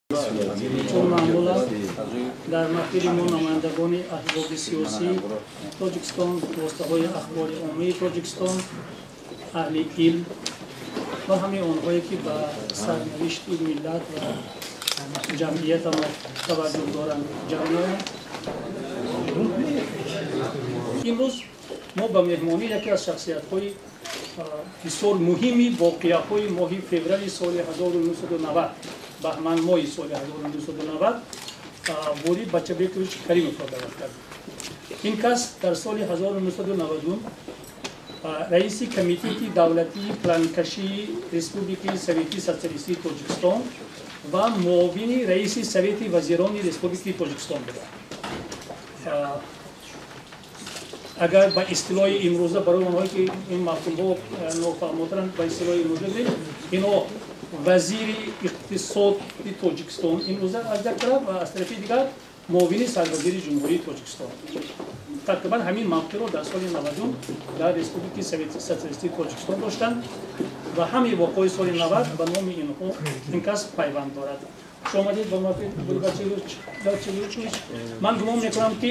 Чун маъмул аст, дар маҳфили мо намояндагони аҳзоби сиёсии Тоҷикистон, воситаҳои ахбори оммаи Тоҷикистон, аҳли илм ва ҳамаи онҳое, ки ба сарнавишти миллат ва ҷамъиятамон таваҷҷӯҳ доранд, ҷамъ меоянд. Имрӯз мо ба меҳмонӣ яке аз шахсиятҳои бисёр муҳими воқеаҳои моҳи феврали соли 1990, баҳман моҳи соли 1990, Бори Бачабекович Каримовро даъват кардем. Ин кас дар соли 1992 раиси Комитети давлатии планкашии Республикаи Советии Социалистии Тоҷикистон ва муовини раиси Совети вазирони Республикаи Тоҷикистон буда. Агар ба истилоҳи имрӯза, барои онҳое ки ин мафҳумҳо нофаҳмотаранд, ба истилоҳи имрӯза гӯем, ино вазири иқтисоди Тоҷикистон имрӯза аз як тараф ва аз тарафи дигар муовини сарвазири Ҷумҳурии Тоҷикистон. Тақрибан ҳамин мавқеъро дар соли 90 дар Республикаи Социалистии Тоҷикистон доштанд ва ҳамаи воқеаҳои соли 90 ба номи инҳо ин кас пайванд дорад. Хуш омадед ба маҳфил, Бачилович. Ман гумон мекунам, ки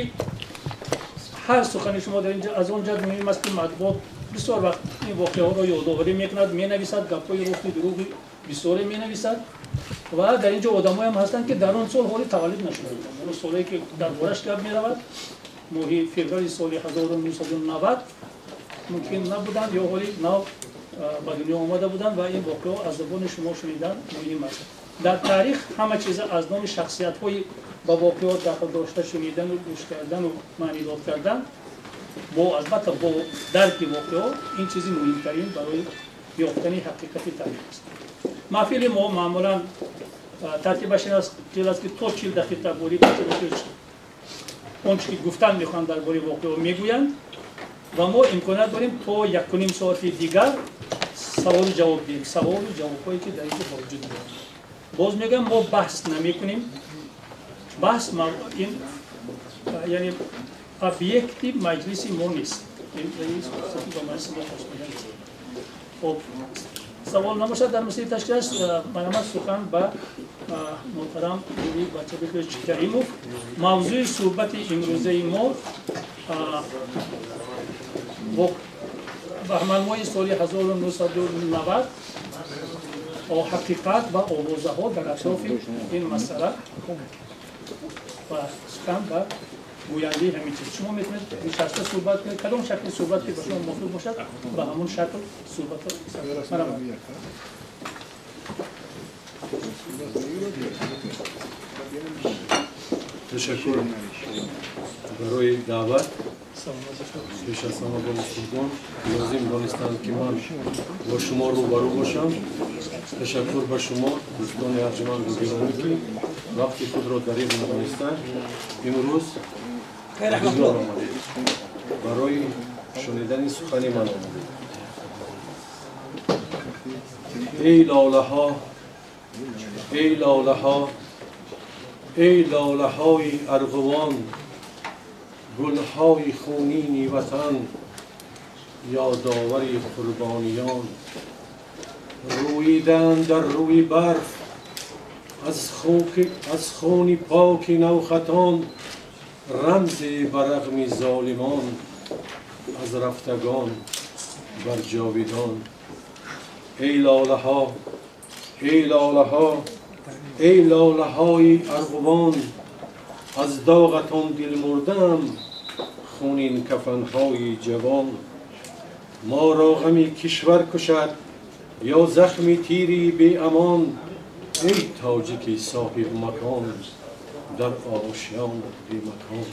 ҳар сухани шумо дар инҷа аз он ҷиҳат муҳим аст, ки матбуот бисёр вақт ин воқеаҳоро ёдоварӣ мекунад, менависад, гапҳои рости дурӯғи бисёре менависад ва дар инҷо одамоям ҳастанд, ки дар он сол ҳоли таваллуд нашуда буданд. Он соле, ки дар бораш гап меравад, моҳи феврали соли 1990, мумкин набуданд ё ҳоли нав ба дунё омада буданд ва ин воқеаҳо аз забони шумо шунидан муҳим аст. Дар таърих ҳама чиза аз номи шахсиятҳои ба воқеаҳо дахл дошта шунидану гӯш кардану маънидод кардан бо, албатта, бо дарки воқеаҳо, ин чизи муҳимтарин барои ёфтани ҳақиқати таърих аст. Маҳфили мо маъмулан тартибаш ин аст, ки то 40 дақиқа Бори он чи ки гуфтан мехоҳанд дар бораи воқеаҳо мегӯянд ва мо имконият дорем то 1,5 соати дигар саволу ҷавоб диҳем, саволу ҷавобҳое, ки дар инҷо ба вуҷуд меоянд. Боз мегӯям, мо баҳс намекунем. Баҳс ин, яъне, объекти маҷлиси мо нест, ба маҷлиси мо хос нест. Хоб, савол набошад дар масъалаи ташкилаш, марҳамат, сухан ба муҳтарам Бори Бачабекович Каримов. Мавзӯи суҳбати имрӯзаи мо баҳманмоҳи соли 1990, ҳақиқат ва овозаҳо дар атрофи ин масъала, ва сухан ба гӯяндаи ҳамин чиз. Шумо метавонед нишаста суҳбат кунед, кадом шакли суҳбат ки ба шумо мувофиқ бошад, ба ҳамон шакл суҳбат. Марҳамат. Ташаккур барои даъват. Пеш аз ҳама бо бузургон лозим донистанд, ки ман бо шумо рӯбарӯ бошам. Ташаккур ба шумо, дӯстони арҷуманду гиромӣ, ки вақти худро дариғ надонистанд, имрӯз дидор омадед, барои шунидани сухани ман омадед. Эй лолаҳо, эй лолаҳо, эй лолаҳои арғувон, гулҳои хунини ватан, ёдовари қурбониён, рӯиданд дар рӯи барф аз хуни поки навхатон рамзе ба рағми золимон, аз рафтагон бар ҷовидон. Эй лолаҳо, эй лолаҳо, эй лолаҳои арғувон, аз доғатон дилмурдаам, хунин кафанҳои ҷавон. Моро ғами кишвар кушад ё захми тири беамон, эй тоҷики соҳибмакон, дар ошёнат бемакон.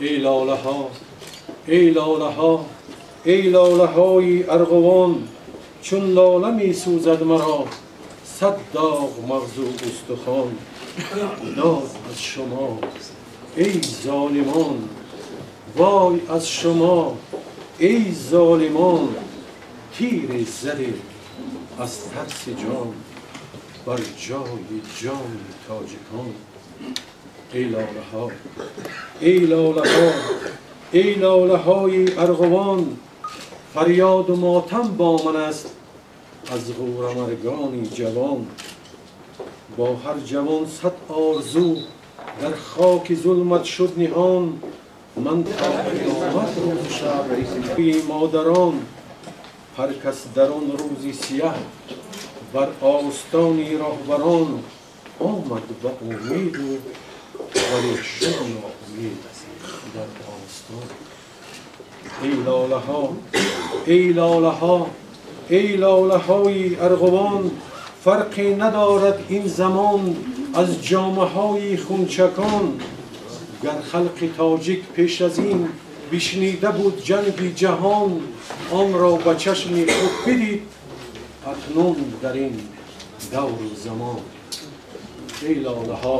Эй лолаҳо, эй лолаҳо, эй лолаҳои арғувон, чун лола месӯзад маро сад доғ мағзу устухон. Дод аз шумо, эй золимон, вой аз шумо, эй золимон, тире задед аз тарси ҷон бар ҷои ҷони тоҷикон. Эй лолаҳо, эй лолаҳо, эй лолаҳои арғувон, фарёду мотам бо ман аст аз ғӯрамаргони ҷавон. Бо ҳар ҷавон сад орзу дар хоки зулмат шуд ниҳон. Ман то қиёмат рӯзу шаб модарон, ҳар кас дар он рӯзи сияҳ бар остони роҳбарон омад ба умеду вале шуд ноумед дар остон. Эй лолаҳо, эй лолаҳо, эй лолаҳои арғувон, фарқе надорад ин замон аз ҷомаҳои хунчакон. Гар халқи тоҷик пеш аз ин бишнида буд ҷанги ҷаҳон, онро ба чашми худ бидид акнун дар ин давру замон. Эй лолаҳо,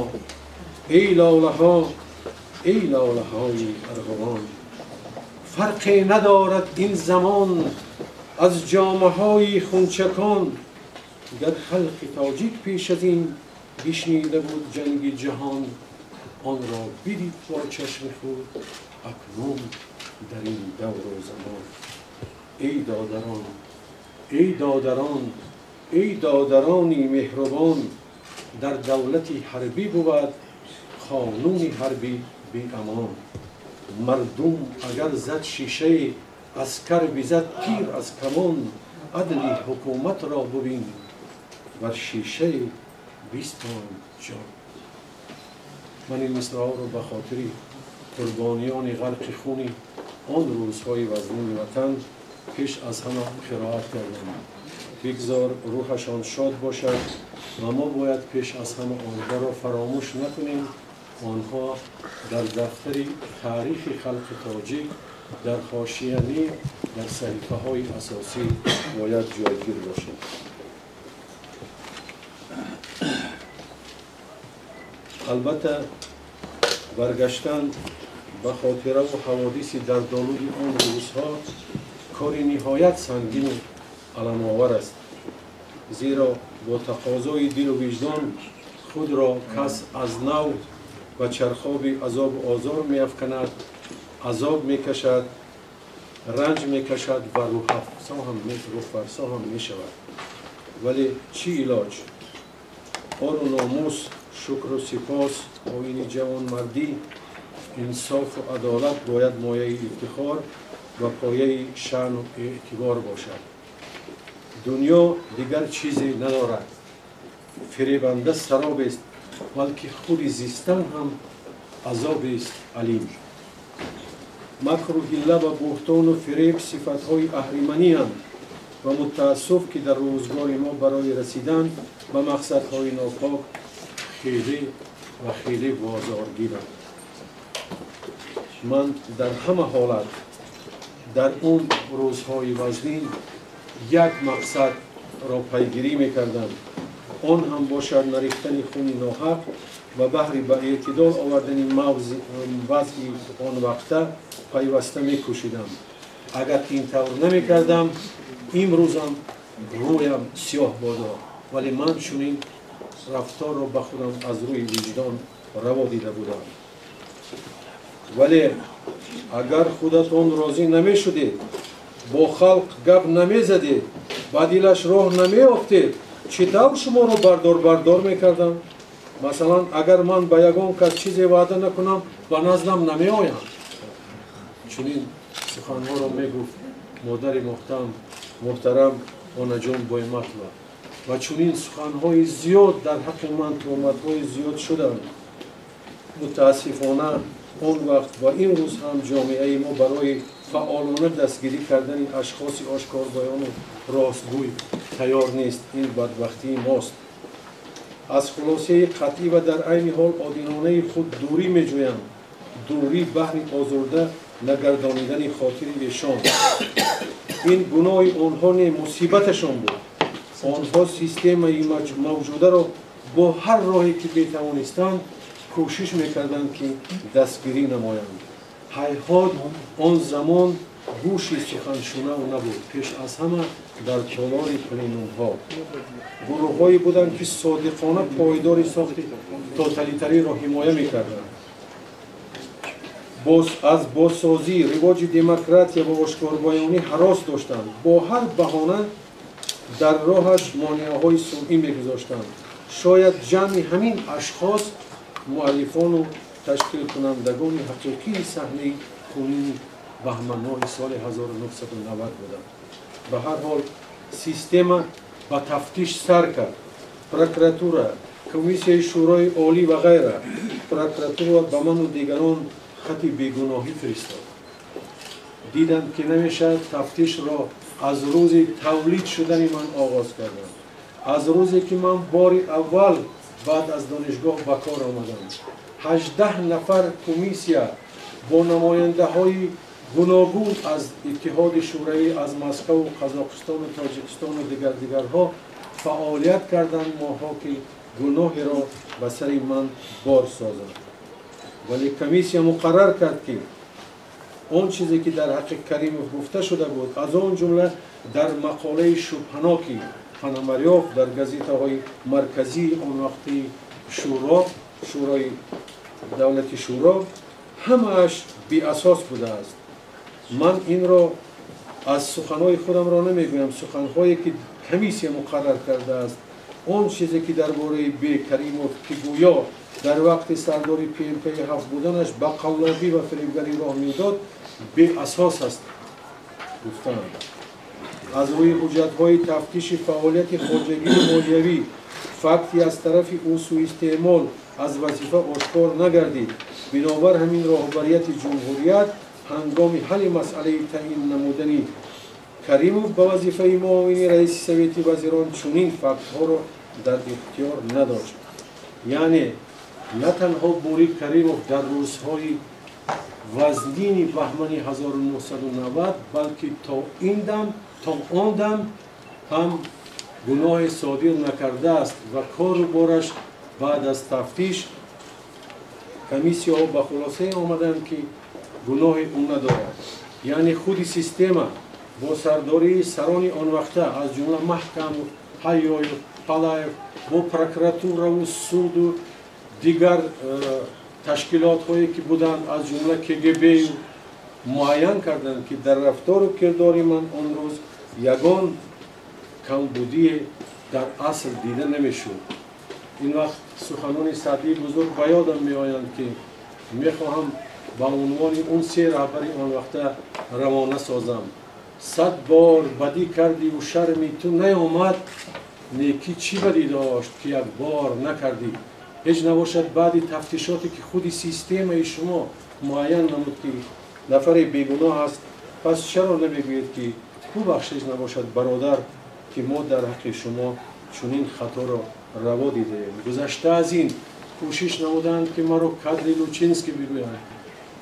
эй лолаҳо, эй лолаҳои арғувон, фарқе надорад ин замон аз ҷомаҳои хунчакон. Гар халқи тоҷик пеш аз ин бишнида буд ҷанги ҷаҳон, онро бидид бо чашми худ акнун дар ин давру замон. Эй додарон, эй додарон, эй додарони меҳрубон, дар давлати ҳарбӣ бувад қонуни ҳарбӣ беамон. Мардум агар зад шишае, аскар бизад тир аз камон, адли ҳукуматро бубин бар шишаи бистон ҷон. Ман ин мисраҳоро ба хотири қурбониёни ғарқи хуни он рӯзҳои вазнини ватан пеш аз ҳама қироат кардам. Бигзор рӯҳашон шод бошад ва мо бояд пеш аз ҳама онҳоро фаромӯш накунем. Онҳо дар дафтари таърихи халқи тоҷик дар ҳошия не, дар саҳифаҳои асосӣ бояд ҷойгир бошанд. Албатта баргаштан ба хотираву ҳаводиси дардолуди он рӯзҳо кори ниҳоят сангину аламовар аст, зеро бо тақозои дилу виҷдон худро кас аз нав ба чархоби азобу озор меафканад, азоб мекашад, ранҷ мекашад ва рӯҳфарсо ҳам мешавад. Вале чӣ илоҷ? Ору номус, шукру сипос, оини ҷавонмардӣ, инсофу адолат бояд мояи ифтихор ва пояи шаъну эътибор бошад. Дунё дигар чизе надорад, фиребанда саробест, балки худи зистан ҳам азобест алим. Макру ҳилла ва буҳтону фиреб сифатҳои аҳриманианд ва мутаассуф, ки дар рӯзгори мо барои расидан ба мақсадҳои нопок хеле ва хеле бозоргиранд. Ман дар ҳама ҳолат дар он рӯзҳои вазнин як мақсадро пайгирӣ мекардам, он ҳам бошад нарехтани хуни ноҳақ ва баҳри ба эътидол овардани вазъи он вақта пайваста мекӯшидам. Агар ин тавр намекардам, имрӯзам рӯям сиёҳ бодо, вале ман чунин рафторро ба худам аз рӯи виҷдон раво дида будам. Вале агар худатон розӣ намешудед, бо халқ гап намезадед, ба дилаш роҳ намеёфтед, чӣ тавр шуморо бардор мекардам? Масалан, агар ман ба ягон кас чизе ваъда накунам, ба наздам намеоям. Чунин суханҳоро мегуфт модари муҳтарам Онаҷон Бойматова. Ва чунин суханҳои зиёд дар ҳаққи ман туҳматҳои зиёд шуданд. Мутаассифона он вақт ва имрӯз ҳам ҷомеаи мо барои фаъолона дастгирӣ кардани ашхоси ошкорбаёну ростгӯй тайёр нест. Ин бадбахтии мост. Аз хулосаи қатъӣ ва дар айни ҳол одилонаи худ дурӣ меҷӯям, дурӣ баҳри озурда нагардонидани хотири эшон. Ин гуноҳи онҳо не, мусибаташон буд. Онҳо системаи мавҷударо бо ҳар роҳе ки метавонистанд кӯшиш мекарданд, ки дастгирӣ намоянд. Ҳайҳот, он замон гӯши суханшунав набуд. Пеш аз ҳама дар толори пленумҳо гурӯҳҳое буданд, ки содиқона пойдори сохти тоталитариро ҳимоя мекарданд. Аз бозсозӣ, ривоҷи демократия ва ошкорбаёнӣ ҳарос доштанд. Бо ҳар баҳона дар роҳаш монеаҳои сунъӣ мегузоштанд. Шояд ҷамъи ҳамин ашхос муаллифону ташкилкунандагони ҳақиқии саҳнаи хунини баҳманмоҳи соли 1990 буданд. Ба ҳар ҳол система ба тафтиш сар кард. Прокуратура, комиссияи Шӯрои Олӣ ва ғайра. Прокуратура ба ману дигарон хати бегуноҳӣ фиристод. Диданд, ки намешавад, тафтишро аз рӯзи тавлид шудани ман оғоз карданд, аз рӯзе ки ман бори аввал баъд аз донишгоҳ ба кор омадам. 18 нафар комиссия бо намояндаҳои гуногун аз Иттиҳоди Шӯравӣ, аз Москаву Қазоқистону Тоҷикистону дигар дигарҳо фаъолият карданд моҳҳо, ки гуноҳеро ба сари ман бор созанд. Вале комиссия муқаррар кард, ки он чизе ки дар ҳаққи Каримов гуфта шуда буд, аз он ҷумла дар мақолаи шубҳаноки Пономарёв дар газетаҳои марказии он вақти шӯро, Шӯрои давлати шӯро, ҳамааш беасос будааст. Ман инро аз суханҳои худамро намегӯям, суханҳое ки комиссия муқаррар кардааст. Он чизе ки дар бораи Б. Каримов, ки гӯё дар вақти сардори ПМП ҳафт буданаш ба қаллобӣ ва фиребгарӣ роҳ медод, беасос аст гуфтанд. Аз рӯи ҳуҷҷатҳои тафтиши фаъолияти хоҷагии молиявӣ факти аз тарафи ӯ суистеъмол аз вазифа ошкор нагардид. Бинобар ҳамин роҳбарияти ҷумҳурият ҳангоми ҳалли масъалаи таъин намудани Каримов ба вазифаи муовини раиси Совети вазирон чунин фактҳоро дар ихтиёр надошт. Яъне на танҳо Борик Каримов дар рӯзҳои вазнини баҳмани 1990, балки то ин дам, то он дам ҳам гуноҳе содир накардааст ва кору бораш баъд аз тафтиш комиссияҳо ба хулосае омаданд, ки гуноҳи ӯ надорад. Яъне худи система бо сардории сарони он вақта, аз ҷумла Маҳкамов, Ҳайёев, Палаев, бо прокуратураву суду дигар ташкилотҳое ки буданд, аз ҷумла КГБ-ю, муайян карданд, ки дар рафтору кирдори ман он рӯз ягон камбудие дар асл дида намешуд. Ин вақт суханони Саъдии бузург ба ёдам меоянд, ки мехоҳам ба унвони он се раҳбари он вақта равона созам. 100 бор бадӣ кардиву шарми ту наёмад, некӣ чӣ бадӣ дошт, ки як бор накардӣ. Ҳеҷ набошад, баъди тафтишоте ки худи системаи шумо муайян намуд, ки нафаре бегуноҳ аст, пас чаро намегӯед, ки бубахшед набошад, бародар, ки мо дар ҳаққи шумо чунин хаторо раво дидаем. Гузашта аз ин кӯшиш намуданд, ки маро кадри Лучинский бигӯянд,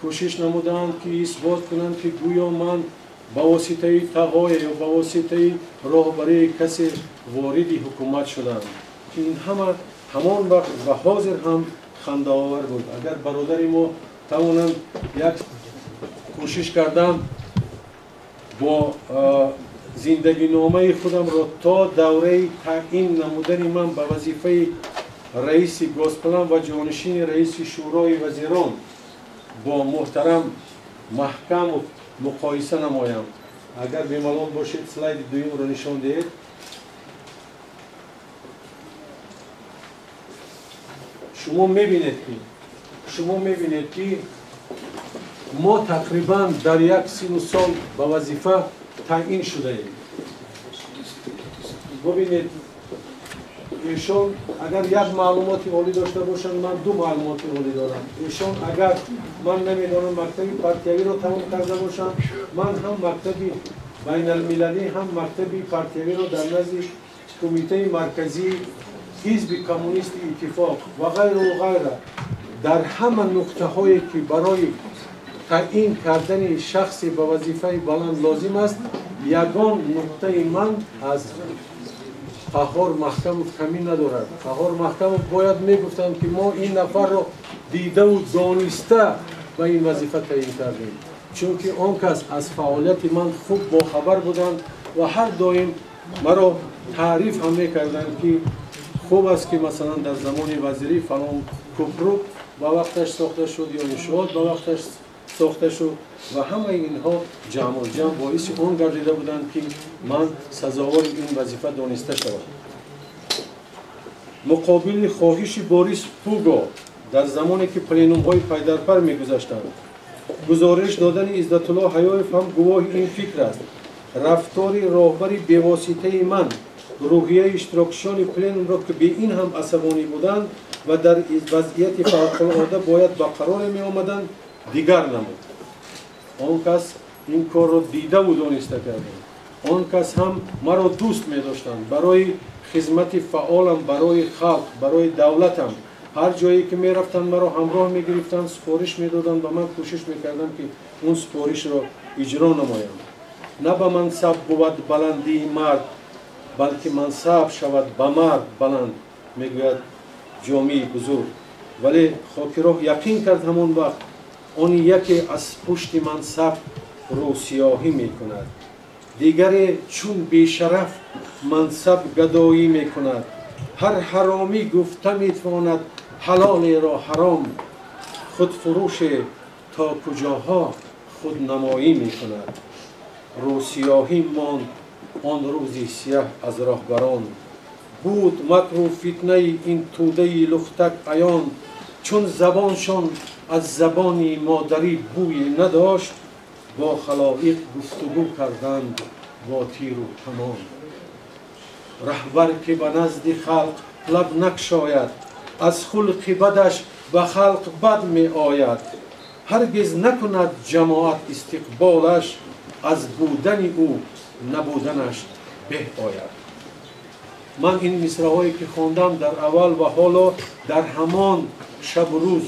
кӯшиш намуданд, ки исбот кунанд, ки гӯё ман ба воситаи тағоя ё ба воситаи роҳбарии касе вориди ҳукумат шудам, ки ин ҳама ҳамон вақт ва ҳозир ҳам хандаовар буд. Агар бародари мо тавонанд, як кӯшиш кардам бо зиндагиномаи худамро то давраи таъин намудани ман ба вазифаи раиси Госплан ва ҷонишини раиси Шӯрои вазирон бо муҳтарам Маҳкамов муқоиса намоям. Агар бемалол бошед, слайди дуюмро нишон диҳед. Шумо мебинед, ки мо тақрибан дар як сину сол ба вазифа таъин шудаем. Бубинед, эшон агар як маълумоти олӣ дошта бошанд, ман ду маълумоти олӣ дорам. Эшон агар, ман намедонам, мактаби партиявиро тамом карда бошанд, ман ҳам мактаби байналмилалӣ, ҳам мактаби партиявиро дар назди Кумитаи Марказии Ҳизби Коммунисти Иттифоқ ва ғайру ғайра. Дар ҳама нуқтаҳое ки барои таъин кардани шахсе ба вазифаи баланд лозим аст, ягон нуқтаи ман аз Қаҳҳор Маҳкамов камӣ надорад. Қаҳҳор Маҳкамов бояд мегуфтанд, ки мо ин нафарро дидаву дониста ба ин вазифа таъин кардем, чунки он кас аз фаъолияти ман хуб бохабар буданд ва ҳар доим маро таъриф ҳам мекарданд, ки хуб аст, ки масалан дар замони вазирӣ фалон кӯпрук ба вақташ сохта шуд ё иншоот ба вақташ сохта шуд ва ҳамаи инҳо ҷамъу ҷамъ боиси он гардида буданд, ки ман сазовори ин вазифа дониста шавам. Муқобили хоҳиши Борис Пуго дар замоне ки пленумҳои пайдарпар мегузаштанд, гузориш додани Иззатулло Ҳаёев ҳам гувоҳи ин фикр аст. Рафтори роҳбари бевоситаи ман рӯҳияи иштирокчиёни пленумро, ки бе ин ҳам асабонӣ буданд ва дар вазъияти фавқулода бояд ба қароре меомаданд, дигар намуд. Он кас ин корро дидаву дониста карданд. Он кас ҳам маро дӯст медоштанд. Барои хизмати фаъолам барои халқ, барои давлатам, ҳар ҷое ки мерафтанд маро ҳамроҳ мегирифтанд, супориш медоданд ва ман кӯшиш мекардам, ки он супоришро иҷро намоям. На ба мансаб бувад баландии мард, балки мансаб шавад ба мард баланд, мегӯяд Ҷомии бузург. Вале Хокироҳ яқин кард ҳамон вақт он яке аз пушти мансаб рӯсиёҳӣ мекунад, дигаре чун бешараф мансаб гадоӣ мекунад. Ҳар ҳаромӣ гуфта метавонад ҳалолеро ҳаром, худфурӯше то куҷоҳо худнамоӣ мекунад. Рӯсиёҳӣ монд он рӯзи сияҳ аз роҳбарон, буд макру фитнаи ин тӯдаи лухтак аён. Чун забоншон аз забони модарӣ бӯе надошт, бо халоиқ гуфтугӯ карданд бо тиру камон. Раҳбар ки ба назди халқ лаб накшояд, аз хулқи бадаш ба халқ бад меояд. Ҳаргиз накунад ҷамоат истиқболаш, аз будани ӯ набуданаш беҳ ояд. Ман ин мисраҳое ки хондам дар аввал ва ҳоло дар ҳамон шабу рӯз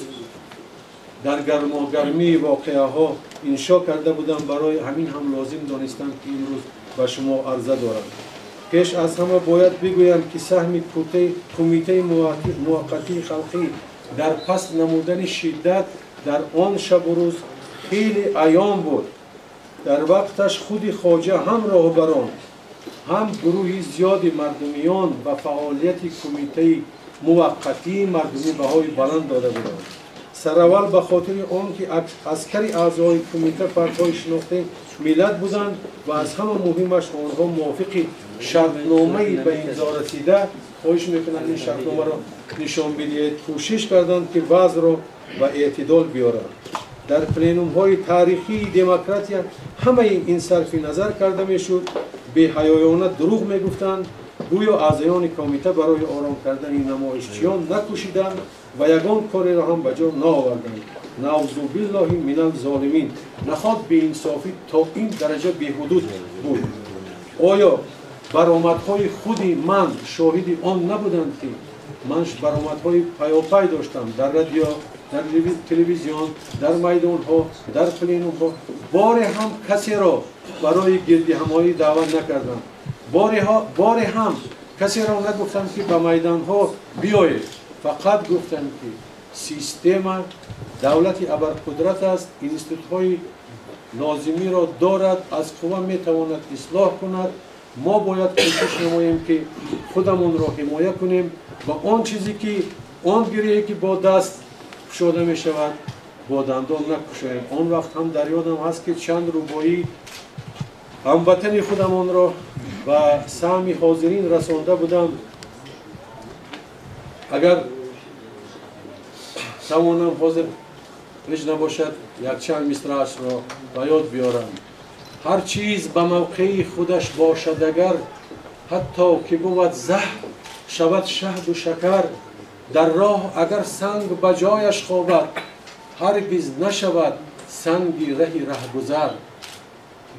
дар гармогармии воқеаҳо иншо карда будам. Барои ҳамин ҳам лозим донистам, ки имрӯз ба шумо арза дорам. Пеш аз ҳама бояд бигӯям, ки саҳми Кумитаи муваққатии халқӣ дар паст намудани шиддат дар он шабу рӯз хеле аён буд. Дар вақташ худи хоҷа ҳам роҳбарон, ҳам гурӯҳи зиёди мардумиён ба фаъолияти Кумитаи муваққатии мардумӣ баҳои баланд дода буданд. Сараввал ба хотири он ки аскари аъзои кумита фардҳои шинохтаи миллат буданд ва аз ҳама муҳимаш онҳо мувофиқи шартномаи ба имзо расида, хоҳиш мекунанд ин шартномаро нишон бидиҳед, кӯшиш карданд, ки вазъро ба эътидол биёранд. Дар пленумҳои таърихии демократия ҳамаи ин сарфи назар карда мешуд. Беҳаёёна дурӯғ мегуфтанд, гӯё аъзоёни комита барои ором кардани намоишчиён накӯшиданд ва ягон кореро ҳам ба ҷо наоварданд. Наузу биллоҳи минал золимин. Наход беинсофӣ то ин дараҷа беҳудуд буд. Оё баромадҳои худи ман шоҳиди он набуданд, ки ман баромадҳои паёпай доштам дар радио, дар телевизион, дар майдонҳо, дар пленумҳо? Боре ҳам касеро барои гирдиҳамоӣ даъват накардам. Боре ҳам касеро нагуфтам, ки ба майдонҳо биёед. Фақат гуфтам, ки система давлати абарқудрат аст, институтҳои лозимиро дорад, аз қувва метавонад ислоҳ кунад. Мо бояд кӯшиш намоем, ки худамонро ҳимоя кунем ва он чизе ки он гирее ки бо даст кушода мешавад, бо дандон накушоем. Он вақт ҳам дар ёдам ҳаст, ки чанд рубоӣ ҳамватани худамонро ба саҳми ҳозирин расонда будам. Агар тавонам ҳозир ҳеҷ набошад, якчанд мисраашро ба ёд биёрам. Ҳар чиз ба мавқеи худаш бошад агар, ҳатто ки бувад заҳр шавад шаҳду шакар. Дар роҳ агар санг ба ҷояш хобад, ҳаргиз нашавад санги раҳи раҳгузар.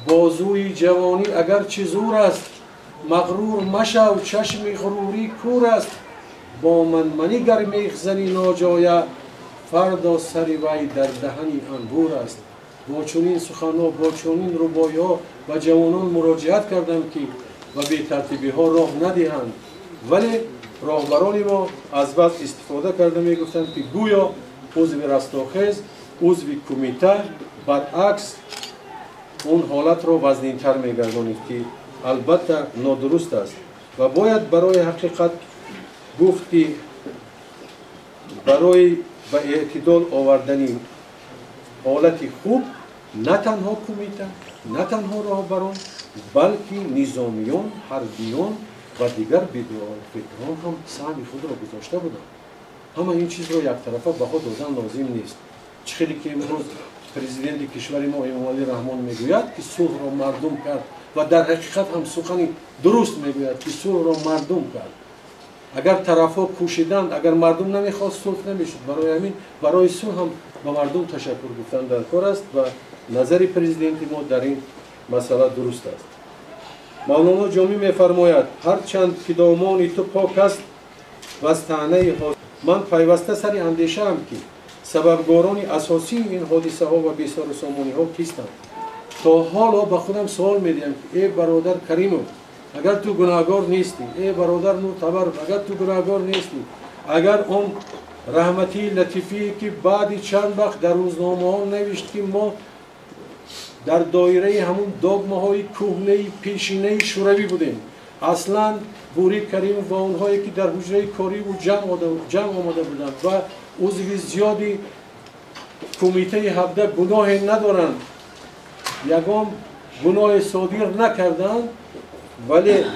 Бозуи ҷавонӣ агарчи зур аст, мағрур машав, чашми ғурурӣ кур аст. Бо манманӣ гар мехзанӣ ноҷоя, фардо сари вай дар даҳани анбур аст. Бо чунин суханҳо, бо чунин рубоиҳо ба ҷавонон муроҷиат кардам, ки ба бетартибиҳо роҳ надиҳанд. Вале роҳбарони мо аз вазъ истифода карда мегуфтанд, ки гӯё узви Растохез, узви кумита баръакс он ҳолатро вазнинтар мегардонид, ки албатта нодуруст аст. Ва бояд барои ҳақиқат гуфт, ки барои ба эътидол овардани ҳолати хуб на танҳо кумита, на танҳо роҳбарон, балки низомиён, ҳарбиён ва дигар бедорфикрон ҳам саҳми худро гузошта буданд. Ҳама ин чизро яктарафа баҳо додан лозим нест. Чӣ хеле ки имрӯз президенти кишвари мо Эмомалӣ Раҳмон мегӯяд, ки сулҳро мардум кард ва дар ҳақиқат ҳам сухани дуруст мегӯяд, ки сулҳро мардум кард. Агар тарафҳо кӯшиданд, агар мардум намехост, сулҳ намешуд. Барои ҳамин барои сулҳ ҳам ба мардум ташаккур гуфтан дар кор аст ва назари президенти мо дар ин масъала дуруст аст. Мавлоно Ҷомӣ мефармояд: ҳарчанд ки домони ту пок аст ва аз таънаи ман пайваста сари андешаам, ки сабабгорони асосии ин ҳодисаҳо ва бесарусомониҳо кистанд. То ҳоло ба худам суол медиҳам, ки э бародар Каримов, агар ту гунаҳгор нестӣ, э бародар Нуртабаров, агар ту гунаҳгор нестӣ, агар он раҳматии Латифие, ки баъди чанд вақт дар рӯзномаҳо навишт, ки мо дар доираи ҳамун догмаҳои кӯҳнаи пешинаи шӯравӣ будем, аслан Бурӣ Каримов ва онҳое, ки дар ҳуҷраи кории ӯ ҷамъ омада буданд ва узви зиёди кумитаи 17 гуноҳе надоранд, ягон гуноҳе содир накарданд, вале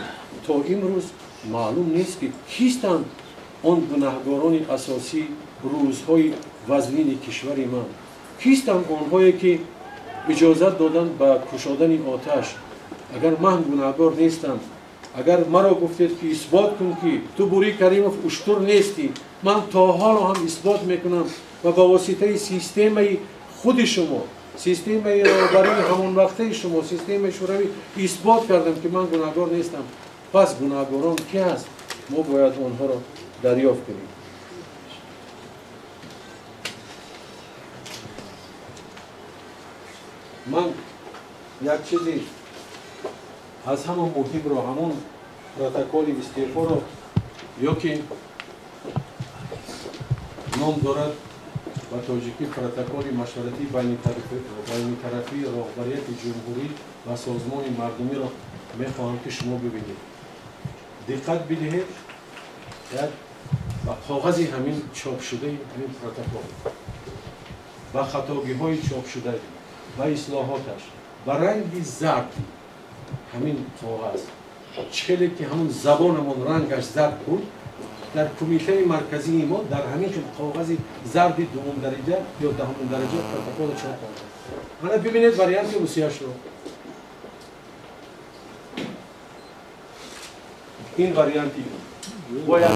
то имрӯз маълум нест, ки кистанд он гунаҳгорони асосии рӯзҳои вазнини кишвари ман, кистанд онҳое, ки иҷозат доданд ба кушодани оташ. Агар ман гунаҳгор нестам, агар маро гуфтед, ки исбот кун, ки ту Бурӣ Каримов уштур нестӣ, ман то ҳоло ҳам исбот мекунам ва ба воситаи системаи худи шумо, системаи роҳбарии ҳамонвақтаи шумо, системаи шӯравӣ исбот кардам, ки ман гунаҳгор нестам. Пас гунаҳгорон ки ҳаст? Мо бояд онҳоро дарёфт кунем. Ман як чизи аз ҳама муҳимро, ҳамон протоколи истеъфоро, ё ки ном дорад ба тоҷикӣ протоколи машваратии байнитарафии роҳбарияти ҷумҳурӣ ва созмони мардумиро мехоҳам, ки шумо бибинед. Диққат бидиҳед як ба коғази ҳамин чопшудаи ҳамин протокол, ба хатогиҳои чопшуда, ба ислоҳоташ, ба ранги зард ҳамин коғаз, чӣ хеле ки ҳамун забонамон рангаш зард буд, дар кумитаи марказии мо дар ҳамин хел коғази зарди дуввум дараҷа ё даҳумум дараҷа протоколро чоп карданд. Ана бибинед варианти русияшро. Ин варианти бояд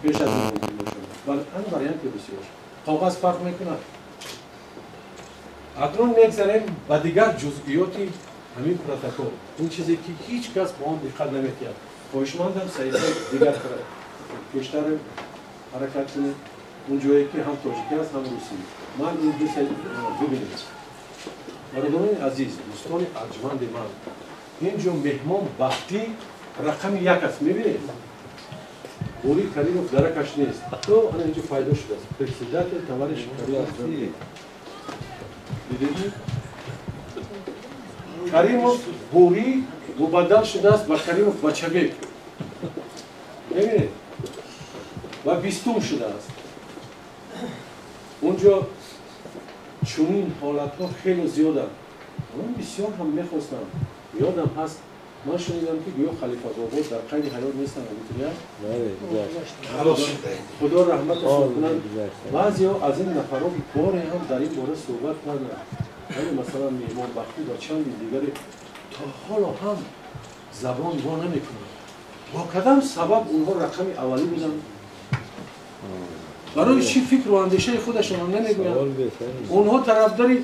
пеш аз ин бошад. Вале ан варианти русияш коғаз фарқ мекунад. Акнун мегзарем ба дигар ҷузъиёти ҳамин протокол, ин чизе, ки ҳеҷ кас ба он диққат намедиҳад. Хоҳишмандам саҳифаи дигар пештар ҳаракат кунед, он ҷое, ки ҳам тоҷикӣ аст, ҳам русӣ. Ман ин ду саҳифа бибинед. Бародарони азиз, дӯстони арҷманди ман, ин ҷо меҳмон Бахтӣ рақами 1 аст, мебинед? Бурӣ Каримов даракаш нест. То ана инҷо пайдо шудааст. Председатель товарищ Каримов. Дидед? Каримов Бурӣ мубаддал шудааст ба Каримов Бачабек. Мебинед? Ва 20 шудааст. Унҷо чунин ҳолатҳо хеле зиёданд. Ман бисёр ҳам мехостам. Ёдам ҳаст, ман шунидам, ки гӯё Халифа бобо дар қайди ҳаёт нестанд. Худо раҳматашон кунад. Баъзеҳо аз ин нафарҳо боре ҳам дар ин бора суҳбат карданд. Вале масалан Меҳмонбахтӣ ва чанди дигаре то ҳоло ҳам забон во намекунанд. Бо кадам сабаб онҳо рақами аввалӣ буданд? Барои чӣ фикру андешаи худашонро намегӯянд? Онҳо тарафдори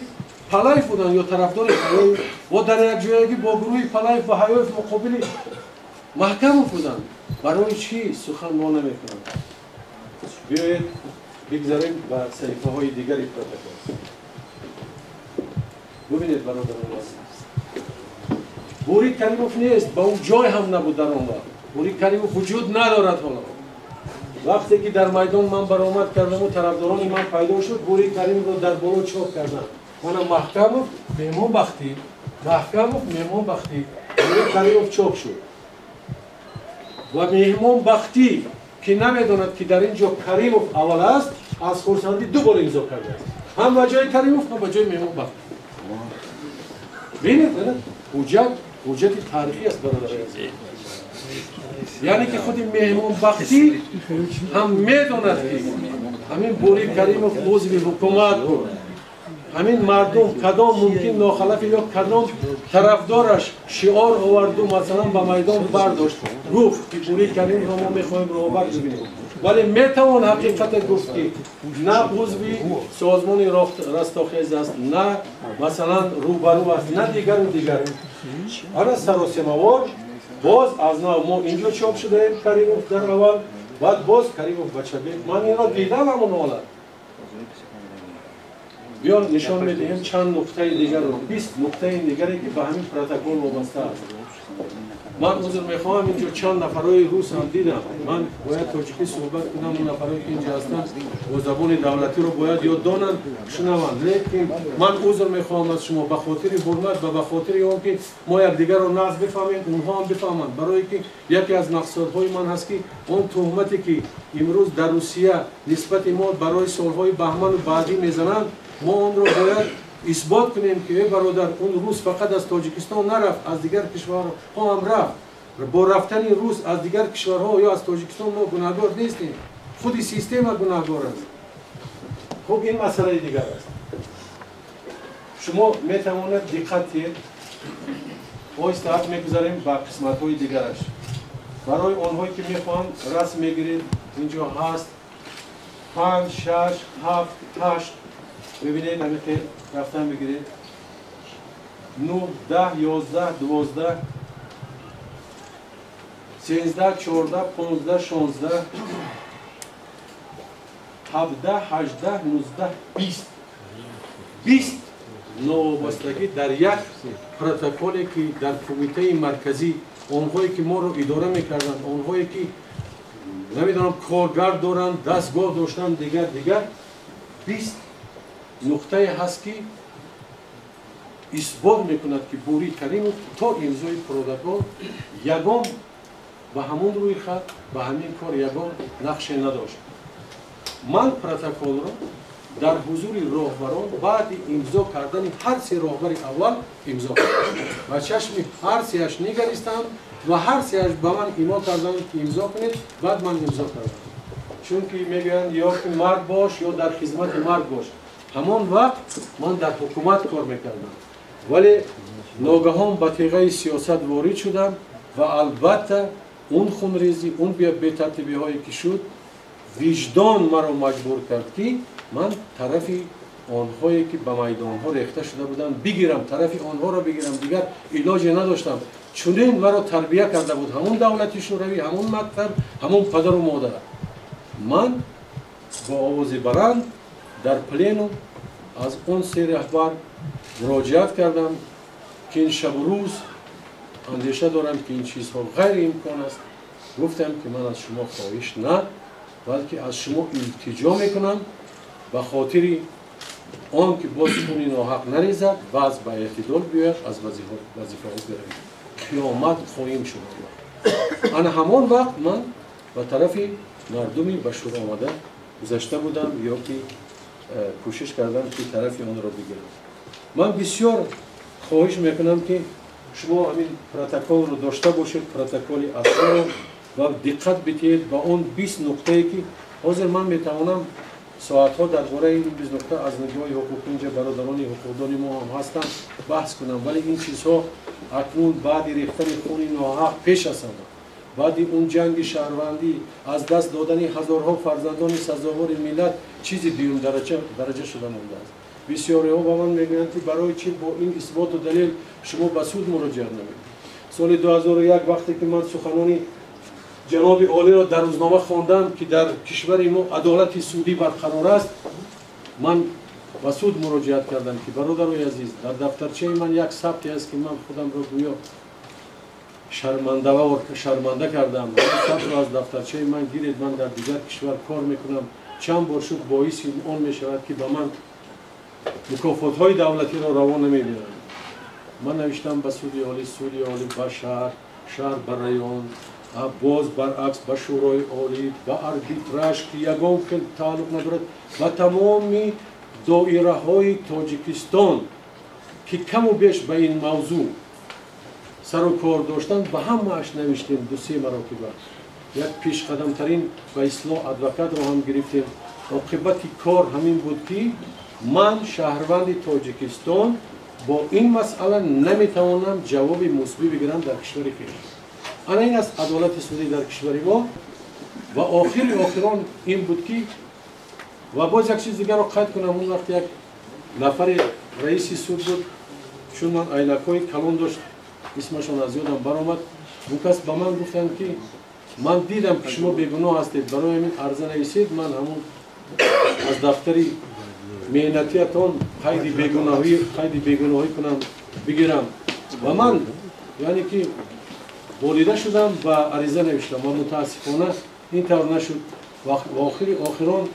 Палаев буданд ё тарафдори Ҳаёев? Ва дар як ҷоягӣ бо гурӯҳи Палаев ва Ҳаёев муқобили Маҳкамов буданд. Барои чӣ сухан во намекунанд? Биёед бигзарем ба саҳифаҳои дигари протокол. Бубинед, бародарони азиз, Бурӣ Каримов нест, ба ӯ ҷой ҳам набуд дар он вақт. Бурӣ Каримов вуҷуд надорад ҳоло. Вақте ки дар майдон ман баромад кардаму тарафдорони ман пайдо шуд, Бурӣ Каримовро дар боло чоп карданд. Мана Маҳкамов, Меҳмонбахтӣ, Маҳкамов, Меҳмонбахтӣ, Бурӣ Каримов чоп шуд. Ва Меҳмонбахтӣ, ки намедонад, ки дар ин ҷо Каримов аввал аст, аз хурсандӣ ду бор имзо кардааст. Ҳам ба ҷои Каримов, ҳам ба ҷои Меҳмонбахтӣ. Бинед, ҳуҷҷат Ҳуҷҷати таърихӣ аст, бародари азиз. Яъне ки худи меҳмонбахтӣ ҳам медонад, ки ҳамин Борӣ Каримов узви ҳукумат буд. Ҳамин мардум кадом мумкин нохалафи ё кадом тарафдораш шиор оварду, масалан, ба майдон бардошт, гуфт ки Борӣ Каримовро мо мехоҳем роҳбар бибинем. Вале метавон ҳақиқате гуфт, ки на узви созмони Растохез аст, на масалан рӯбарӯ аст, на дигару дигар. Ана саросемавор боз аз нав мо инҷо чоп шудаем, Каримов дар аввал, баъд боз Каримов Бачабек. Ман инро дидам, ҳамон ҳолат. Биё нишон медиҳем чанд нуқтаи дигарро, 20 нуқтаи дигаре, ки ба ҳамин протокол вобаста аст. Ман узр мехоҳам, инҷо чанд нафарҳои рус ҳам дидам. Ман бояд тоҷикӣ суҳбат кунам, он нафарҳое ки инҷа ҳастанд бо забони давлатиро бояд ёд донанд, шунаванд. Лекин ман узр мехоҳам аз шумо ба хотири ҳурмат ва ба хотири он ки мо якдигарро нағз бифаҳмем, онҳо ҳам бифаҳманд. Барое ки яке аз мақсадҳои ман ҳаст, ки он туҳмате ки имрӯз дар Русия нисбати мо барои солҳои баҳману баъдӣ мезананд, мо онро бояд исбот кунем, ки э бародар, он рус фақат аз Тоҷикистон нарафт, аз дигар кишварҳо ҳам рафт. Бо рафтани рус аз дигар кишварҳо ё аз Тоҷикистон мо гунаҳгор нестем, худи система гунаҳгор аст. Хуб, ин масъалаи дигар аст. Шумо метавонед диққат диҳед. Оҳиста мегузарем ба қисматҳои дигараш. Барои онҳое ки мехоҳанд, расм мегиред, инҷо ҳаст панҷ, шаш, ҳафт, ҳашт. Бибинед, ҳамин рафтан бигиред: 9, 10, 11, 12, 13, 14, 15, 16, 17, 18, 19, 20. 20 новобастагӣ дар як протоколе, ки дар Кумитаи Марказӣ, онҳое ки моро идора мекарданд, онҳое ки намедонам коргар доранд, дастгоҳ доштанд, дигар дигар, 20 нуқтае ҳаст, ки исбот мекунад, ки Бурӣ Каримов то имзои протокол ягон ба ҳамон рӯи хат, ба ҳамин кор ягон нақше надошт. Ман протоколро дар ҳузури роҳбарон баъди имзо кардани ҳар се роҳбари аввал имзо кардам ва чашми ҳар сеаш нигаристам ва ҳар сеаш ба ман имо карданд, ки имзо кунед. Баъд ман имзо кардам, чунки мегӯянд: ё ки мард бош, ё дар хизмати мард бош. Ҳамон вақт ман дар ҳукумат кор мекардам, вале ногаҳон ба теғаи сиёсат ворид шудам ва албатта он хунрезӣ, он бетартибиҳое ки шуд, виҷдон маро маҷбур кард, ки ман тарафи онҳое ки ба майдонҳо рехта шуда буданд бигирам, тарафи онҳоро бигирам. Дигар илоҷе надоштам. Чунин маро тарбия карда буд ҳамон давлати шӯравӣ, ҳамон мактаб, ҳамон падару модар. Ман бо овози баланд дар пленум аз он се раҳбар муроҷиат кардам, ки ин шабу рӯз андеша дорам, ки ин чизҳо ғайриимкон аст. Гуфтам, ки ман аз шумо хоҳиш на, балки аз шумо илтиҷо мекунам, ба хотири он ки боз хуни ноҳақ нарезад, вазъ ба эътидол биёяд, аз вазифаҳо биравед, қиёмат хоҳим шуд. Ана ҳамон вақт ман ба тарафи мардуми ба шур омада гузашта будам ё ки кӯшиш кардам, ки тарафи онро бигирам. Ман бисёр хоҳиш мекунам, ки шумо ҳамин протоколро дошта бошед, протоколи аслиро, ва диққат бидиҳед ба он 20 нуқтае, ки ҳозир ман метавонам соатҳо дар бораи ин 20 нуқта аз нигоҳи ҳуқуқӣ, инҷа бародарони ҳуқуқдони мо ҳам ҳастанд, баҳс кунам. Вале ин чизҳо акнун баъди рехтани хуни ноҳақ, пеш аз ҳама баъди он ҷанги шаҳрвандӣ, аз даст додани ҳазорҳо фарзандони сазовори миллат, чизи дуюм дараҷа шуда мондааст. Бисёриҳо ба ман мегӯянд, ки барои чӣ бо ин исботу далел шумо ба суд муроҷиат намекунед? Соли 2001, вақте ки ман суханони ҷаноби олиро дар рӯзнома хондам, ки дар кишвари мо адолати судӣ барқарор аст, ман ба суд муроҷиат кардам, ки бародарои азиз, дар дафтарчаи ман як сабте аст, ки ман худамро гӯё шарманда кардам. Сабтро аз дафтарчаи ман гиред, ман дар дигар кишвар кор мекунам. Чанд бор шуд, боиси он мешавад, ки ба ман мукофотҳои давлатиро раво намебинанд. Ман навиштам ба суди олӣ, суди олӣ ба шаҳр, шаҳр ба район, боз баръакс ба Шӯрои Олӣ, ба арбитраж, ки ягон хел тааллуқ надорад, ба тамоми доираҳои Тоҷикистон, ки каму беш ба ин мавзӯъ сару кор доштанд, ба ҳамааш навиштем ду-се маротиба. Як пешқадамтарин ба ислоҳ адвокатро ҳам гирифтем. Оқибати кор ҳамин буд, ки ман шаҳрванди Тоҷикистон бо ин масъала наметавонам ҷавоби мусбӣ бигирам дар кишвари хеш. Ана ин аст адолати судӣ дар кишвари мо. Ва охири охирон ин буд, ки ва боз як чиз дигарро қайд кунам. Он вақт як нафари раиси суд буд, чун ман айнакҳои калон дошт, исмашон аз ёдам баромад. Он кас ба ман гуфтанд, ки ман дидам, ки шумо бегуноҳ ҳастед, барои ҳамин арза нависед, ман ҳамун аз дафтари меҳнатиятон қайди бегуноҳӣ кунам, бигирам. Ва ман, яъне ки, болида шудам ва ариза навиштам ва мутаассифона ин тавр нашуд. Ва охири охирон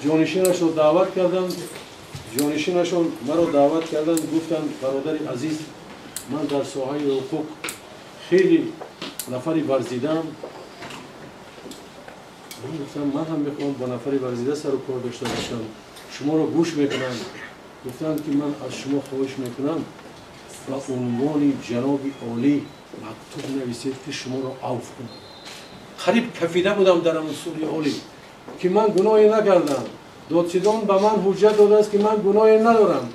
ҷонишинашро даъват кардам. Ҷонишинашон маро даъват карданд, гуфтанд: «Бародари азиз, ман дар соҳаи ҳуқуқ хеле нафари варзидаам». Ман гуфтам: «Ман ҳам мехоҳам бо нафари варзида сару кор дошта бошам, шуморо гӯш мекунам». Гуфтанд, ки ман аз шумо хоҳиш мекунам, ба унвони ҷаноби олӣ мактуб нависед, ки шуморо авф кунам. Қариб кафида будам дар ҳамун суди олӣ, ки ман гуноҳе накардам. Додситон ба ман ҳуҷҷат додааст, ки ман гуноҳе надорам.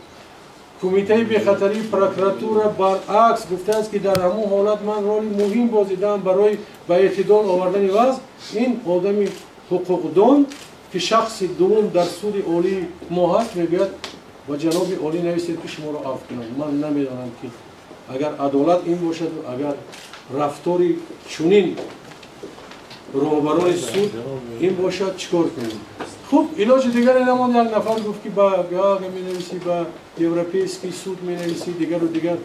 Кумитаи бехатарии прокуратура баръакс гуфтааст, ки дар ҳамон ҳолат ман роли муҳим бозидаам барои ба эътидол овардани вазъ. Ин одами ҳуқуқдон, ки шахси дуввум дар суди олии мо ҳаст, мегӯяд: «Ба ҷаноби олӣ нависед, ки шуморо афв кунам». Ман намедонам, ки агар адолат ин бошаду агар рафтори чунин роҳбарони суд ин бошад, чӣ кор кунем? Хуб, илоҷи дигаре намонд. Як нафар гуфт, ки ба Гаага менависӣ, ба Европейский суд менависӣ, дигару дигар.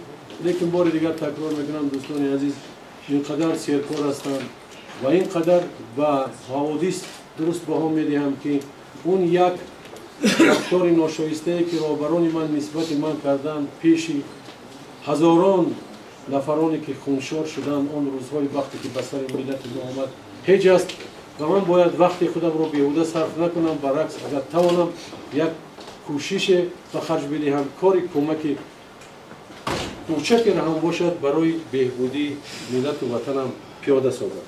Лекин бори дигар такрор мекунам, дӯстони азиз, ин қадар серкор ҳастанд ва ин қадар ба ҳаводис дуруст баҳо медиҳам, ки он як рафтори ношоистае, ки роҳбарони ман нисбати ман карданд пеши ҳазорон нафароне, ки хуншор шуданд он рӯзҳои вақте ки ба сари миллати мо омад, ҳеҷ аст. Ва ман бояд вақти худамро беҳуда сарф накунам. Баръакс, агар тавонам, як кӯшише ба харҷ бидиҳам, кори кӯмаки кӯчакеро ҳам бошад, барои беҳбудии миллату ватанам пиёда созам.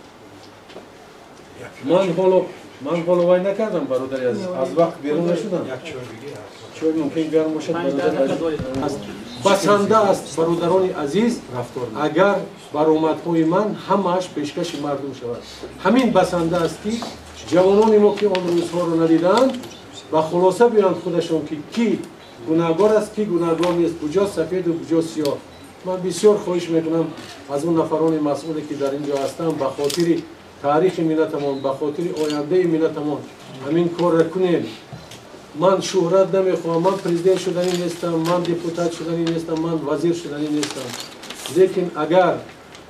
Ман ҳоло вай накардам, бародари азиз, аз вақт берун нашудам. Чой мумкин гарм бошад, бародари азиз. Басанда аст, бародарони азиз, агар баромадҳои ман ҳамааш пешкаши мардум шавад. Ҳамин басанда аст, ки ҷавонони мо, ки он рӯзҳоро надидаанд, ба хулоса биёянд худашон, ки кӣ гунаҳгор аст, кӣ гунаҳгор нест, куҷо сафеду куҷо сиёҳ. Ман бисёр хоҳиш мекунам аз он нафарони масъуле, ки дар ин ҷо ҳастанд, ба хотири таърихи миллатамон, ба хотири ояндаи миллатамон ҳамин корро кунем. Ман шӯҳрат намехоҳам, ман президент шуданӣ нестам, ман депутат шуданӣ нестам, ман вазир шуданӣ нестам. Лекин агар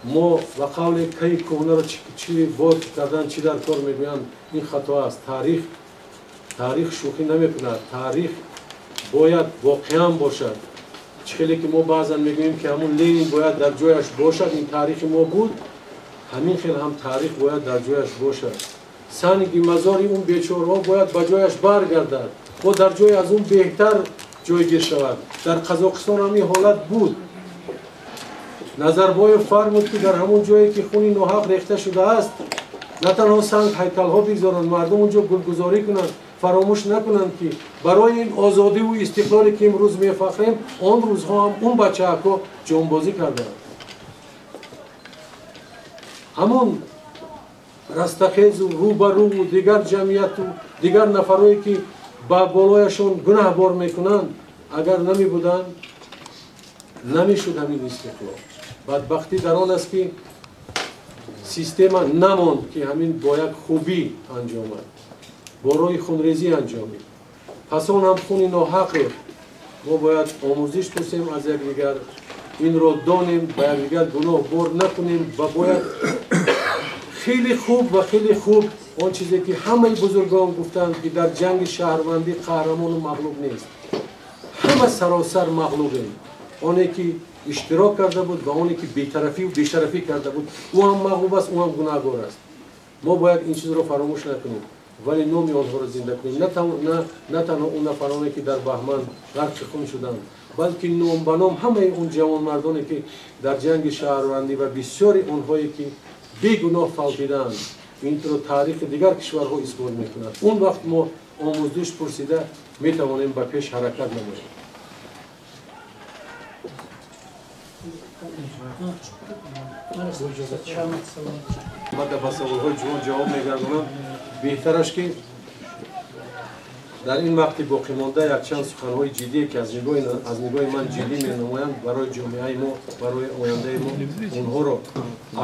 мо ба қавле каи кӯҳнаро чӣ бод кардан, чӣ дар кор мегӯянд, ин хато аст. Таърих шӯхӣ намекунад, таърих бояд воқеан бошад. Чӣ хеле ки мо баъзан мегӯем, ки ҳамун Ленин бояд дар ҷояш бошад, ин таърихи мо буд, ҳамин хел ҳам таърих бояд дар ҷояш бошад. Санги мазори он бечораҳо бояд ба ҷояш баргардад, бо дар ҷои аз он беҳтар ҷойгир шавад. Дар Қазоқистон ҳамин ҳолат буд. Назарбоев фармуд, ки дар ҳамон ҷое, ки хуни ноҳақ рехта шудааст, на танҳо санг ҳайкалҳо бигзоранд, мардум он ҷо гулгузорӣ кунанд, фаромӯш накунанд, ки барои ин озодиву истиқлоле, ки имрӯз мефахрем, он рӯзҳо ҳам он бачаакҳо ҷонбозӣ карданд. Ҳамон Растахезу Рӯбарӯву дигар ҷамъияту дигар нафарое, ки ба болояшон гунаҳ бор мекунанд, агар намебуданд, намешуд ҳамин истиқлол. Бадбахтӣ дар он аст, ки система намонд, ки ҳамин бо як хубӣ анҷомад, бо роҳи хунрезӣ анҷомид, пас он ҳам хуни ноҳақ рехт. Мо бояд омӯзиш пурсем аз якдигар, инро донем, ба якдигар гуноҳ бор накунем ва бояд хеле хуб ва хеле хуб он чизе, ки ҳамаи бузургон гуфтанд, ки дар ҷанги шаҳрвандӣ қаҳрамону мағлуб нест, ҳама саросар мағлубем. Оне ки иштирок карда буд ва оне ки бетарафию бешарафӣ карда буд, ӯ ҳам мағлуб аст, ӯ ҳам гунаҳгор аст. Мо бояд ин чизро фаромӯш накунем. Вале номи онҳоро зинда кунем. На танҳо он нафароне, ки дар Баҳман ғарқи хун шуданд, балки ном ба ном ҳамаи он ҷавонмардоне, ки дар ҷанги шаҳрвандӣ ва бисёри онҳое, ки бегуноҳ фавтидаанд. Инро таърихи дигар кишварҳо исбот мекунад. Он вақт мо омӯздӯш пурсида метавонем ба пеш ҳаракат намоем. Албатта ба саволҳои ҷувон ҷавоб мегардонам. Беҳтараш ки дар ин вақти боқимонда якчанд суханҳои ҷиддие, ки аз нигоҳи ман ҷиддӣ менамоянд барои ҷомеаи мо, барои ояндаи мо, онҳоро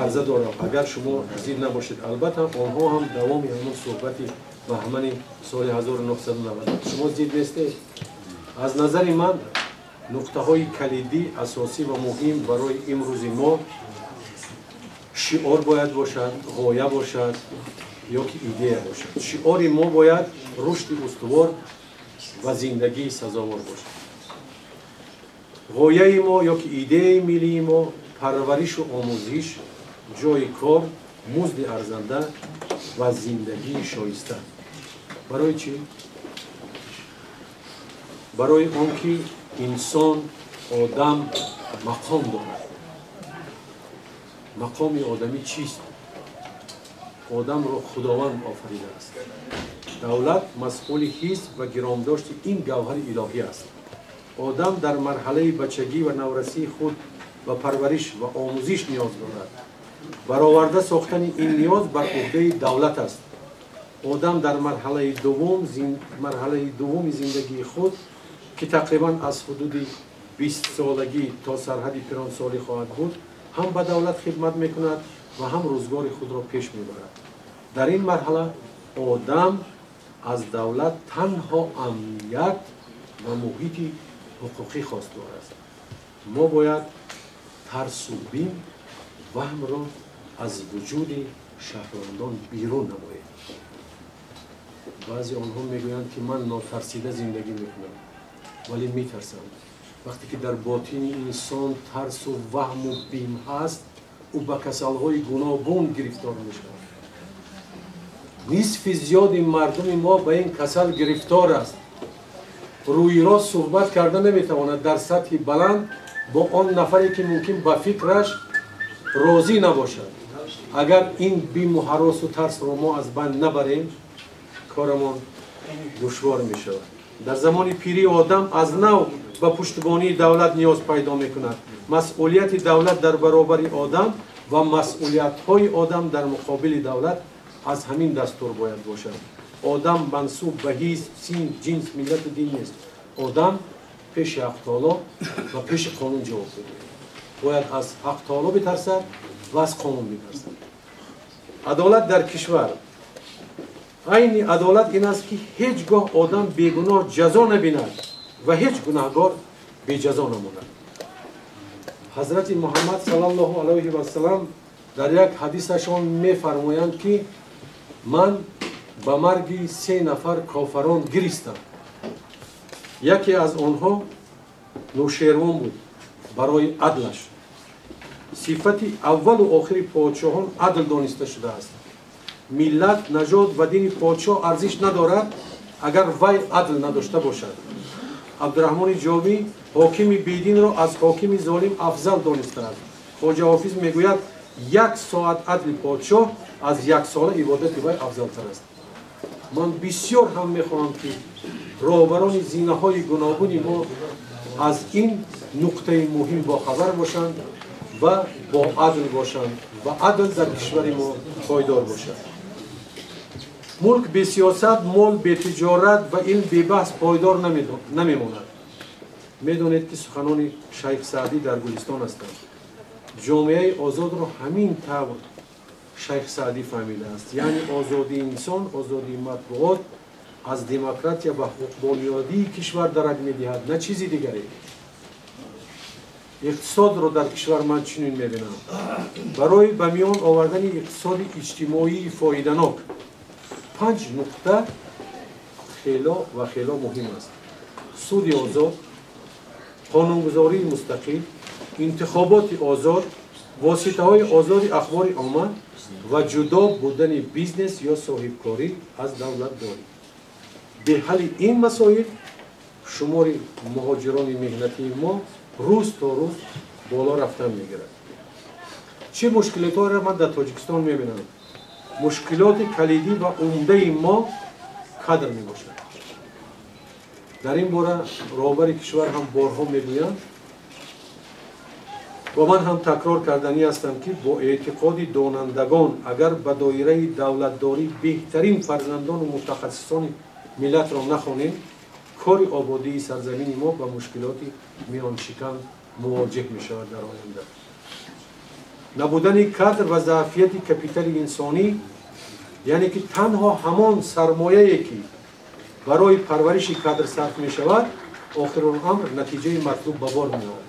арза дорам. Агар шумо зид набошед, албатта онҳо ҳам давоми ҳамон суҳбати баҳмани соли 1990. Шумо зид нестед? Аз назари ман нуқтаҳои калидӣ, асосӣ ва муҳим барои имрӯзи мо шиор бояд бошад, ғоя бошад ё ки идея бошад. Шиори мо бояд рушди устувор ва зиндагии сазовор бошад. Ғояи мо ё ки идеяи миллии мо парваришу омӯзиш, ҷойи кор, музди арзанда ва зиндагии шоиста. Барои чӣ? Барои он ки инсон, одам мақом дорад. Мақоми одамӣ чист? Одамро Худованд офаридааст. Давлат масъули ҳифз ва гиромдошти ин гавҳари илоҳӣ аст. Одам дар марҳалаи бачагӣ ва наврасии худ ба парвариш ва омӯзиш ниёз дорад. Бароварда сохтани ин ниёз бар уҳдаи давлат аст. Одам дар марҳалаи дуввуми зиндагии худ, ки тақрибан аз ҳудуди 20 солагӣ то сарҳади пиронсолӣ хоҳад буд, ҳам ба давлат хидмат мекунад ва ҳам рӯзгори худро пеш мебарад. Дар ин марҳала одам аз давлат танҳо амният ва муҳити ҳуқуқӣ хостдор аст. Мо бояд тарсу бим, ваҳмро аз вуҷуди шаҳрвандон берун намоем. Баъзе онҳо мегӯянд, ки ман нотарсида зиндагӣ мекунам, вале метарсам. Вақте ки дар ботини инсон тарсу ваҳму бим ҳаст, ӯ ба касалҳои гуногун гирифтор мешавад. Нисфи зиёди мардуми мо ба ин касал гирифтор аст. Рӯи рост суҳбат карда наметавонад дар сатҳи баланд бо он нафаре, ки мумкин ба фикраш розӣ набошад. Агар ин биму ҳаросу тарсро мо аз банд набарем, корамон душвор мешавад. Дар замони пирии одам аз нав ба пуштибонии давлат ниёз пайдо мекунад. Масъулияти давлат дар баробари одам ва масъулиятҳои одам дар муқобили давлат аз ҳамин дастур бояд бошад. Одам мансуб ба ҳизб, синф, ҷинс, миллату дин нест. Одам пеши ҳақ таоло ва пеши қонун ҷавоб медиҳад. Бояд аз ҳақ таоло битарсад ва аз қонун битарсад. Адолат дар кишвар. Айни адолат ин аст, ки ҳеҷ гоҳ одам бегуноҳ ҷазо набинад ва ҳеҷ гунаҳгор беҷазо намонад. Ҳазрати Муҳаммад саллаллоҳу алайҳи васалам дар як ҳадисашон мефармоянд, ки ман ба марги 3 нафар кофарон гиристам. Яке аз онҳо Нӯшервон буд барои адлаш. Сифати аввалу охири подшоҳон адл дониста шудааст. Миллат, нажод ва дини подшоҳ арзиш надорад, агар вай адл надошта бошад. Абдураҳмони Ҷомӣ ҳокими бединро аз ҳокими золим афзал донистааст. Хоҷа Ҳофиз мегӯяд, 1 соат адли подшоҳ аз 1 сола ибодати вай афзалтар аст. Ман бисёр ҳам мехоҳам, ки роҳбарони зинаҳои гуногуни мо аз ин нуқтаи муҳим бохабар бошанд ва бо адл бошанд ва адл дар кишвари мо пойдор бошад. Мулк бесиёсат, мол бетиҷорат ва илм бебаҳс пойдор намемонад. Медонед, ки суханони Шайх Саъдӣ дар Гулистон ҳастанд. Ҷомеаи озодро ҳамин тавр Шайх Саъдӣ фаҳмидааст. Яъне озодии инсон, озодии матбуот аз демократия ва ҳуқуқбунёдии кишвар дарак медиҳад, на чизи дигаре. Иқтисодро дар кишвар ман чунин мебинам. Барои ба миён овардани иқтисоди иҷтимоии фоиданок 5 нуқта хело ва хело муҳим аст. Суди озод, қонунгузории мустақил, интихоботи озод, Воситаҳои озоди ахбори омма ва ҷудо будани бизнес ё соҳибкорӣ аз давлатдорӣ. Бе ҳалли ин масоил шумори муҳоҷирони меҳнатии мо рӯз то рӯз боло рафтан мегирад. Чӣ мушкилотҳоро ман дар Тоҷикистон мебинам? Мушкилоти калидӣ ва умдаи мо кадр мебошад. Дар ин бора роҳбари кишвар ҳам борҳо мегӯянд ва ман ҳам такрор карданӣ ҳастам, ки бо эътиқоди донандагон агар ба доираи давлатдорӣ беҳтарин фарзандону мутахассисони миллатро нахонем, кори ободии сарзамини мо ба мушкилоти миёншикан мувоҷеҳ мешавад дар оянда. Набудани кадр ва заъфияти капитали инсонӣ, яъне ки танҳо ҳамон сармояе ки барои парвариши кадр сарф мешавад, охируламр натиҷаи матлуб ба бор меорад.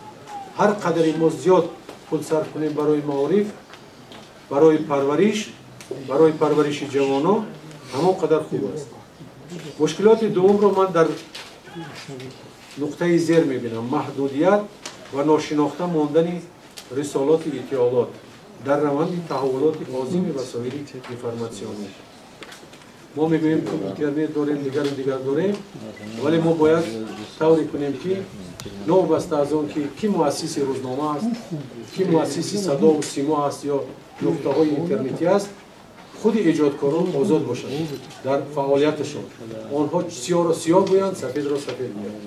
Ҳар қадаре мо зиёд пул сарф кунем барои маориф, барои парвариш, барои парвариши ҷавонон, ҳамон қадар хуб аст. Мушкилоти дуввумро ман дар нуқтаи зер мебинам: маҳдудият ва ношинохта мондани рисолоти иттиҳолот дар раванди таҳаввулоти озими васоили информатсионӣ. Мо мегӯем, ки интернет дорем, дигару дигар дорем, вале мо бояд тавре кунем, ки новобаста аз он ки ки муассиси рӯзнома аст, ки муассиси садову симо аст ё нуқтаҳои интернетӣ аст, худи эҷодкорон озод бошанд дар фаъолияташон. Онҳо сиёҳро сиёҳ гӯянд, сафедро сафед гӯянд.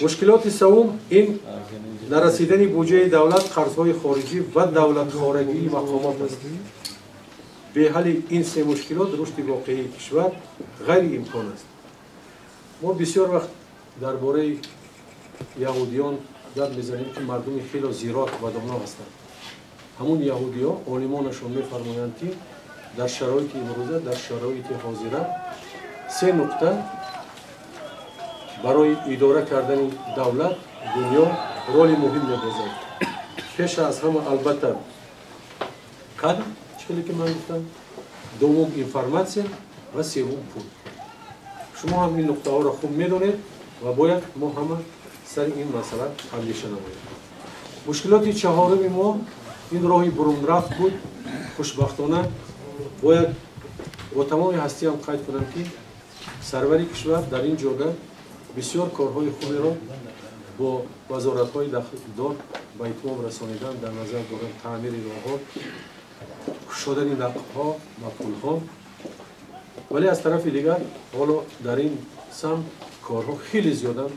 Мушкилоти севум ин нарасидани буҷаи давлат, қарзҳои хориҷӣ ва давлатхорагии мақомот аст. Бе ҳалли ин се мушкилот рушди воқеии кишвар ғайриимкон аст. Мо бисёр вақт дар бораи яҳудиён гап мезанем, ки мардуми хело зирок ва доно ҳастанд. Ҳамун яҳудиҳо олимонашон мефармоянд, ки дар шароити имрӯза, дар шароити ҳозира се нуқта барои идора кардани давлат, дунё роли муҳим мебозад. Пеш аз ҳама албатта кадр, чӣ хеле ки ман гуфтам, дуввум информатсия ва севум пул. Шумо ҳам ин нуқтаҳоро хуб медонед ва бояд мо ҳама сари ин масъала андеша намоем. Мушкилоти чаҳоруми мо ин роҳи бурунрафт буд. Хушбахтона бояд бо тамоми ҳастиам қайд кунам, ки сарвари кишвар дар ин ҷода бисёр корҳои хуберо бо вазоратҳои дахлдор ба итмом расонидан дар назар дорад: таъмири роҳҳо, кушодани нақбҳо ва пулҳо. Вале аз тарафи дигар ҳоло дар ин самт корҳо хеле зиёданд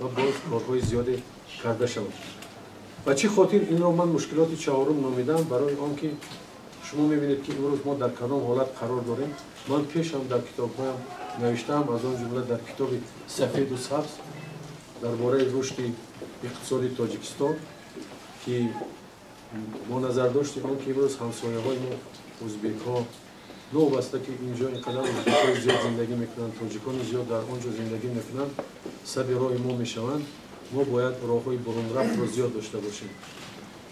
ва боз корҳои зиёде карда шаванд. Ба чӣ хотир инро ман мушкилоти чаҳорум номидам? Барои он ки шумо мебинед, ки имрӯз мо дар кадом ҳолат қарор дорем. Ман пешам дар китобҳоям навиштаам, аз он ҷумла дар китоби сафеду сабз дар бораи рушди иқтисоди Тоҷикистон, ки бо назардошти он ки имрӯз ҳамсояҳои мо узбекҳо, новобаста ки инҷо ин қадар узбекҳои зиёд зиндагӣ мекунанд, тоҷикони зиёд дар он ҷо зиндагӣ мекунанд, саби роҳи мо мешаванд, мо бояд роҳҳои бурунрафтро зиёд дошта бошем.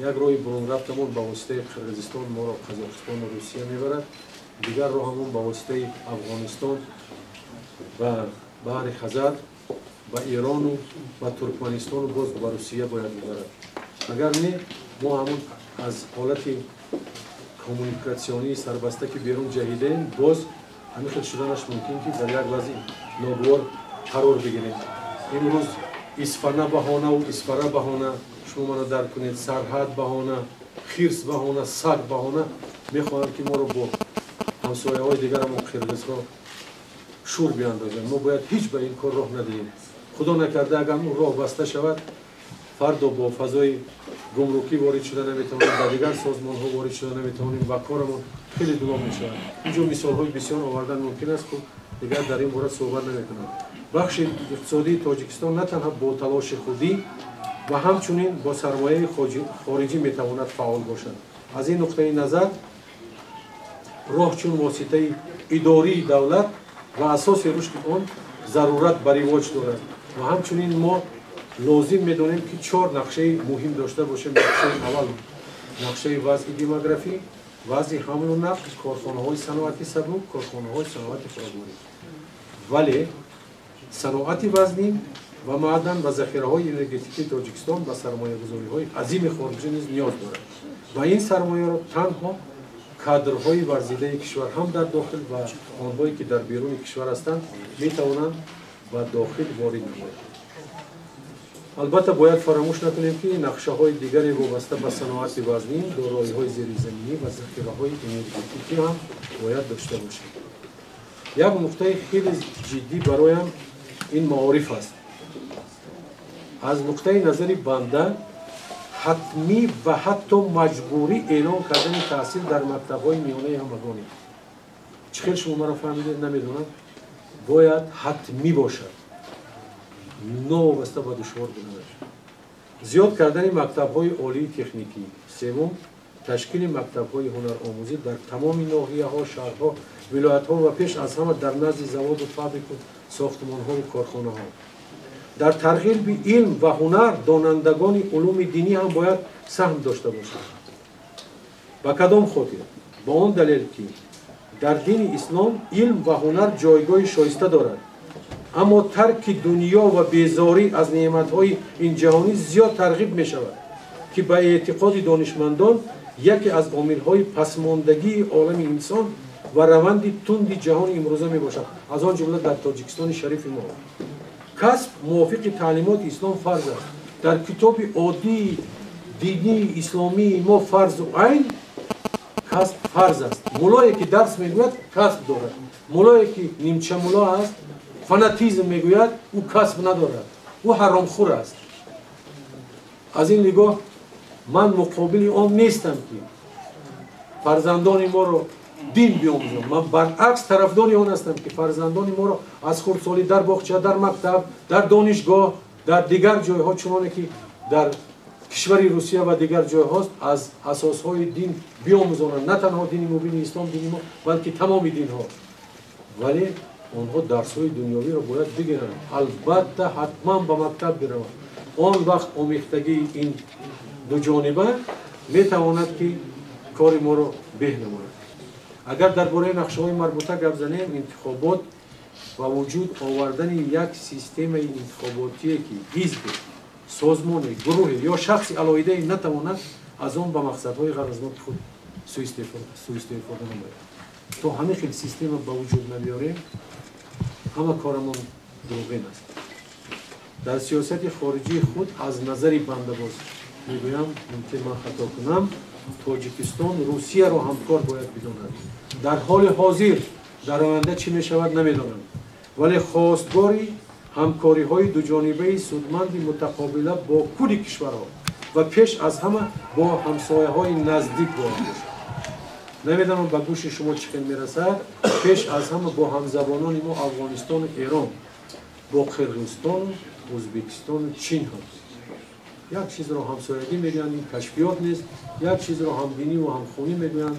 Як роҳи бурунрафтамон ба воситаи Қирғизистон моро Қазоқистону Русия мебарад, дигар роҳамон ба воситаи Афғонистон ва баҳри Хазар ба Ирону ба Туркманистону боз ба Русия бояд мебарад. Агар не, мо ҳамон аз ҳолати коммуникатсионии сарбаста, ки берун ҷаҳидаем, боз ҳамин хел шуданаш мумкин, ки дар як вазъи ногувор қарор бигирем. Имрӯз Исфана баҳонаву Исфара баҳона, шумо маро дарк кунед, сарҳад баҳона, хирс баҳона, саг баҳона мехоҳанд, ки моро бо ҳамсояҳои дигарамон қирғизҳо шур биандозанд. Мо бояд ҳеҷ ба ин кор роҳ надиҳем. Худо накарда, агар он роҳ баста шавад, фардо бо фазои гумрукӣ ворид шуда наметавонем, ба дигар созмонҳо ворид шуда наметавонем ва корамон хеле дулом мешавад. Инҷо мисолҳои бисёр овардан мумкин аст, хуб дигар дар ин бора суҳбат намекунам. Бахши иқтисодии Тоҷикистон на танҳо бо талоши худӣ ва ҳамчунин бо сармояи хориҷӣ метавонад фаъол бошад. Аз ин нуқтаи назар роҳ чун воситаи идории давлат ва асоси рушди он зарурат ба ривоҷ дорад ва ҳамчунин мо лозим медонем, ки чор нақшаи муҳим дошта бошем. Нақшаи аввал нақшаи вазъи демографӣ, вазъи ҳамлу нақл, корхонаҳои саноати сабук, корхонаҳои саноати хӯрокворӣ. Вале саноати вазнин Ва маъдан ва захираҳои энергетикии Тоҷикистон ба сармоягузориҳои азими хориҷӣ низ ниёз дорад ва ин сармояро танҳо кадрҳои варзидаи кишвар ҳам дар дохил ва онҳое ки дар беруни кишвар ҳастанд метавонанд ба дохил ворид намоянд. Албатта бояд фаромӯш накунем, ки нақшаҳои дигаре вобаста ба саноати вазнин, дороиҳои зеризаминӣ ва захираҳои энергетикӣ ҳам бояд дошта бошем. Як нуқтаи хеле ҷиддӣ бароям ин маориф аст. Аз нуқтаи назари банда ҳатмӣ ва ҳатто маҷбурӣ эълон кардани таҳсил дар мактабҳои миёнаи ҳамагонӣ. Чӣ хел шумо маро фаҳмидед, намедонам, бояд ҳатмӣ бошад, новобаста ба душвор буданаш. Зиёд кардани мактабҳои олии техникӣ. Севум, ташкили мактабҳои ҳунаромӯзӣ дар тамоми ноҳияҳо, шаҳрҳо, вилоятҳо ва пеш аз ҳама дар назди заводу фабрику, сохтмонҳову корхонаҳо. Дар тарғиби илм ва ҳунар донандагони улуми динӣ ҳам бояд саҳм дошта бошанд. Ба кадом хотир? Ба он далел, ки дар дини ислом илм ва ҳунар ҷойгоҳи шоиста дорад, аммо тарки дунё ва безорӣ аз неъматҳои ин ҷаҳонӣ зиёд тарғиб мешавад, ки ба эътиқоди донишмандон яке аз омилҳои пасмондагии олами инсон ва раванди тунди ҷаҳони имрӯза мебошад, аз он ҷумла дар Тоҷикистони шарифи мо. Касб мувофиқи таълимоти ислом фарз аст. Дар китоби оддии динии исломии мо фарзу айн касб фарз аст. Муллое ки дарс мегӯяд, касб дорад. Муллое ки нимчамулло аст, фанатизм мегӯяд, ӯ касб надорад, ӯ ҳаромхӯр аст. Аз ин нигоҳ ман муқобили он нестам, ки фарзандони моро дин биомӯзам. Ман баръакс тарафдори он ҳастам, ки фарзандони моро аз хурдсолӣ дар боғча, дар мактаб, дар донишгоҳ, дар дигар ҷойҳо, чуноне ки дар кишвари Русия ва дигар ҷойҳост, аз асосҳои дин биомӯзонанд. На танҳо дини мубини ислом, дини мо, балки тамоми динҳо. Вале онҳо дарсҳои дунёвиро бояд бигиранд. Албатта ҳатман ба мактаб бираванд. Он вақт омехтагии ин дуҷониба метавонад, ки кори моро беҳ намояд. Агар дар бораи нақшаҳои марбута гап занем, интихобот ва вуҷуд овардани як системаи интихоботие, ки ҳизбе, созмоне, гурӯҳе ё шахси алоҳидае натавонад аз он ба мақсадҳои ғаразноки худ суистифода намояд. То ҳамин хел система ба вуҷуд набиёрем, ҳама корамон дурӯғин аст. Дар сиёсати хориҷии худ аз назари банда боз мегӯям, мумкин ман хато кунам, Тоҷикистон Русияро ҳамкор бояд бидонад. Дар ҳоли ҳозир, дар оянда чӣ мешавад, намедонам, вале хостгори ҳамкориҳои дуҷонибаи судманди мутақобила бо кулли кишварҳо ва пеш аз ҳама бо ҳамсояҳои наздик бояд бошад. Намедонам ба гӯши шумо чӣ хел мерасад, пеш аз ҳама бо ҳамзабонони мо Афғонистону Эрон, бо Қирғизистону Ӯзбекистону Чин ҳам. Як чизро ҳамсоягӣ мегӯянд, ин кашфиёт нест, як чизро ҳамдинӣ ва ҳамхунӣ мегӯянд.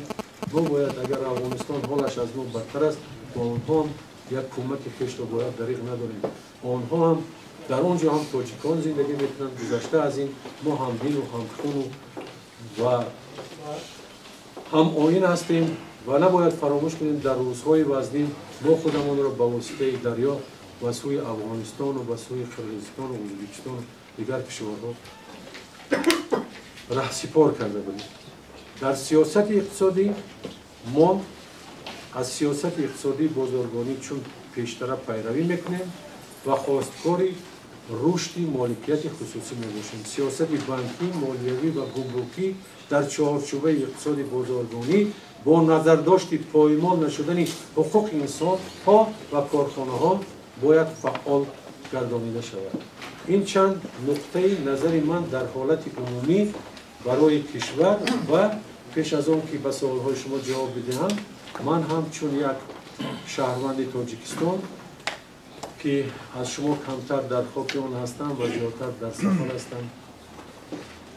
Мо бояд, агар Афғонистон ҳолаш аз мо бадтар аст, бо онҳо ҳам як кӯмаки хешро бояд дариғ надорем. Онҳо ҳам дар он ҷо ҳам тоҷикон зиндагӣ мекунанд. Гузашта аз ин мо ҳамдину ҳамхуну ва ҳамоин ҳастем ва набояд фаромӯш кунем, дар рӯзҳои вазнин мо худамонро ба воситаи дарё ба сӯи Афғонистону ба сӯи Қирғизистону Ӯзбекистону дигар кишварҳо раҳсипор карда будем. Дар сиёсати иқтисодӣ мо аз сиёсати иқтисодии бозоргонӣ чун пештара пайравӣ мекунем ва хосткори рушди моликияти хусусӣ мебошем. Сиёсати банкӣ, молиявӣ ва гумрукӣ дар чаҳорчӯбаи иқтисоди бозоргонӣ бо назардошти поймол нашудани ҳуқуқи инсонҳо ва корхонаҳо бояд фаъол гардонида шавад. Ин чанд нуқтаи назари ман дар ҳолати умумӣ барои кишвар ва пеш аз он ки ба суолҳои шумо ҷавоб бидиҳам, ман ҳам чун як шаҳрванди Тоҷикистон, ки аз шумо камтар дар хоки он ҳастам ва зиёдтар дар сафар ҳастам,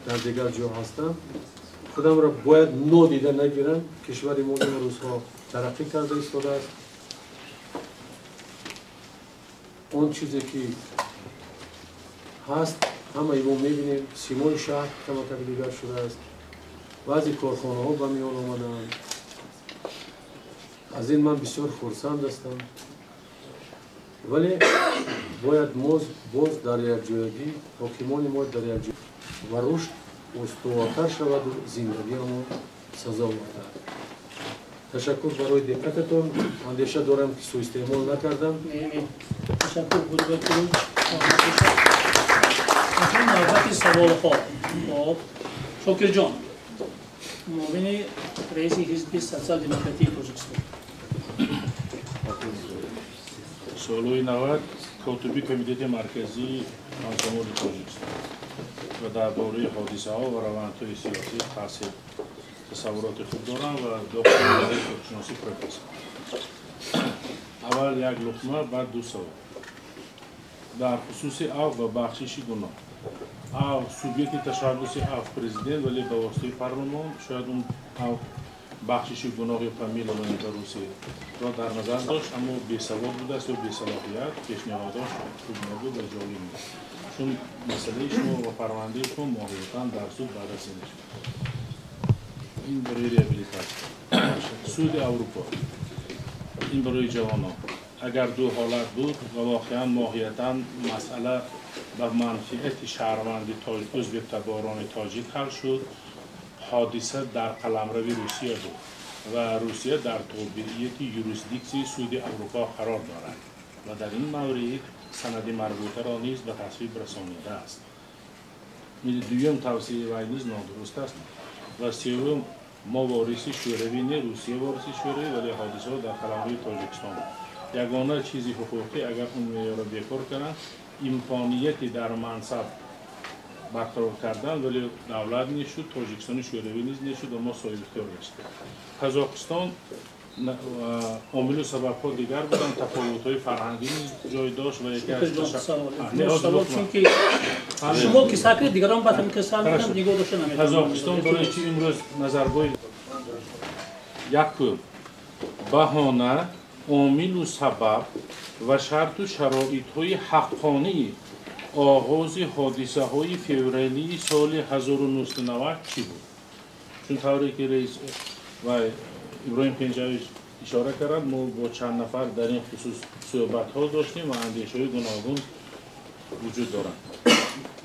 дар дигар ҷо ҳастам, худамро бояд нодида нагирам. Кишвари мо ин рӯзҳо тараққӣ карда истодааст. Он чизе ки ҳаст, ҳамаи мо мебинем, симои шаҳр камакак дигар шудааст, баъзе корхонаҳо ба миён омадаанд. Аз ин ман бисёр хурсанд ҳастам, вале Бояд боз дар якҷоягӣ ҳокимони мо дар якҷоягӣ ва рушд устувортар шаваду зиндагиамон сазовортар. Ташаккур барои диққататон. Андеша дорам, ки суистеъмол накардам. Ташаккур, Бурбакирович. Навбати саволҳо. Хоб, Шокирҷон, муовини раиси Ҳизби Социал-демократии Тоҷикистон. Солҳои 90 котиби Комитети Марказии Комсомоли Тоҷикистон ва дар бораи ҳодисаҳо ва равандҳои сиёсӣ таъсир тасаввуроти хуб дорам ва доктори ҳуқуқшиносӣ, профессор. Аввал як луқма, баъд ду савол. Дар хусуси афв ва бахшиши гуноҳ. Афв, субъекти ташаббуси афв президент, вале ба воситаи парлумон. Шояд он афв, бахшиши гуноҳ ё помилование ба русиро дар назар дошт, аммо бесавод будааст ё бесалоҳият, пешниҳодош хуб набуд ва ҷолиб нест, чун масъалаи шумо ва парвандаи шумо моҳиятан дар суд баррасӣ мешавад. Ин барои реабилитатсия. Суди Аврупо, ин барои ҷавонон. Агар ду ҳолат буд ва воқеан моҳиятан масъала ба манфиати шаҳрванди ӯзбектаборони тоҷик ҳал шуд, ҳодиса дар қаламрави Русия буд ва Русия дар тобеияти юрисдиксияи Суди Аврупо қарор дорад ва дар ин маврид санади марбутаро низ ба тасвиб расонидааст. Дуюм тавсияи вай низ нодуруст аст. Ва сеюм, мо вориси Шӯравӣ не, Русия вориси Шӯравӣ, вале ҳодисаҳо дар қаламрави Тоҷикистон. Ягона чизи ҳуқуқӣ, агар он меъёрро бекор кунанд, имконияти дар мансаб барқарор кардан, вале давлат нешуд, Тоҷикистони Шӯравӣ низ нешуд ва мо соҳибихтиёр гаштем. Қазоқистон, омилу сабабҳо дигар буданд, тафовутҳои фарҳангӣ низ ҷой дошт ва яке аз шумо ки сар кардед, дигарон баъд ҳам ки сар мекунанд, нигоҳ дошта наметавонанд. Қазоқистон барои чи имрӯз Назарбоев? Якум, баҳона, омилу сабаб ва шарту шароитҳои ҳаққонии оғози ҳодисаҳои февралии соли 1990 чӣ буд? Чун тавре ки раис ва Иброҳим Пенҷавич ишора кард, мо бо чанд нафар дар ин хусус суҳбатҳо доштем ва андешаҳои гуногун вуҷуд доранд.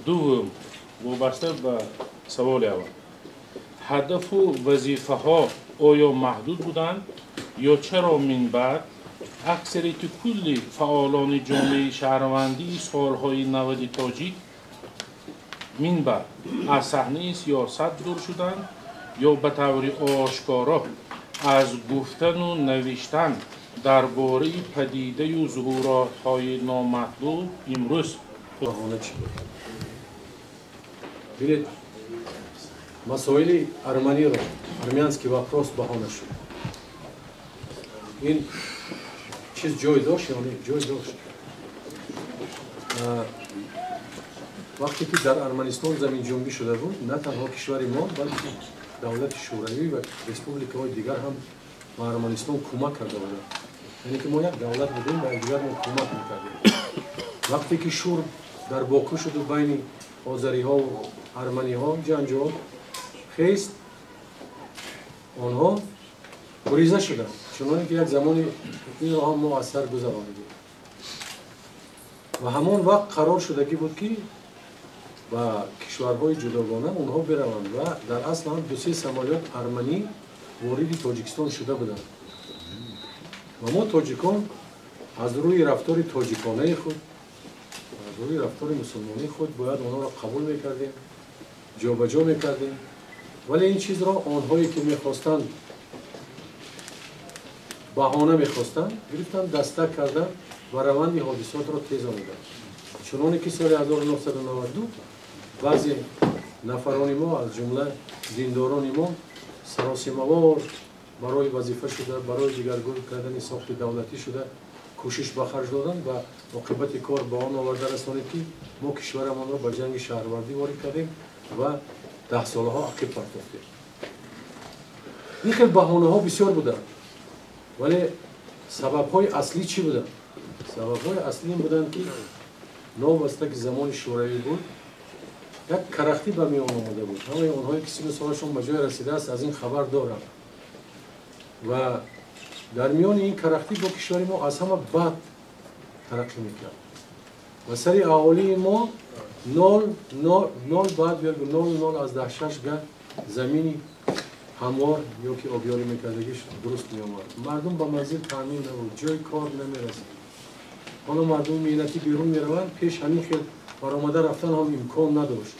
Дуввум, вобаста ба саволи аввал, ҳадафу вазифаҳо оё маҳдуд буданд ё чаро минбаъд аксарияти кулли фаъолони ҷомеаи шаҳрвандии солҳои 90-и тоҷик минбаъд аз саҳнаи сиёсат дур шуданд ё ба таври ошкоро аз гуфтану навиштан дар бораи падидаю зуҳуротҳои номатлуб имрӯз? Баҳона чӣ буд? Бинед, масоили арманиро, армянский вопрос баҳона шуд. Ин чиз ҷой дошт ё не? Ҷой дошт. Вақте ки дар Арманистон заминҷунбӣ шуда буд, на танҳо кишвари мо, балки давлати Шӯравӣ ва республикаҳои дигар ҳам ба Арманистон кӯмак карда буданд. Яъне ки мо як давлат будем ва якдигар мо кӯмак мекардем. Вақте ки шур дар Боку шуду байни озариҳову арманиҳо ҷанҷол хест, онҳо гуриза шуданд, чуноне ки як замони инро ҳам мо аз сар гузаронидем. Ва ҳамон вақт қарор шудагӣ буд, ки ба кишварҳои ҷудогона онҳо бираванд, ва дар асл ҳам дусе самолёт арманӣ вориди Тоҷикистон шуда буданд. Ва мо, тоҷикон, аз рӯи рафтори тоҷиконаи худ, аз рӯи рафтори мусулмонии худ бояд онҳоро қабул мекардем, ҷобаҷо мекардем. Вале ин чизро онҳое ки мехостанд, баҳона мехостанд, гирифтанд, дастак карданд ва раванди ҳодисотро тезониданд. Чуноне ки соли 1992 баъзе нафарони мо, аз ҷумла диндорони мо, саросимавор барои вазифа шуда, барои дигаргун кардани сохти давлатӣ шуда кӯшиш ба харҷ доданд ва оқибати кор ба он оварда расонид, ки мо кишварамонро ба ҷанги шаҳрвардӣ ворид кардем ва даҳсолаҳо ақиб партофтем. Ин хел баҳонаҳо бисёр буданд, вале сабабҳои аслӣ чӣ буданд? Сабабҳои аслӣ ин буданд, ки новобаста ки замони Шӯравӣ буд, як карахтӣ ба миён омада буд. Ҳамаи онҳое ки сину солашон ба ҷое расидааст, аз ин хабар доранд. Ва дар миёни ин карахтӣ бо кишвари мо аз ҳама бад тараққӣ мекард. Ва сари аҳолии мо 0.0,06 га замини ҳамвор ё ки обёрӣ мекардагиш дуруст меомад. Мардум ба манзил таъмин набуд, ҷои кор намерасид. Ҳоло мардуми меҳнатӣ берун мераванд, пеш ҳамин хел баромада рафтан ҳам имкон надошт.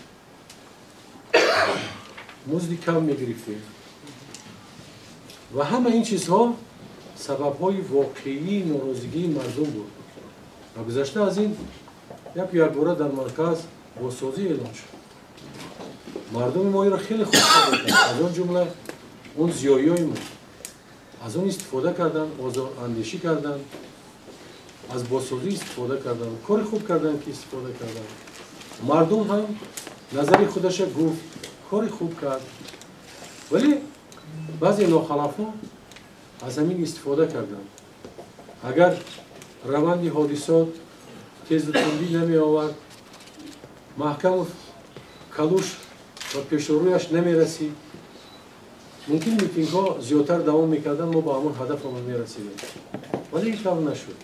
Музди кам мегирифтем. Ва ҳама ин чизҳо сабабҳои воқеии норозигии мардум буд. Ва гузашта аз ин яку якбора дар марказ бозсозӣ эълон шуд. Мардуми мо инро хеле хуб қабул кард, аз он ҷумла он зиёиёи мо аз он истифода карданд, озодандешӣ карданд, аз бозсозӣ истифода карданд, кори хуб карданд ки истифода карданд. Мардум ҳам назари худаша гуфт, кори хуб кард. Вале баъзе нохалафҳо аз ҳамин истифода карданд. Агар раванди ҳодисот тезу тундӣ намеовард, Маҳкамов калуш ва пешорӯяш намерасид, мумкин митингҳо зиёдтар давом мекарданд, мо ба ҳамон ҳадафамон мерасидем. Вале ин тавр нашуд.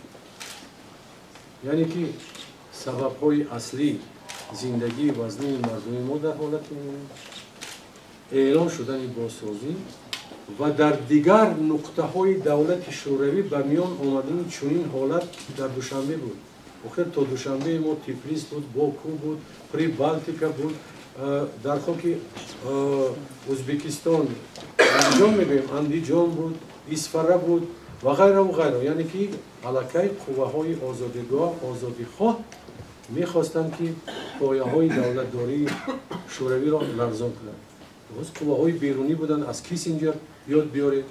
Яъне ки сабабҳои аслӣ зиндагии вазнии мардуми мо дар ҳолати эълон шудани бозсозӣ ва дар дигар нуқтаҳои давлати шӯравӣ ба миён омадани чунин ҳолат дар Душанбе буд. Охир то Душанбе мо Тифлис буд, Боку буд, Прибалтика буд, дар хоки Ӯзбекистон Андиҷон мегӯем, Андиҷон буд, Исфара буд ва ғайраву ғайра. Яъне ки аллакай қувваҳои озодигоҳ, озодихоҳ мехостанд ки пояҳои давлатдории шӯравиро ларзон кунанд. Боз қувваҳои берунӣ буданд, аз Киссинҷер ёд биёред,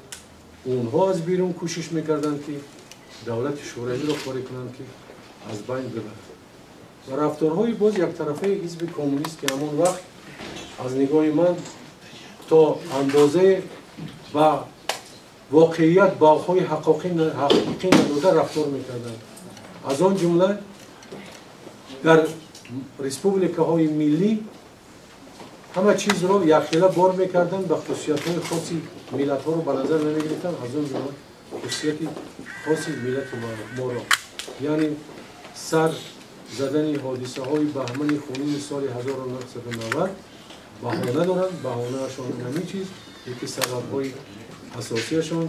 онҳо аз берун кӯшиш мекарданд ки давлати шӯравиро коре кунанд ки аз байн бибаранд. Ва рафторҳои боз яктарафаи ҳизби коммунист ки ҳамон вақт аз нигоҳи ман то андозае ба воқеият боғҳои ҳақиқӣ надода рафтор мекарданд. Аз он ҷумла дар республикаҳои миллӣ ҳама чизро якхела бор мекарданд, ба хусусиятҳои хоси миллатҳоро ба назар намегирифтанд, аз он ҷумла хусусияти хоси миллати моро. Яъне сар задани ҳодисаҳои баҳмани хунини соли 1990 баҳона доранд, баҳонаашон ҳамин чиз, яке сабабҳои асосияшон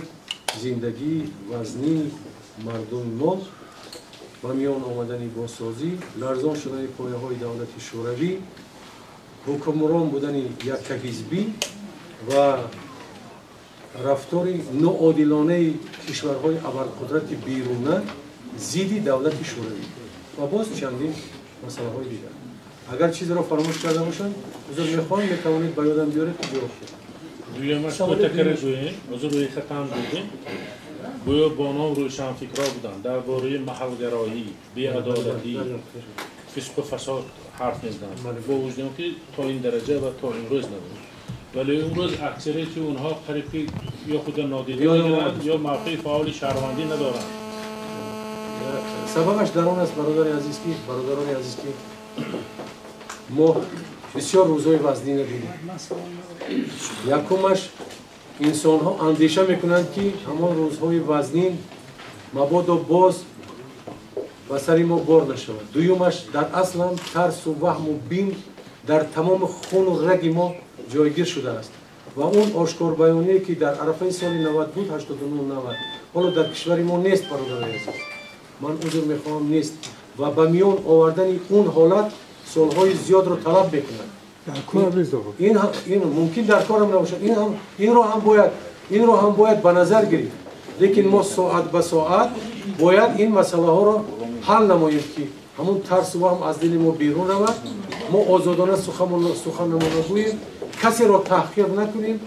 зиндагии вазнини мардуми мо ба миён омадани бозсозӣ, ларзон шудани пояҳои давлати шӯравӣ, ҳукмрон будани яккаҳизбӣ ва рафтори ноодилонаи кишварҳои абарқудрати беруна зидди давлати шӯравӣ ва боз чандин масъалаҳои дигар. Агар чизеро фаромӯш карда бошам, узр мехоҳам, метавонед ба ёдам биёред ки ҷавоб диҳам. Дуюмаш кӯтакара гӯем, ҳозир рӯи хатам додем. Гӯё бо ном рӯшанфикрҳо буданд, дар бораи маҳалгароӣ, беадолатӣ, фисқу фасод ҳарф мезананд, бо вуҷуди он ки то ин дараҷа ва то имрӯз набуд. Вале имрӯз аксарияти онҳо қариб ки ё худро нодида мегиранд, ё мавқеи фаъоли шаҳрвандӣ надоранд. Сабабаш дар он аст, бародари азиз, ки бародарони азиз, ки мо бисёр рӯзҳои вазнин дидем. Якумаш инсонҳо андеша мекунанд ки ҳамон рӯзҳои вазнин мабодо боз ба сари мо бор нашавад. Дуюмаш дар аслам тарсу ваҳму бим дар тамоми хуну раги мо ҷойгир шудааст ва он ошкорбаёние ки дар арафаи соли 90 буд, 89-90, ҳоло дар кишвари мо нест, бародарони азиз. Ман узр мехоҳам, нест. Ва ба миён овардани он ҳолат солҳои зиёдро талаб мекунад. Ин мумкин дар корам набошад, инро ҳам бояд ба назар гирифт. Лекин мо соат ба соат бояд ин масъалаҳоро ҳал намоем ки ҳамон тарсу ваҳм аз дили мо берун равад, мо озодона суханамонро гӯем, касеро таҳқир накунем.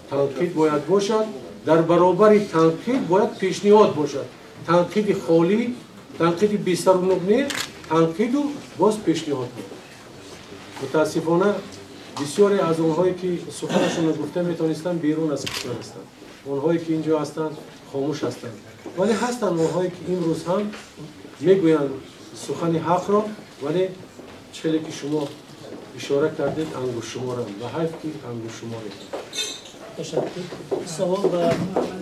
Танқид бояд бошад, дар баробари танқид бояд пешниҳод бошад. Танқиди холӣ, танқиди бесару нуқ не, танқиду боз пешниҳод. Мутаассифона бисёре аз онҳое ки суханашонро гуфта метавонистанд берун аз кишвар ҳастанд. Онҳое ки инҷо ҳастанд хомӯш ҳастанд. Вале ҳастанд онҳое ки имрӯз ҳам мегӯянд сухани ҳақро, вале челе ки шумо ишора кардед ангуштшуморанд ва ҳайф ки ангуштшуморед. Ташаккур. Савол ба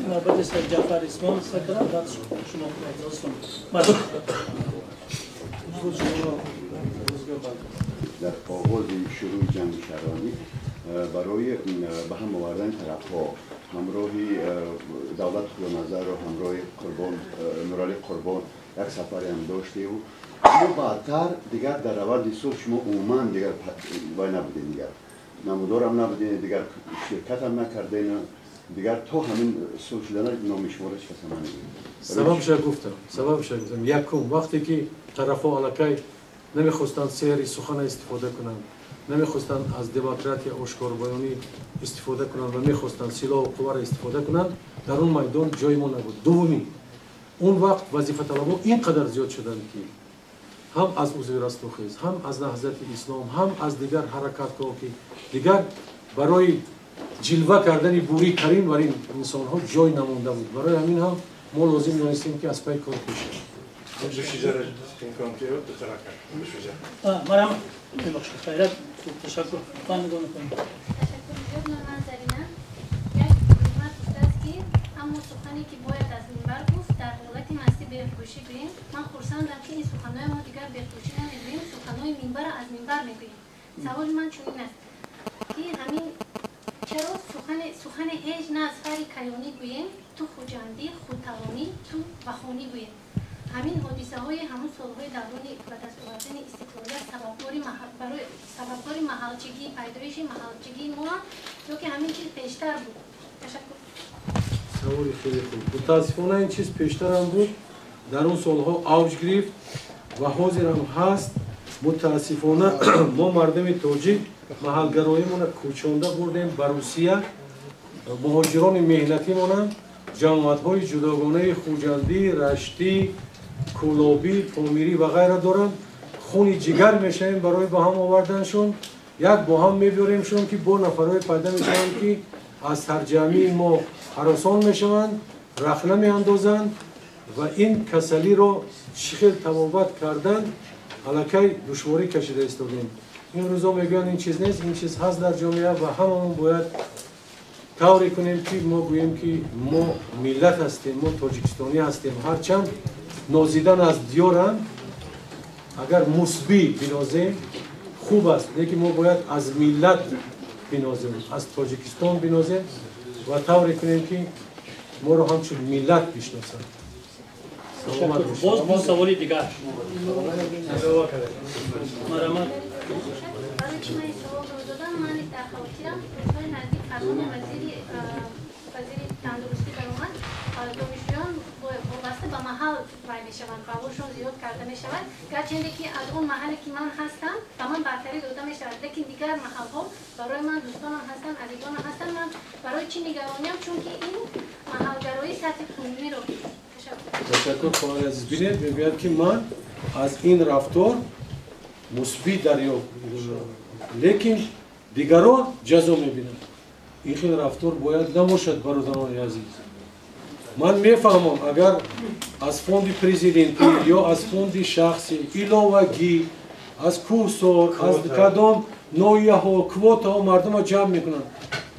навбати Саид Ҷаъфар Ислом сакра, баъд шумо. Дар оғози шурӯи ҷанги шаҳрвандӣ барои ба ҳам овардани тарафҳо ҳамроҳи давлат Худоназарро, ҳамроҳи Қурбон Нуралӣ Қурбон як сафаре ҳам доштеву, аммо баъдтар дигар дар раванди сулҳ шумо умуман дигар вай набудед, дигар намудорам набудед, дигар ширкатам накардед, дигар то ҳамин сулҳ шудана номи шуморо ҳеҷ кас намегӯяд. Сабабша гуфтам, сабабша гуфтам. Якум, вақте ки тарафҳо аллакай намехостанд сеҳри сухана истифода кунанд, намехостанд аз демократия, ошкорбаёнӣ истифода кунанд ва мехостанд силоҳу қувваро истифода кунанд, дар он майдон ҷои мо набуд. Дуввумӣ, он вақт вазифаталабо ин қадар зиёд шуданд, ки ҳам аз узви Растохез, ҳам аз Наҳзати Ислом, ҳам аз дигар ҳаракатҳо, ки дигар барои ҷилва кардани Бурӣ Карим бар ин инсонҳо ҷой намонда буд. Барои ҳамин ҳам мо лозим донистем, ки аз пай кор пеш. Марҳамат, бибахшед, хайрат, ташаккур. Ман нигоҳ мекунам. Ташаккур зиёд. Ман Зарина. Як ҳикмат гуфтааст, ки аммо сухане ки бояд аз минбар гуфт, дар ҳолати мастӣ беҳушӣ гӯем. Ман хурсандам, ки ин суханҳои мо дигар беҳушӣ намегӯем, суханҳои минбарро аз минбар мегӯем. Саволи ман чунин аст, ки ҳамин чаро сухане ҳеҷ на аз фарри каёнӣ гӯем, ту хуҷандӣ, худтавонӣ, ту вахонӣ гӯем. Ҳамин ҳодисаҳои ҳамун солҳои даврони ба даст овардани истиқлолият сабабгори маҳалчигӣ, пайдоиши маҳалчигии мо ё ки ҳамин чиз пештар буд? Ташаккур. Саволи хеле хуб. Мутаассифона, ин чиз пештарам буд, дар он солҳо авҷ гирифт ва ҳозирам ҳаст. Мутаассифона, мо мардуми тоҷик маҳалгароимона кӯчонда бурдем ба Русия. Муҳоҷирони меҳнатимона ҷамоатҳои ҷудогонаи хуҷандӣ, раштӣ, кӯлобӣ, помирӣ ва ғайра доранд. Хуни ҷигар мешавем барои ба ҳам оварданшон, як бо ҳам мебиёремшон, ки бо нафарҳое пайдо мешаванд, ки аз сарҷамъии мо ҳаросон мешаванд, рахна меандозанд ва ин касалиро чӣ хел табобат кардан аллакай душворӣ кашида истодем. Ин рӯзо мегӯянд, ин чиз нест, ин чиз ҳаст дар ҷомеа ва ҳамамон бояд тавре кунем, ки мо гӯем, ки мо миллат ҳастем, мо тоҷикистонӣ ҳастем. Ҳарчанд нозидан аз диёрам, агар мусбӣ бинозем, хуб аст, лекин мо бояд аз миллат бинозем, аз Тоҷикистон бинозем ва тавре кунем, ки моро ҳамчун миллат бишносанд. Боз ду саволи дигар. Марҳамат. Барои чӣ ман ин саволро додам? Ман дар хотирам, рӯзҳои наздик фармони вазири тандурустӣ баромад, донишҷӯён вобаста ба маҳал вай мешаванд, баҳошон зиёд карда мешавад. Гарчанде ки аз он маҳалле ки ман ҳастам, ба ман бартарӣ дода мешавад, лекин дигар маҳалҳо барои ман дӯстонам ҳастанд, азизонам ҳастанд. Ман барои чӣ нигарониям? Чунки ин маҳалгароӣ сатҳи қонуниро. Ташаккур, хоҳари азиз. Бинед, мегӯяд, ки ман аз ин рафтор мусбӣ дарёфт, лекин дигарон ҷазо мебинанд. Ин хел рафтор бояд набошад, бародарони азиз. Ман мефаҳмам, агар аз фонди президентӣ ё аз фонди шахсӣ иловагӣ аз кӯҳсор, аз кадом ноҳияҳо квотаҳо мардумро ҷамъ мекунанд,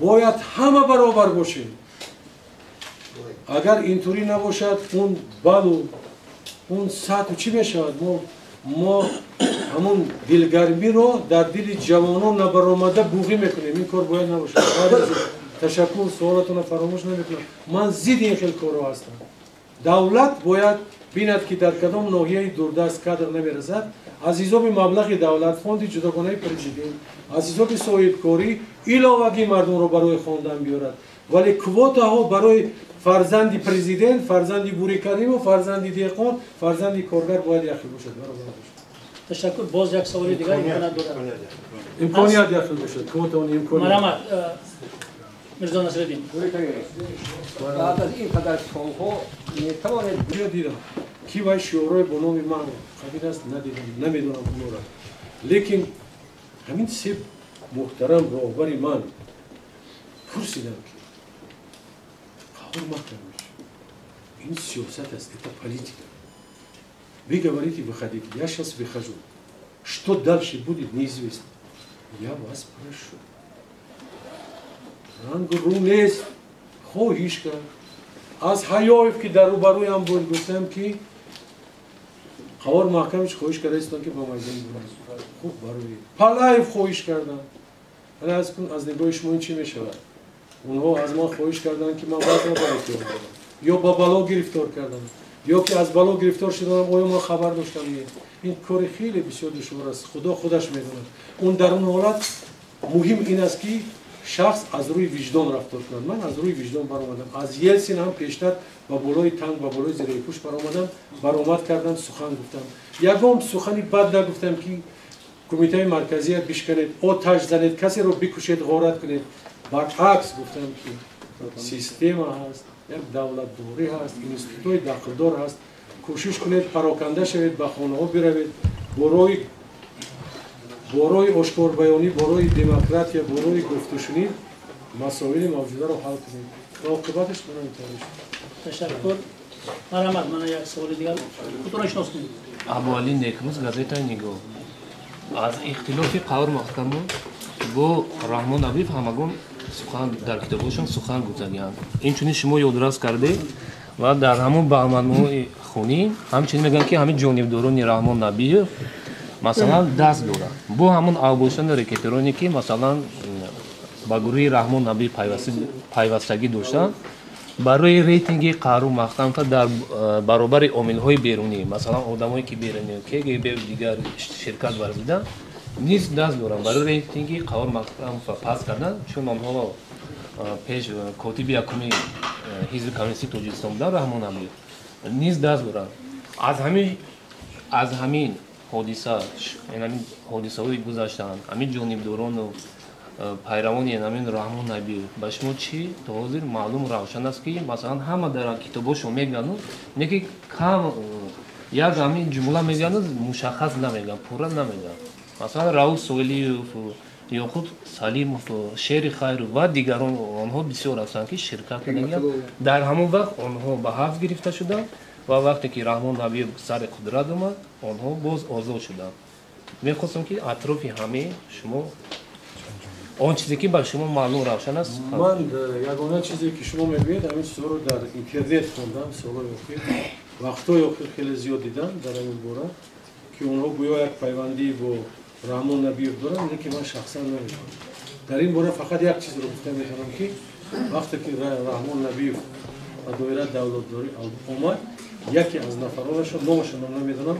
бояд ҳама баробар бошем. Агар интурӣ набошад, он балу он сатҳу чӣ мешавад? Мо ҳамун дилгармиро дар дили ҷавонон набаромада буғӣ мекунем. Ин кор бояд набошад. Ташаккур, суолатонро фаромӯш намекунам. Ман зидди ин хел корҳо ҳастам. Давлат бояд бинад, ки дар кадом ноҳияи дурдаст кадр намерасад, аз ҳисоби маблағи давлат, фонди ҷудогонаи президент, аз ҳисоби соҳибкорӣ иловагӣ мардумро барои хондан биёрад, вале квотаҳо барои фарзанди президент, фарзанди Бурикаримов, фарзанди деҳқон, фарзанди коргар бояд яхел бошад, баробар бошад. Ташаккур. Боз як саволи дигар имконият дорад. Имконият яхел бошад, квотаон имконият. Марҳамат, Мирзо Насриддин. Баъд аз ин қадар солҳо метавонед Куҷо дидам, ки вай шиорҳои бо номи ман қабил аст? Надидам, намедонам онора. Лекин ҳамин се муҳтарам роҳбари ман пурсидам, ки Қаҳор Маҳкамович, ин сиёсат аст, это политика. Вы говорите выходить, я сейчас выхожу, что дальше будет, неизвестно. Я вас прошу, рангу рӯ нест, хоҳиш кард. Аз ҳаёев, ки дар рӯбарӯям буд, гуфтам, ки Қаҳор Маҳкамович хоҳиш карда истоданд, ки ба майдон буранд. Хуб, барои Палаев хоҳиш карданд. Ҳала аз нигоҳи шумо ин чӣ мешавад? Онҳо аз ман хоҳиш карданд, ки ман вазна ба ихтиёр дорам, ё ба бало гирифтор кардам, ё ки аз бало гирифтор шуданам, оё ман хабар доштам? Не. Ин кори хеле бисёр душвор аст, Худо худаш медонад. Он дар он ҳолат муҳим ин аст, ки шахс аз рӯи виҷдон рафтор кунад. Ман аз рӯи виҷдон баромадам. Аз Елсин ҳам пештар ба болои танк, ба болои зиреҳпӯш баромадам, баромад кардам, сухан гуфтам. Ягон сухани бад нагуфтам, ки кумитаи марказия бишканед, оташ занед, касеро бикушед, ғорат кунед. Баръакс гуфтам, ки система ҳаст, як давлатдорӣ ҳаст, институтҳои дахлдор ҳаст, кӯшиш кунед пароканда шавед, ба хонаҳо биравед, бо роҳи ошкорбаёнӣ, бо роҳи демократия, бо роҳи гуфтушунид масоили мавҷударо ҳал кунед ва оқибаташ мана интавр шуд. Ташаккур. Марҳамат, мана як саволи дигар. Худро шинос кунед. Абуалӣ Некрӯз, газетаи «Нигоҳ». Аз ихтилофи Қаҳор Маҳкамов бо Раҳмон Набиев ҳамагон сухан дар китобҳошон сухан гуфтагианд. Инчунин шумо ёдрас кардед ва дар ҳамон баҳманҳои хунӣ ҳамчунин мегӯянд, ки ҳамин ҷонибдорони Раҳмон Набиев, масалан, даст дорад бо ҳамон авбошону рекетероне, ки, масалан, ба гурӯҳи Раҳмон Набиев пайвастагӣ доштанд, барои рейтинги Қаҳру Маҳкамова дар баробари омилҳои берунӣ, масалан, одамое ки берунӣ, КГБ, дигар ширкат варзиданд, низ даст доранд барои рейтинги Қаҳор Маҳкамова паст кардан, чун онҳо пеш котиби якуми Ҳизби Коммунистии Тоҷикистон буданд. Раҳмон Набиев низ даст доранд. Аз ҳамин ҳодиса, ҳамин ҳодисаҳои гузаштаанд, ҳамин ҷонибдорону пайравони ҳамин Раҳмон Набиев ба шумо чӣ то ҳозир маълум, равшан аст, ки, масалан, ҳама дар китобҳошон мегӯянд, не ки кам як ҳамин ҷумла мегӯянд, мушаххас намегӯянд, пурра намегӯянд. Масалан, Рауф Соилиев ё худ Салимов, Шери Хайров ва дигарон, онҳо бисёр ҳастанд, ки ширкат кардагианд. Дар ҳамон вақт онҳо ба ҳабс гирифта шуданд ва вақте ки Раҳмон Набиев сари қудрат омад, онҳо боз озод шуданд. Мехостам, ки атрофи ҳамаи шумо он чизе ки ба шумо маълум, равшан аст. Ман ягона чизе ки шумо мегӯед, ҳамин чизҳоро дар интернет хондам солҳои охир, вақтҳои охир хеле зиёд дидам дар ҳамин бора, ки онҳо гӯё як пайвандӣ бо Раҳмон Набиев доранд, лекин ман шахсан намедонам. Дар ин бора фақат як чизро гуфта метавонам, ки вақте ки Раҳмон Набиев ба доираи давлатдорӣ омад, яке аз нафаронашон, номашонро намедонам,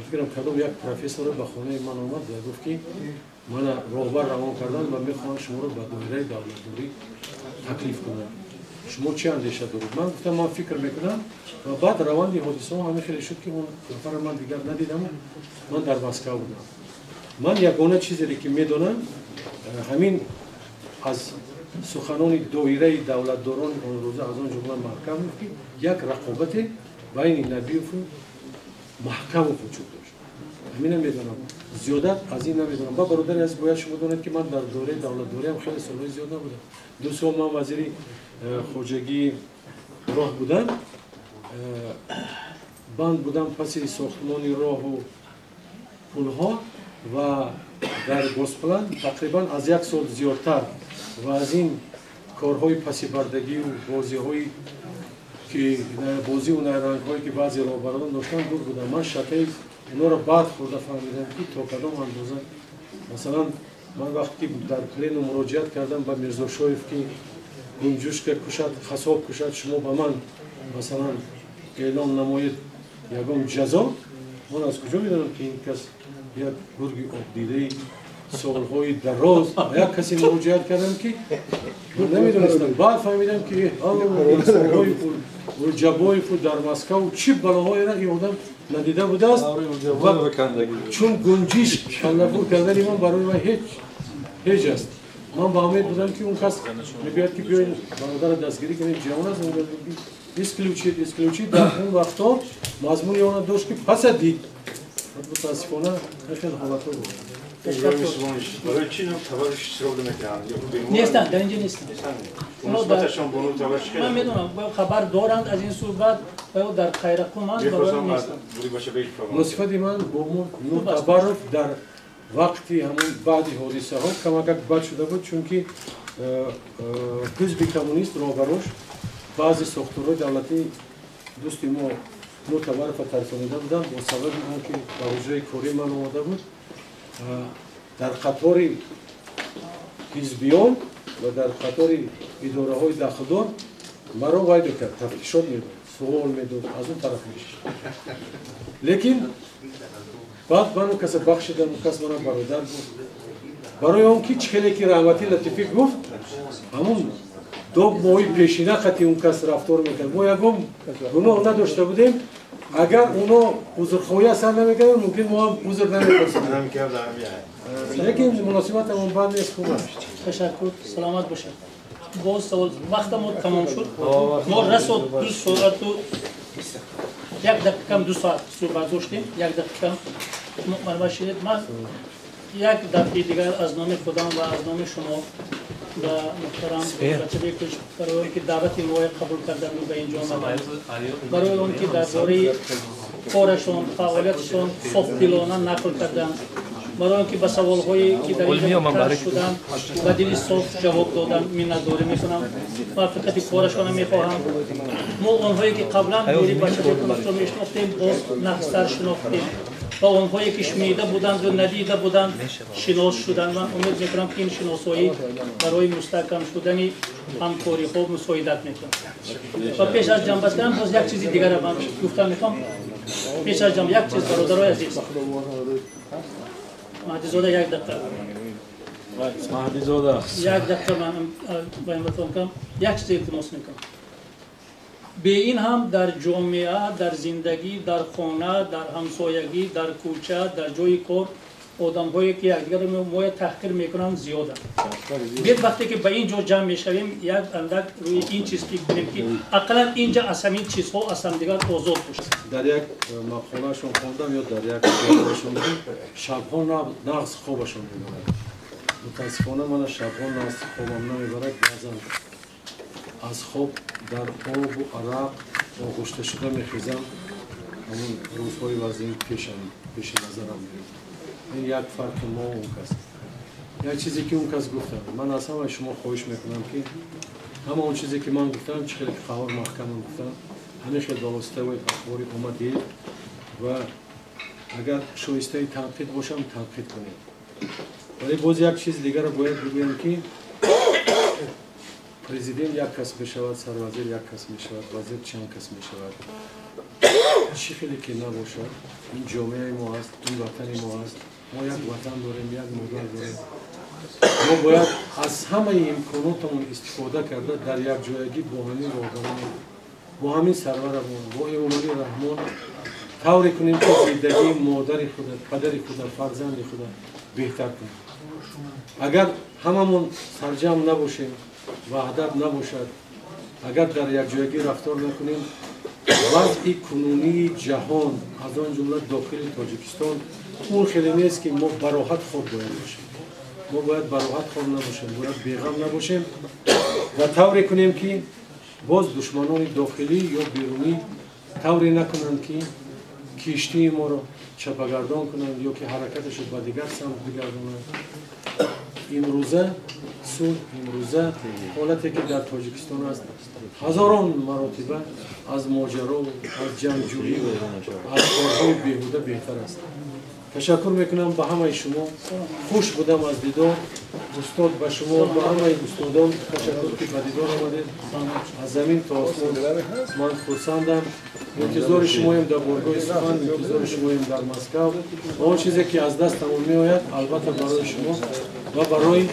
фикрам, кадом як профессоре ба хонаи ман омад ва гуфт, ки мана роҳбар равон кардан ва мехоҳам шуморо ба доираи давлатдорӣ таклиф кунам, шумо чӣ андеша доред? Ман гуфтам, ман фикр мекунам. Ва баъд раванди ҳодисаҳо ҳамин хеле шуд, ки он нафарро ман дигар надидам. Ман дар Москав будам. Ман ягона чизере ки медонам, ҳамин аз суханони доираи давлатдорони он рӯза, аз он ҷумла Маҳкамов, ки як рақобате байни Набиеву Маҳкамов вуҷуд дошт. Ҳамина медонам, зиёда аз ин намедонам. Ба бародари азиз, бояд шумо донед, ки ман дар доираи давлатдориам хеле солҳои зиёд набудам. 2 сол ман вазири хоҷагии роҳ будам, банд будам паси сохтмони роҳу пулҳо ва дар Госплан тақрибан аз як сол зиёдтар ва аз ин корҳои пасибардагию бозиҳои ки бозиву найрангҳое ки баъзе роҳбарон доштанд, дур будам. Ман шакаи онҳоро баъд хӯрда фаҳмидам, ки то кадом андоза. Масалан, ман вақте ки дар пленум муроҷиат кардам ба Мирзошоев, ки гунҷушка кушад, хасоб кушад, шумо ба ман, масалан, эълон намоед ягон ҷазо, ман аз куҷо медонам, ки ин кас як гурги обдидаи солҳои дароз? Ба як касе муроҷиат кардам, ки намедонистам. Баъд фаҳмидам, ки солҳои Улҷабоеву дар Москав чӣ балоҳоеро ин одам надида будааст. Чун гунҷишк каллапур кардани ман барои ман ҳеҷ аст. Ман ба умед будам, ки он кас мегӯяд, ки биёед, бародарро дастгирӣ кунем, ҷавон аст. Исключить, исключить дар он вақтҳо мазмуни она дошт, ки пасадид. Мутаассифона, хеле ҳолатҳо буд. Барои чӣ товарищ иштирок намекунанд? Нестанд, дар инҷо нестанд. Муносибаташон бо товарищ? Ман медонам, хабар доранд аз ин суҳбат ва ё дар Қайрақуманд. Муносибати ман бо Нуртабаров дар вақти ҳамон баъди ҳодисаҳо камакак бад шуда буд, чунки ҳизби коммунист, роҳбарош, баъзе сохторҳои давлатӣ, дӯсти мо Мутабарова тарсонида будам бо сабаби он ки ба ҳуҷраи кории ман омада буд, дар қатори ҳизбиён ва дар қатори идораҳои дахлдор маро вай мекард, тафтишот медод, суол медод, аз он тараф мешид. Лекин баъд ман он каса бахшидам, он кас мана бародар буд. Барои он ки чӣ хеле ки Раҳматӣ Латифӣ гуфт, ҳамун ду моҳи пешина қати он кас рафтор мекард. Мо ягон гуноҳ надошта будем. Агар оно узрхоҳӣ сар намекарданд, мумкин мо ҳам узр намепурсидем. Лекин муносибатамон бад нест, хуб аст. Ташаккур, саломат бошед. Боз савол, вақтамон тамом шуд. Мо расо 2 соату 1 дақиқам 2 соат суҳбат доштем, 1 дақиқам ман. Ман як дафъи дигар аз номи худам ва аз номи шумо ба муҳтарам Бачабекович барои он ки даъвати моро қабул карданд ва ба инҷо омаданд, барои он ки дар бораи корашон, фаъолияташон софдилона нақл карданд, барои он ки ба саволҳое ки дар инҷо матраҳ шуданд ба дили соф ҷавоб доданд, миннатдорӣ мекунам. Муваффақияти корашонро мехоҳам. Мо онҳое ки қаблан Нури Бачабековичро мешинохтем, боз нағзтар шинохтем ва онҳое ки шунида буданд ва надида буданд шинос шуданд. Ман умед мекунам ки ин шиносоӣ барои мустаҳкам шудани ҳамкориҳо мусоидат мекунад. Ва пеш аз ҷамъбаст кардан боз як чизи дигарро ман гуфтан мехоҳам. Пеш аз ҷамъ як чиз, бародарои азиз, Маҳдизода як дақиқа, Маҳдизода як дақиқа ман баён кунам, як чиз илтимос мекунам. Бе ин ҳам дар ҷомеа, дар зиндагӣ, дар хона, дар ҳамсоягӣ, дар кӯча, дар ҷои кор одамҳое ки якдигарро моя таҳқир мекунанд зиёданд. Бед вақте ки ба ин ҷо ҷамъ мешавем, як андак рӯи ин чиз фикр кунем ки ақаллан инҷа аз ҳамин чизҳо аз ҳамдигар озод бошад. Дар як мақолаашон хондам ё дар як шон шабҳо нағз хобашон мебарад. Мутаассифона мана шабҳо нағз хобам намебарад. Баъзан аз хоб дар обу арақ оғушта шуда мехезам. Ҳамон рӯзҳои вазин пеши назарам меояд. Ин як фарқи мо он кас. Як чизе ки он кас гуфтам, ман аз ҳамаи шумо хоҳиш мекунам ки ҳама он чизе ки ман гуфтам, чӣ хеле ки Қаҳор Маҳкамам гуфтам, ҳамин хел ба воситаи ахбори омма диҳед ва агар шоистаи танқид бошам, танқид кунед. Вале боз як чиз дигарро бояд бигӯям ки президент як кас мешавад, сарвазир як кас мешавад, вазир чанд кас мешавад. Чӣ хеле ки набошад, ин ҷомеаи мо аст, ин ватани мо аст. Мо як ватан дорем, як модар дорем. Мо бояд аз ҳамаи имконотамон истифода карда дар якҷоягӣ бо ҳамин роҳбарамон, бо ҳамин сарварамон, бо Эмомалӣ Раҳмон тавре кунем ки зиндагии модари худа, падари худа, фарзанди худа беҳтар кунем. Агар ҳамамон сарҷамъ набошем, ваҳдат набошад, агар дар якҷоягӣ рафтор накунем, вазъи кунунии ҷаҳон, аз он ҷумла дохили Тоҷикистон, он хеле нест ки мо бароҳат хоб бояд бошем. Мо бояд бароҳат хоб набошем, бояд беғам набошем ва тавре кунем ки боз душманони дохилӣ ё берунӣ тавре накунанд ки киштии моро чапагардон кунанд ё ки ҳаракаташро ба дигар самт бигардонанд. Имрӯза сулҳ, имрӯза ҳолате ки дар Тоҷикистон аст, ҳазорон маротиба аз моҷаро, аз ҷангҷӯӣ, аз корҳои беҳуда беҳтар аст. Ташаккур мекунам ба ҳамаи шумо. Хуш будам аз дидор. Устод, ба шумо, ба ҳамаи устодон ташаккур ки ба дидор омадед. Аз замин то осмон ман хурсандам. Интизори шумоем дар боргоҳи сухан, интизори шумоем дар Москав. Ва он чизе ки аз дастамон меояд, албатта барои шумо ва барои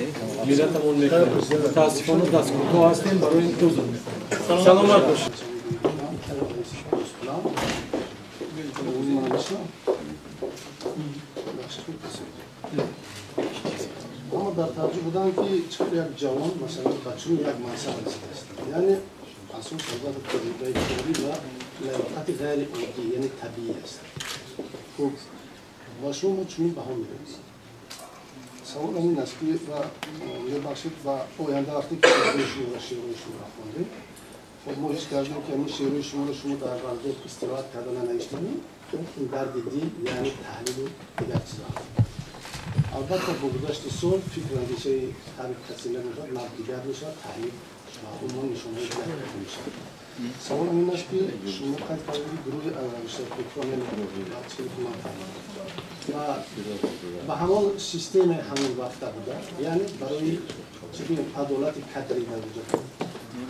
миллатамон мекунем. Мутаассифона дасткӯтоҳ ҳастем, барои ин узр мехоҳем. Саломат бошед. Аммо дар тааҷҷуб будам ки чӣ қадр як ҷавон масалан ба чунин як мансаб расидааст. Яъне асос албатта таҷрибаи корӣ ва лаёқати ғайриоддӣ, яъне табиӣ аст. Хуб, ба шумо мо чунин баҳо медиҳем. Савол ҳамин аст ки ва мебахшед, ба оянда вақте ки шеърҳои шуморо хондем, хуб мо ҳис кардем ки ҳамин шеърҳои шуморо шумо дар вазъият истироҳат карда нанавиштед, ин дарди дил, яъне таҳлилу дигар чизҳо. Албатта бо гузашти сол фикру андешаи ҳар касе набошад, нав дигар мешавад, таҳлил ва умуман нишонаҳои дигар мешавад. Савол ин аст, ки шумо қайд кардед гурӯҳи аз равшанфикрон, ман фаҳмидам, ва ба ҳамон системаи ҳамон вақта буда, яъне барои чӣ бигӯем, адолати кадрӣ дар вуҷуд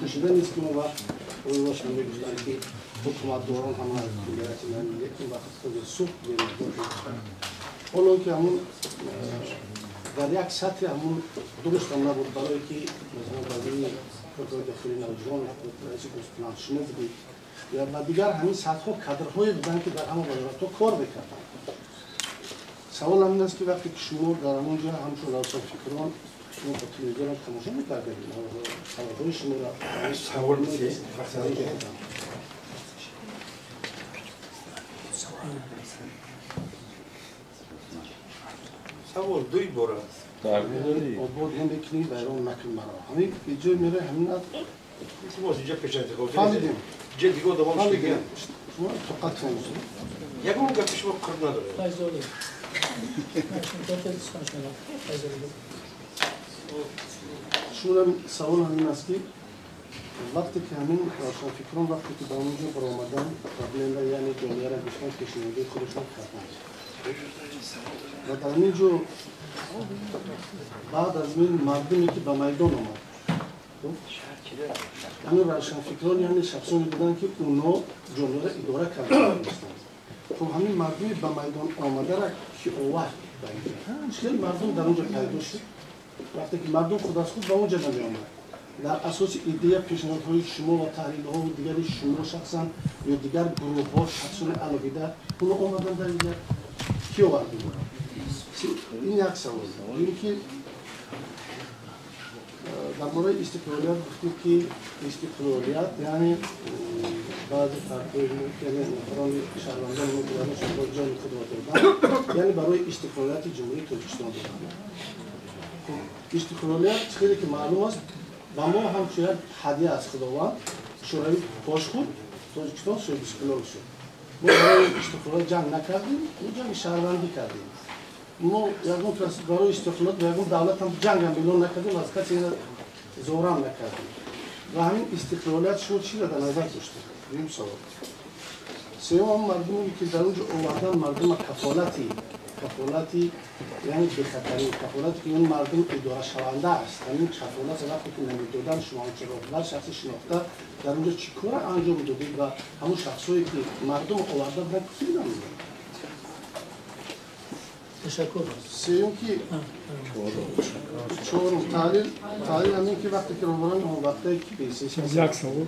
пӯшида нест, ки он вақт оёшон мегуфтанд, ки ҳукуматдорон ҳама аз миллати ин вақт сухт. Ҳоло ки ҳамун дар як сатҳи ҳамун дурустам набуд, барое ки масалан вазири корҳои дохилӣ Навҷонов буд, раиси Госплан шумо будед ва дигар ҳамин сатҳҳо кадрҳое буданд, ки дар ҳама вазоратҳо кор мекарданд. Саволам ин аст, ки вақте ки шумо дар ҳамон ҷо ҳамчун равшанфикрон, шумо ба телевизорам тамошо мекардед, саволҳои шуморо. Савол. Савол дуй бор аст. Обод мекунӣ, вайрон накун маро. Ҳамин ҷой мере, ҳамин Илтимос, инҷа пеш интихобот. Фаҳмидем. Ҷа дига одамон шудаган. Шумо тоқат кунед. Ягон гапи шумо қурб надорад. Файзолӣ. Шумо савол ҳамин аст, ки вақте ки ҳамин равшанфикрон, вақте ки ба он ҷо баромадан, проблема, яъне ҷомеаро гуфтан, пешниҳоди худашон карданд ва дар ҳамин ҷо баъд аз ин мардуме ки ба майдон омад, ҳамин равшанфикрон, яъне шахсоне буданд, ки онҳо ҷомеаро идора карда метавонистанд. Хуб, ҳамин мардуми ба майдон омадара ки овард ба инҷо? Хеле мардум дар он ҷо пайдо шуд. Вақте ки мардум худ аз худ ба он ҷо намеомад, дар асоси идея, пешниҳодҳои шумо ва таҳлилҳо дигари шумо шахсан ё дигар гурӯҳҳо, шахсони алоҳида, онҳо омаданд дар инҷа. Ки овард? Ин як савол. Ин ки дар бораи истиқлолият гуфтед, ки истиқлолият, яъне баъзе фардҳои, яъне нафарони шаҳрвандони мо, ки дар он солҳо ҷони худро доданд, яъне барои истиқлолияти Ҷумҳурии Тоҷикистон доданд. Истиқлолият, хеле ки маълум аст, ба мо ҳамчун як ҳадия аз Худованд. Шӯравӣ пош хӯрд, Тоҷикистон соҳибистиқлол шуд. Мо барои истиқлолият ҷанг накардем, мо ҷанги шаҳрвандӣ кардем. Мо ягон кас барои истиқлолият ба ягон давлатам ҷангам эълон накардем, аз касе зорам накардем. Ва ҳамин истиқлолият шумо чиро дар назар доштед? Дуюм савол. Сеюм, мардуме ки дар он ҷо овардан, мардума кафолати, яъне бехатарӣ, кафолате ки он мардум идорашаванда аст, ҳамин кафолат вақте ки намедоданд, шумо ҳамчун роҳбар, шахси шинохта, дар он ҷо чӣ кора анҷом медодед ва ҳамон шахсое ки мардум оварда буданд, ки буданд? Ташаккур. Сеюм ки чорум таҳлил ҳамин ки вақте ки роҳбарони он вақтае ки як савол.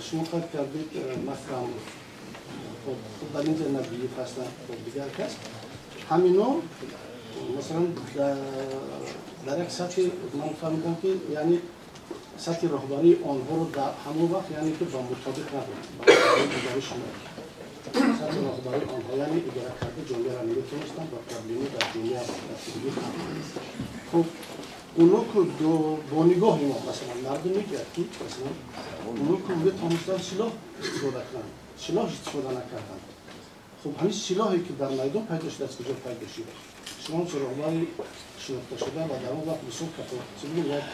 Шумо қайд кардед Макрам, дар инҷа Набиев ҳастанд, дигар кас, ҳамино масалан дар як сатҳи, ман фаҳмидам, ки яъне сатҳи роҳбарии онҳоро дар ҳамон вақт, яъне ки ба мутобиқ набуд ба идораи шумо. Сатҳи роҳбарии онҳо, яъне идора карда ҷомеаро наметавонистанд ва проблема дар ҷомеа буд. Хуб, оно ку бо нигоҳи мо, масалан мардум мегӯяд, ки масалан оно ку метавонистанд силоҳ истифода кунанд, силоҳ истифода накарданд. Хуб, ҳамин силоҳе ки дар майдон пайдо шуд, аз куҷо пайдо шуд? Шумо ҳамчун роҳбари шинохта шуда ва дар он вақт бисёр як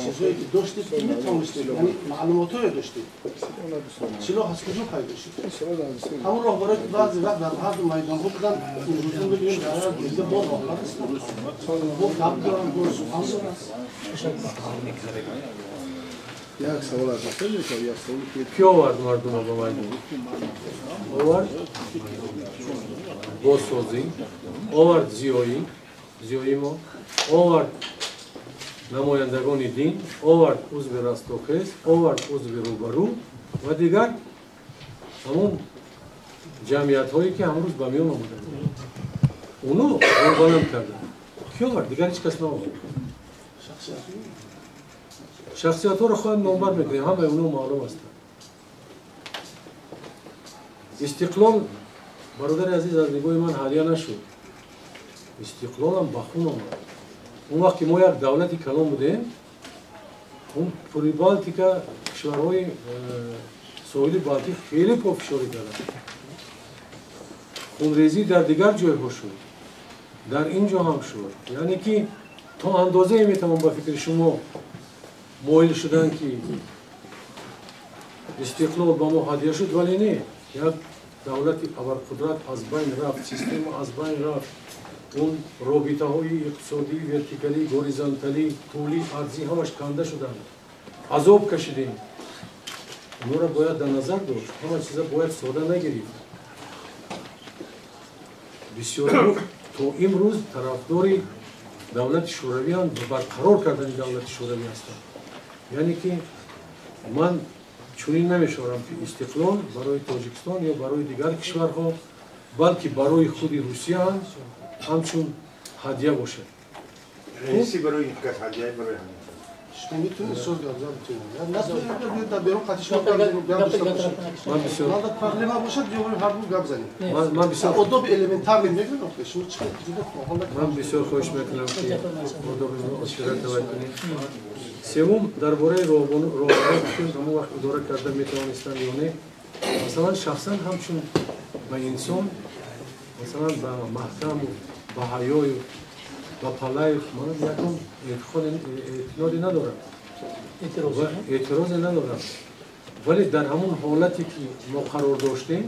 чизҳое ки доштед, ки метавонистед, яъне маълумотҳое доштед, силоҳ аз куҷо пайдо шуд? Ҳамон роҳбаре ки баъзе вақт дар ҳарду майдонҳо буданд, имрӯза мебинем дар ҳар ҷойда бо роҳбар ҳастанд, бо гап доранд, бо сухан доранд. Як савол аз як савол. Ки овард мардума ба майдон? Овард бозсозӣ, овард зиёӣ, зиёии мо, овард намояндагони дин, овард узви Растохез, овард узви Рӯбарӯ ва дигар ҳамон ҷамъиятҳое ки ҳамрӯз ба миён омаданд. Оно баланд карданд. Ки овард? Дигар ҳеҷ кас наовард. Шахсиятҳоро хоҳем номбар мекунем, ҳамаи онҳо маълум ҳастанд. Истиқлол, бародари азиз, аз нигоҳи ман ҳадия нашуд. Истиқлолам ба хун омад. Он вақт ки мо як давлати калон будем, он Прибалтика, кишварҳои соҳили Балтик хеле пофишорӣ карданд. Хунрезӣ дар дигар ҷойҳо шуд, дар ин ҷо ҳам шуд. Яъне ки то андозае метавон ба фикри шумо моил шудан, ки Истиқлол ба мо ҳадия шуд, вале не, як давлати абарқудрат аз байн рафт, система аз байн рафт, он робитаҳои иқтисодӣ, вертикалӣ, горизонталӣ, тӯлӣ, арзӣ ҳамаш канда шуданд, азоб кашидем. Онҳоро бояд дар назар дошт, ҳама чиза бояд сода нагирифт. Бисёриҳо то имрӯз тарафдори давлати шӯравианд ва барқарор кардани давлати шӯравӣ ҳастанд. Яъне ки ман чунин намешавам ки истиқлол барои Тоҷикистон ё барои дигар кишварҳо, балки барои худи Русия ҳам ҳамчун ҳадия бошад. Шумо метавонед соз гап зад битавонед. Натавонед дар берун қатъи шумо гап проблема бошад, биёем ҳар ду гап занем. Ман бисёр одоби элементарный мегӯям, охе шумо чӣ ҷудо ман бисёр хоҳиш мекунам ки одоби ошират таваҷҷӯҳ кунед. Севум, дар бораи роҳбарон ки ҳамон вақт идора карда метавонистанд ё не, масалан шахсан ҳамчун ба инсон, масалан ба Маҳкамов, ба Ҳаёев, ба Палаев ман ягон эътиноде надорам, эътирозе надорам. Вале дар ҳамон ҳолате ки мо қарор доштем,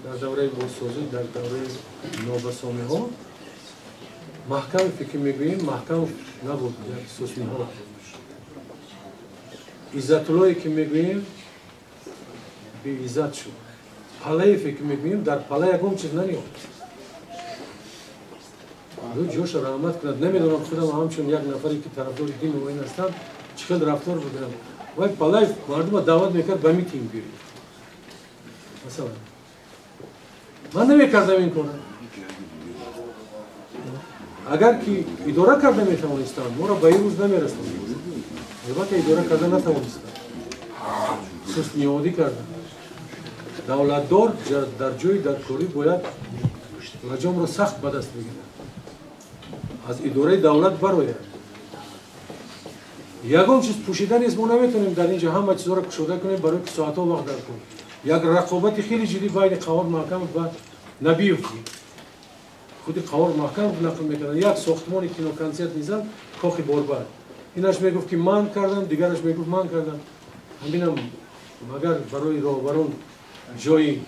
дар давраи бозсозӣ, дар давраи нобасомиҳо, Маҳкамове ки мегӯем, Маҳкамов набуд, як сусниҳо. Иззатуллое ки мегӯем, беиззат шуд. Палаеве ки мегӯем, дар Пала ягон чиз наёфт. Ҷоша раҳмат кунад. Намедонам худам ҳамчун як нафаре ки тарафдори дину оин ҳастам, чӣ хел рафтор будам. Вай Палаев мардума даъват мекард ба митинг биёед. Масалан, ман намекардам ин корро. Агар ки идора карда метавонистам, моро ба ин рӯз намерасонд. Албатта идора карда натавонистам, сустниҳодӣ кардам. Давлатдор дар ҷои даркорӣ бояд лаҷомро сахт ба даст бигирад, аз идораи давлат барояд. Ягон чиз пӯшида нест, мо наметавонем дар ин ҷо ҳама чизҳоро кушода кунем, барои ки соатҳо вақт дар кун. Як рақобати хеле ҷиддӣ байни Қаҳор Маҳкамов ва Набиев буд. Худи Қаҳор Маҳкамов нақл мекарданд, як сохтмони киноконсерт низам Кохи Борбар. Инаш мегуфт ки ман кардам, дигараш мегуфт ман кардам. Ҳаминам магар барои роҳбарон ҷои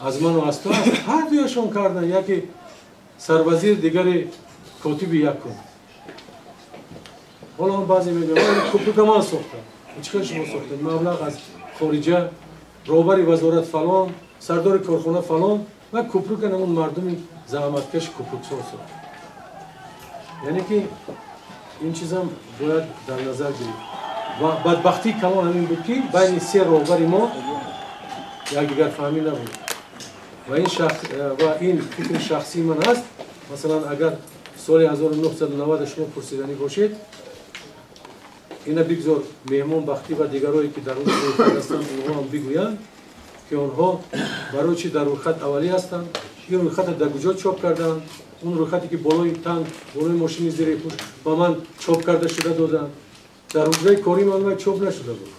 аз ману аз ту аст? Ҳар дуяшон карданд, яке сарвазир, дигаре котиби якум. Ҳоло ҳам баъзе мегӯянд кӯпрука ман сохтам. Чӣ хел шумо сохтед? Маблағ аз хориҷа, роҳбари вазорат фалон, сардори корхона фалон ва кӯпрука намун мардуми заҳматкаши кӯпруксоз сохт. Яъне ки ин чизам бояд дар назар гирифт. Ва бадбахтии калон ҳамин буд ки байни се роҳбари мо якдигарфаҳмӣ набуд. Ва ин фикри шахсии ман аст. Масалан, агар соли 1990 шумо пурсиданӣ бошед, ина бигзор меҳмон Бахтӣ ва дигарое ки дар он рӯйхат ҳастанд, онҳо ҳам бигӯянд ки онҳо барои чӣ дар рӯйхат аввалӣ ҳастанд, ин рӯйхатро дар куҷо чоп карданд, он рӯйхате ки болои танк, болои мошини зирепӯш ба ман чоп карда шуда доданд, дар ҳуҷраи кории ман вай чоп нашуда буд,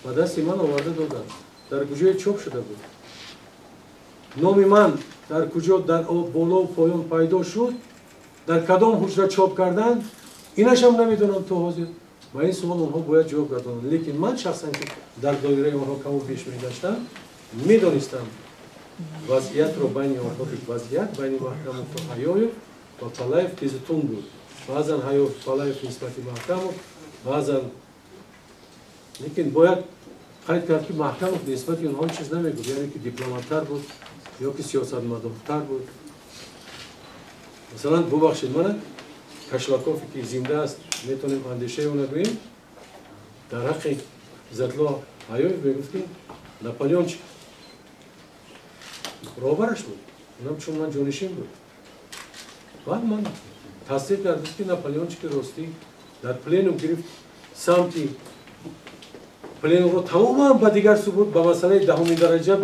ба дасти ман оварда доданд, дар куҷое чоп шуда буд, номи ман дар куҷо дар болову поён пайдо шуд, дар кадом ҳуҷра чоп карданд, инашам намедонам то ҳозир. Ба ин суол онҳо бояд ҷавоб гардонанд. Лекин ман шахсан ки дар доираи онҳо каму беш мегаштам, медонистам вазъиятро байни онҳо, ки вазъият байни Маҳкамов ва Ҳаёев ва Палаев тезу тунд буд. Баъзан Ҳаёев Палаев нисбати Маҳкамов, баъзан. Лекин бояд қайд кард ки Маҳкамов нисбати онҳо чиз намегуфт, яъне ки дипломаттар буд ё ки сиёсатмадортар буд. Масалан, бубахшед мана, Кашлакове ки зинда аст, метавонем андешаи ӯ нагӯем, дар ҳаққи Иззатулло Ҳаёев мегуфт ки Наполеончик роҳбараш буд, унам чун ман ҷонишин буд. Баъд ман тасдиқ кардам ки Наполеончики ростӣ дар пленум гирифт самти пленумро тамоман ба дигар сӯ бурд, ба масъалаи даҳуми дараҷа,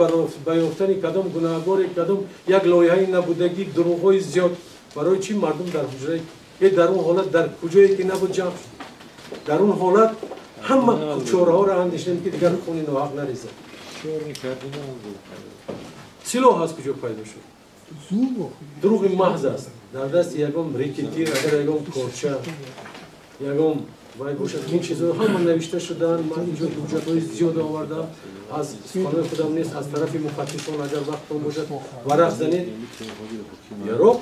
ба ёфтани кадом гунаҳгоре, кадом як лоиҳаи набудагӣ, дурӯғҳои зиёд. Барои чӣ мардум дар ҳуҷраи дар он ҳолат дар куҷое ки набуд ҷамъ шуд. Дар он ҳолат ҳама чораҳоро андешидем ки дигар хуни ноҳақ нарезад. Силоҳ аз куҷо пайдо шуд? Дурӯғи маҳз аст. Дар дасти ягон рекетир, агар ягон корча, ягон вай бошад. Ин чизҳо ҳама навишта шуданд. Ман инҷо ҳуҷҷатҳои зиёд овардам, аз суханои худам нест, аз тарафи муфаттишон агар вақтон бошад варақ занед. Яроқ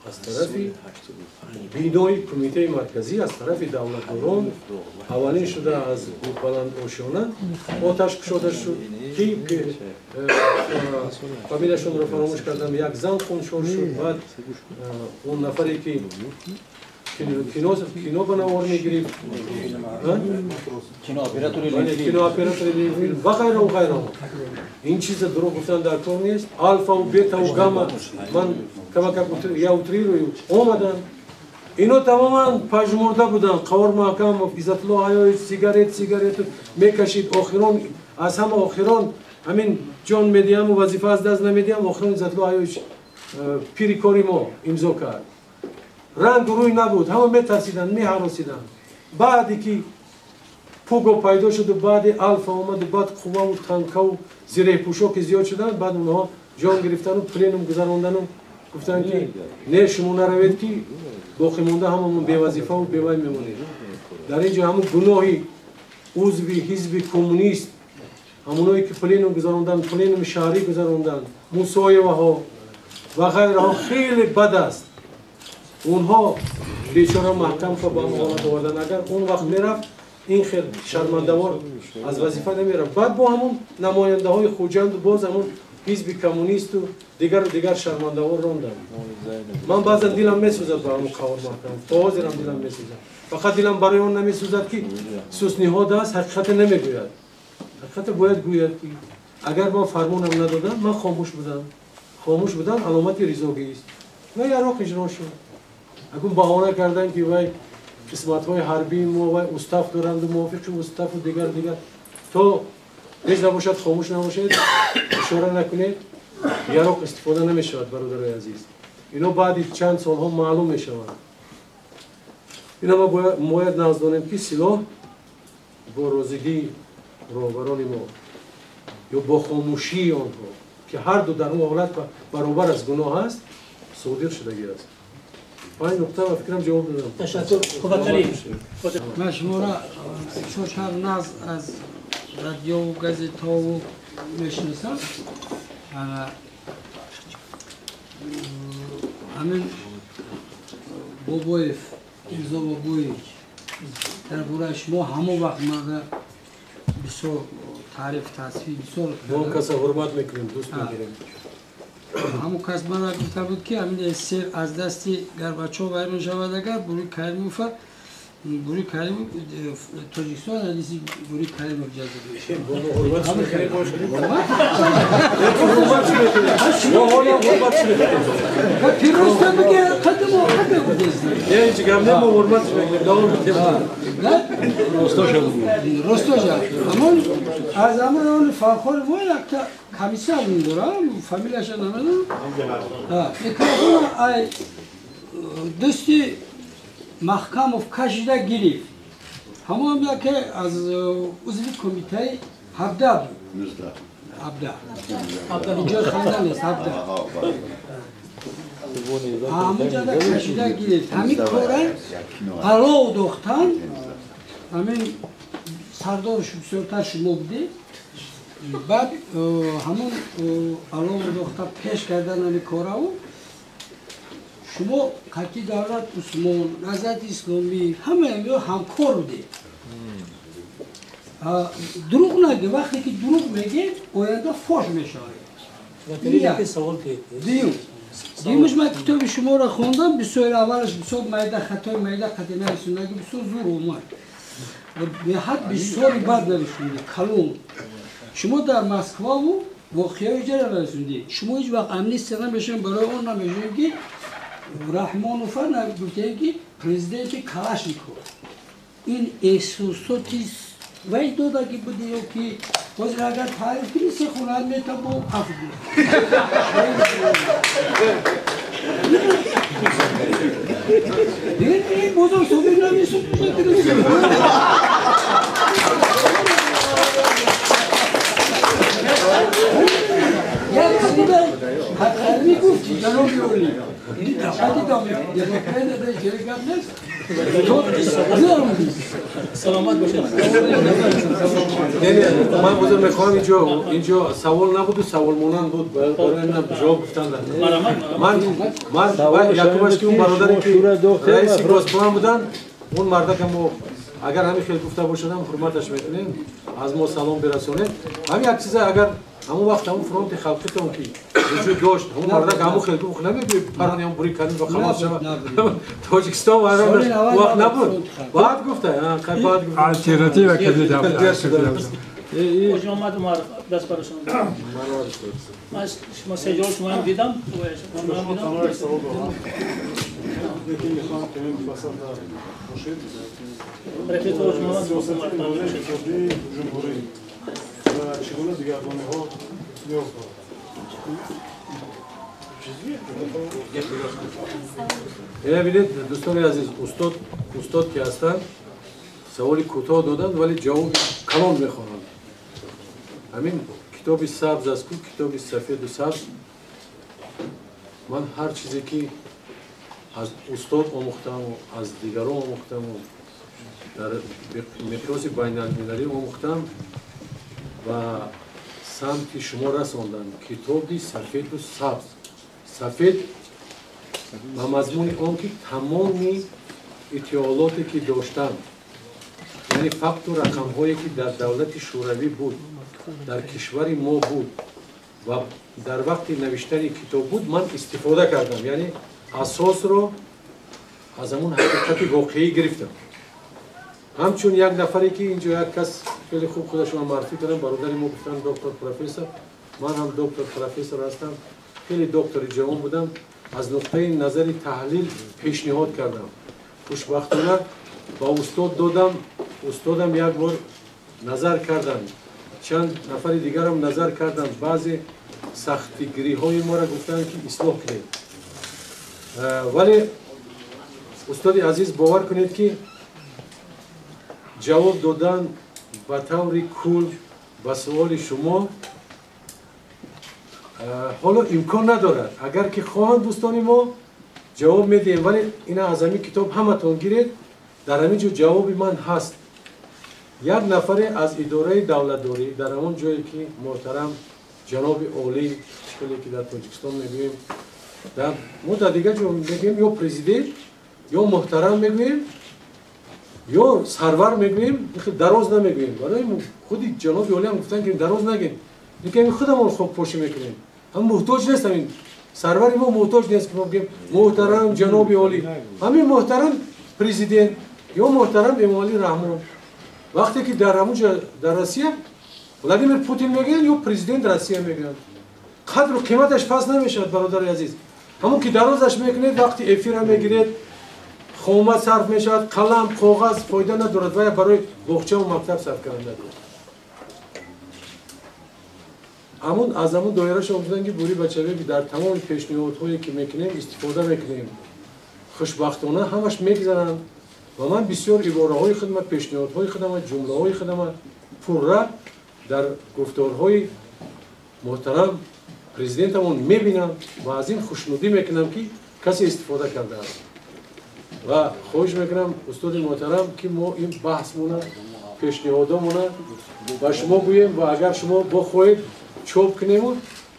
аз тарафи бинои Кумитаи Марказӣ, аз тарафи давлатдорон аввалин шуда аз Баландошёна оташ кушода шуд, ки фамилияшонро фаромӯш кардам, як зан хуншор шуд. Баъд он нафаре ки кино ба навор мегирифт, кинооператори Ленфилм ва ғайраву ғайраҳо. Ин чиза дурӯғ гуфтан дар кор нест. Алфаву бетаву гамма, ман камакак я утрирую, омаданд. Ино тамоман пажмурда буданд. Қавор Маҳкамов, Иззатулло Ҳаёевич сигарет мекашид. Охирон, аз ҳама охирон ҳамин ҷон медиҳаму вазифа аз даст намедиҳам, охирон Иззатулло Ҳаёевич пири кори мо имзо кард. Рангу рӯй набуд, ҳама метарсиданд, меҳаросиданд. Баъде ки Пуго пайдо шуду, баъди Алфа омаду, баъд қувваву танкаву зиреҳпӯшо ки зиёд шуданд, баъд онҳо ҷон гирифтану пленум гузарондану гуфтанд ки не, шумо наравед, ки боқӣ монда ҳамамон бевазифаву бевай мемонед. Дар ин ҷо ҳамун гуноҳи узви ҳизби коммунист, ҳамоное ки пленум гузаронданд, пленуми шаҳрӣ гузаронданд, Мусоеваҳо ва ғайраҳо хеле бад аст. Онҳо бечора Маҳкамова ба ҳолат оварданд. Агар он вақт мерафт, ин хел шармандавор аз вазифа намерафт. Баъд бо ҳамун намояндаҳои Хуҷанду боз ҳамун ҳизби коммунисту дигару дигар шармандавор ронданд. Ман баъзан дилам месӯзад ба ҳамун Қавор Маҳкамов, то ҳозирам дилам месӯзад. Фақат дилам барои он намесӯзад ки сусниҳод аст, ҳақиқате намегӯяд. Ҳақиқате бояд гӯяд ки агар ман фармонам надодам, ман хомӯш будам. Хомӯш будан аломати ризогист. Ва яроқ иҷро шуд. Акун баҳона карданд ки вай қисматҳои ҳарбии мо вай устав доранду мувофиқи уставу дигар дигар. То ҳеҷ набошад, хомӯш набошед, ишора накунед, яроқ истифода намешавад, бародарои азиз. Ино баъди чанд солҳо маълум мешаванд. Ина мо бояд нағз донем ки силоҳ бо розигии роҳбарони мо ё бо хомӯшии онҳо, ки ҳарду дар он ҳолат баробар аз гуноҳ аст, содир шудагӣ аст. 5 нуқта ва фикрам ҷавоб додам. Ташаккур. Қувватали. Ман шуморо бисёртар нағз аз радиову газетову мешиносам. Ҳамин Бобоев, Мирзо Бобоевич, дар бораи шумо ҳамон вақт мана бисёр таъриф, тасвир бисёр. Мо он каса ҳурмат мекунем, дӯст медорем. Ҳамон кас мана гуфта буд ки ҳамин СССР аз дасти Горбачов вайрон мешавад, агар Бури Каримова, Бури Каримов Тоҷикистон аз дасти Бури Каримов ҷазо аз ҳамон он фархори мо якта комиссар дорам, фамилияша намедонам. Микрофона ай дасти Маҳкамов кашида гирифт. Ҳамон яке аз узви кумитаи 17 буд. 17. Инҷо ханда нест, 17. Ҳамонҷода кашида гирифт. Ҳамин кора алов дохтан, ҳамин сардорш бисёртар шумо будед. Баъд ҳамон алов дохта пеш кардан ҳамин кораву шумо қатъи давлат Усмон, Наҳзати Исломӣ ҳама инҳо ҳамкор будед. Дурӯғ нагӯ, вақте ки дурӯғ мегӯед, оянда фош мешавад. Дуюмаш ман китоби шуморо хондам, бисёр аввалаш бисёр майда хатои майда қатъи нависондаги бисёр зур омад. Беҳад бисёри бад нависонда, калон. Шумо дар Москваву воқеаи ҷара нависондед. Шумо ҳеҷ вақт амнистия намешавед, барои он намешавед ки Раҳмонова гуфтем ки президенти Калашников. Ин эҳсосоти вай додаги буди ё ки ҳозир агар таъриф кунӣ се хона метабо аф дигар бозор собир намесуд. Як қадида ҳаққармӣ гуфтӣ. Ҷаноби олӣ, саломат бошед. Ман бозор мехоҳам, инҷо савол набуду савол монанд буд, барои ман ҷавоб гуфтан. Ман якумаш ки он бародаре ки раиси Госплан буданд, он мардака мо агар ҳамин хел гуфта бошадам, ҳурматаш мекунем, аз мо салом бирасонед. Ҳамин як чиза, агар ҳамон вақт ҳамон фронти халқитон ки вуҷуд дошт, ҳамон мардак ҳамон хел гуфт, намегӯй парани ҳам бури кардем ва халос шава. Тоҷикистон вақт набуд. Баъд гуфта, баъд гуфта. Алтернатива кардем. Хоҷи Муҳаммад Умаров, даст барошон. Ман шумо се ҷавоб шумоам дидам. Лекин мехоҳам ки муфассал бошед. Сиёсати молияи иқтисодии ҷумҳурӣ ва чӣ гуна дигаргуниҳо ниёз дорад? Ина бинед, дӯстони азиз, устод ки ҳастанд, саволи кӯтоҳ доданд, вале ҷавоби калон мехонанд. Ҳамин китоби сабз аст ку, китоби сафеду сабз. Ман ҳар чизе ки аз устод омӯхтаму аз дигарон омӯхтаму дар миқёси байналмилалӣ омӯхтам ва самти шумо расондам. Китоби сафеду сабз. Сафед ба мазмуни он ки тамоми иттиҳолоте ки доштам, яъне факту рақамҳое ки дар давлати шӯравӣ буд, дар кишвари мо буд ва дар вақти навиштани китоб буд, ман истифода кардам, яъне асосро аз ҳамун ҳақиқати воқеӣ гирифтам. Ҳамчун як нафаре ки инҷо як кас хеле хуб худашонро муаррифӣ кардам, бародари мо гуфтанд доктор профессор, ман ҳам доктор профессор ҳастам, хеле доктори ҷавон будам, аз нуқтаи назари таҳлил пешниҳод кардам. Хушбахтона ба устод додам, устодам як бор назар карданд, чанд нафари дигарам назар карданд, баъзе сахтигириҳои моро гуфтанд ки ислоҳ кунед. Вале устоди азиз, бовар кунед ки ҷавоб додан ба таври кул ба суоли шумо ҳоло имкон надорад. Агар ки хоҳанд дӯстони мо ҷавоб медиҳем, вале ина аз ҳамин китоб ҳаматон гиред, дар ҳамин ҷо ҷавоби ман ҳаст. Як нафаре аз идораи давлатдорӣ дар ҳамон ҷое ки муҳтарам ҷаноби олӣ, хеле ки дар Тоҷикистон мегӯем, мо дар дигар ҷо мегӯем ё президент, ё муҳтарам мегӯем, ё сарвар мегӯем, дароз намегӯем. Барои худи ҷаноби олӣ ҳам гуфтанд ки дароз нагем, лекин худамон хокпошӣ мекунем. Ҳам муҳтоҷ нест, ҳамин сарвари мо муҳтоҷ нест ки мо бигӯем муҳтарам ҷаноби олӣ. Ҳамин муҳтарам президент ё муҳтарам Эмомалӣ Раҳмон. Вақте ки дар ҳамон ҷо дар Россия Владимир Путин мегӯянд ё президент Россия мегӯянд, қадру қиматаш пас намешавад, бародари азиз. Ҳамон ки дарозаш мекунед, вақти эфира мегиред, хома сарф мешавад, қалам, коғаз фоида надорад ва барои боғчаву мактаб сарф кардан. Ҳамун аз ҳамун доираша гуфтанд ки бури бачаве дар тамоми пешниҳодҳое ки мекунем истифода мекунем. Хушбахтона ҳамаш мегзаранд ва ман бисёр ибораҳои худама, пешниҳодҳои худама, ҷумлаҳои худама пурра дар гуфторҳои муҳтарам президентамон мебинам ва аз ин хушнудӣ мекунам ки касе истифода кардааст. Ва хоҳиш мекунам устоди муҳтарам ки мо ин баҳсмона, пешниҳодомона ба шумо гӯем ва агар шумо бохоҳед чоп кунему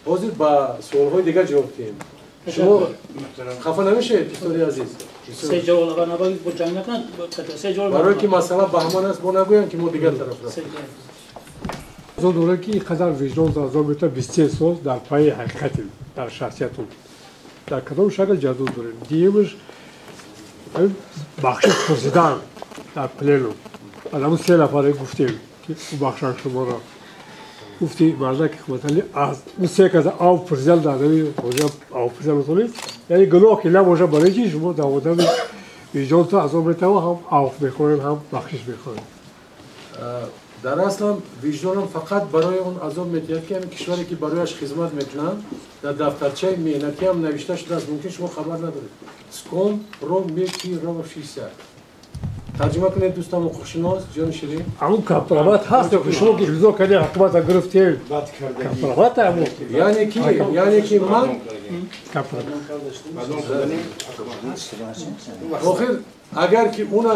ҳозир ба суолҳои дигар ҷавоб диҳем. Шумо хафа намешавед, устоди азиз? Барое ки масъала баҳман аст, бо нагӯянд ки мо дигар тараф рафтем. Азо дорад ки ин қадар виҷдон азоб мета 23 сол дар пайи ҳақиқатем, дар шахсиятон. Дар кадом шакл ҷазо дорем? Дуюмаш бахшиш пурсидан дар пленум. Аз ҳамун се нафаре гуфтем ки бахшанд шуморо. Гуфти мардак Ҳикматалӣ аз ун се каса ав пурсидан дар ҳамин хоҷа ав пурсидан метавонед. Яъне гуноҳ ки набошад, барои чи шумо дар одами виҷдонто азоб метавон, ҳам авф мехоҳем, ҳам бахшиш мехоҳем. Дар аслам виҷдонам фақат барои он азоб метиҳад ки ҳамин кишваре ки барояш хизмат мекунанд, дар дафтарчаи меҳнатиам навишта шудааст, мумкин шумо хабар надоред. Скомпрометировавшийся. Тарҷума кунед дӯстам ҳуқуқшинос ҷони ширин. Ҳамун компромат ҳаст ки шумо ки имзо кардед ҳукуматро гирифтед. Компромат ҳамун. Яъне ки ман охир агар ки уна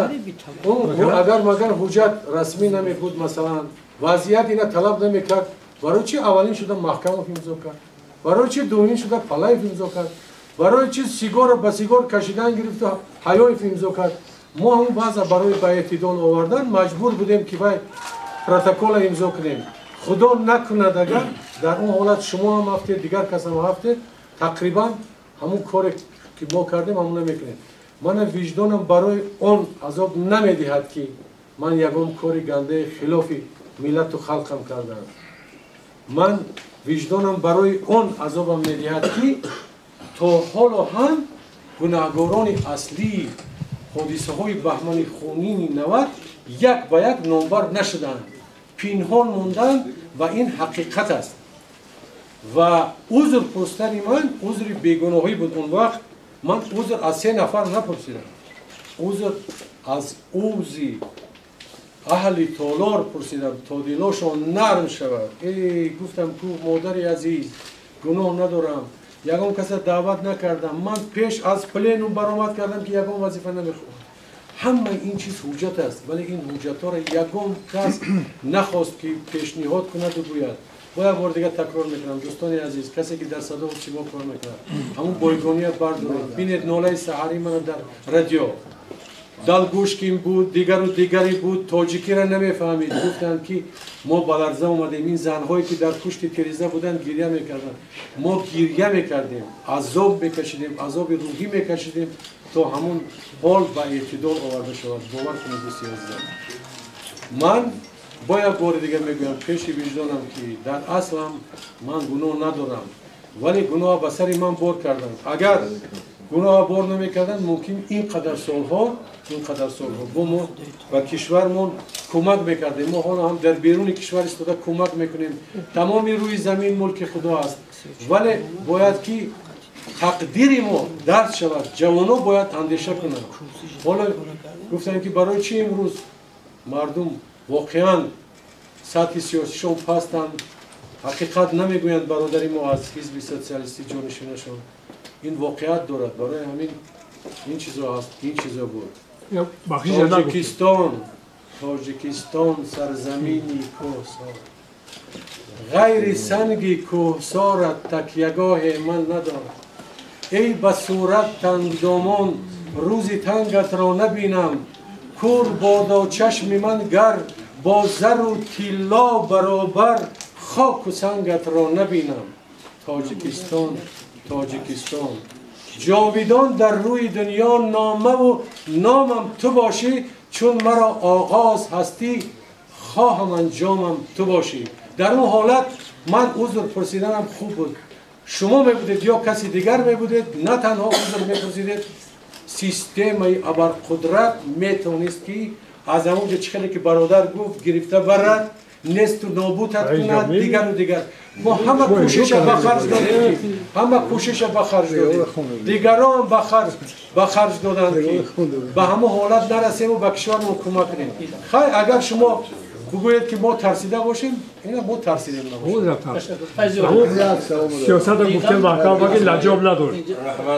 агар магар ҳуҷҷат расмӣ намебуд, масалан вазъият ина талаб намекард, барои чи аввалин шуда Маҳкамов имзо кард? Барои чи дуввумин шуда Палаев имзо кард? Барои чи сигорро ба сигор кашидан гирифту Ҳаёев имзо кард? Мо ҳамун баъза барои ба эътидол овардан маҷбур будем ки вай протокола имзо кунем. Худо накунад агар дар он ҳолат шумо ҳам ҳафтед, дигар кас ҳам ҳафтед, тақрибан ҳамун коре ки мо кардем ҳамун намекунем. Мана виҷдонам барои он азоб намедиҳад ки ман ягон кори гандаи хилофи миллату халқам кардам. Ман виҷдонам барои он азобам медиҳад ки то ҳоло ҳам гунаҳгорони аслии ҳодисаҳои баҳмани хунини 90 як ба як номбар нашуданд, пинҳон монданд ва ин ҳақиқат аст. Ва узр пурсидани ман узри бегуноҳӣ буд. Он вақт ман узр аз 3 нафар напурсидам, узр аз узи аҳли толор пурсидам то дилошон нарм шавад. Эй, гуфтам ку модари азиз, гуноҳ надорам, ягон каса даъват накардам, ман пеш аз пленум баромад кардам ки ягон вазифа намехоҳам. Ҳамаи ин чиз ҳуҷҷат аст, вале ин ҳуҷҷатҳоро ягон кас нахост ки пешниҳод кунаду гӯяд. Бо як бор дигар такрор мекунам, дӯстони азиз, касе ки дар садову симо кор мекунад, ҳамун бойгония бардоред. Бинед нолаи саҳарии мана дар радио. Далгушкин буд, дигару дигаре буд, тоҷикиро намефаҳмид. Гуфтанд ки мо ба ларза омадем. Ин занҳое ки дар пушти тиреза буданд гиря мекарданд. Мо гиря мекардем, азоб мекашидем, азоби рӯҳӣ мекашидем то ҳамун ҳол ба эътидол оварда шавад. Бовар кунед дӯсти азизам, ман бо як бори дигар мегӯям пеши виҷдонам ки дар аслам ман гуноҳ надорам, вале гуноҳ ба сари ман бор карданд. Агар гуноҳ бор намекарданд, мумкин ин қадар солҳо бо мо ба кишвармон кӯмак мекардем. Мо ҳоло ҳам дар беруни кишвар истода кӯмак мекунем. Тамоми рӯи замин мулки худо аст, вале бояд ки тақдири мо дарс шавад. Ҷавонҳо бояд андеша кунанд. Ҳоло гуфтем ки барои чӣ имрӯз мардум воқеан сатҳи сиёсишон пастанд, ҳақиқат намегӯянд. Бародари мо аз ҳизби социалистӣ ҷонишинашон ин воқеат дорад. Барои ҳамин ин чизо ҳаст, ин чизо буд. Тоҷикистон сарзамини кӯҳсор, ғайри санги кӯҳсорат такягоҳе ман надорам. Эй ба сурат тангдомон рӯзи тангатро набинам, кур бодо чашми ман гар бо зару тилло баробар хоку сангатро набинам. Тоҷикистон, Тоҷикистон ҷовидон дар рӯи дунё номаву номам ту бошӣ, чун маро оғоз ҳастӣ хоҳам анҷомам ту бошӣ. Дар он ҳолат ман узр пурсиданам хуб буд. Шумо мебудед ё каси дигар мебудед, на танҳо узр мепурсидед, системаи абарқудрат метавонист ки аз ҳамон ҷо чӣ хеле ки бародар гуфт гирифта барад, несту нобудат кунад, дигару дигар. Мо ҳама кӯшиша ба харҷ додем, ҳама кӯшиша ба харҷ додем, дигарон ба харҷ доданд ки ба ҳамон ҳолат нарасему ба кишвармон кӯмак кунем. Хай, агар шумо бигӯед ки мо тарсида бошем, ина мо тарсидем набошем. Сиёсатро гуфтем маҳкам ки лаҷоб надошт.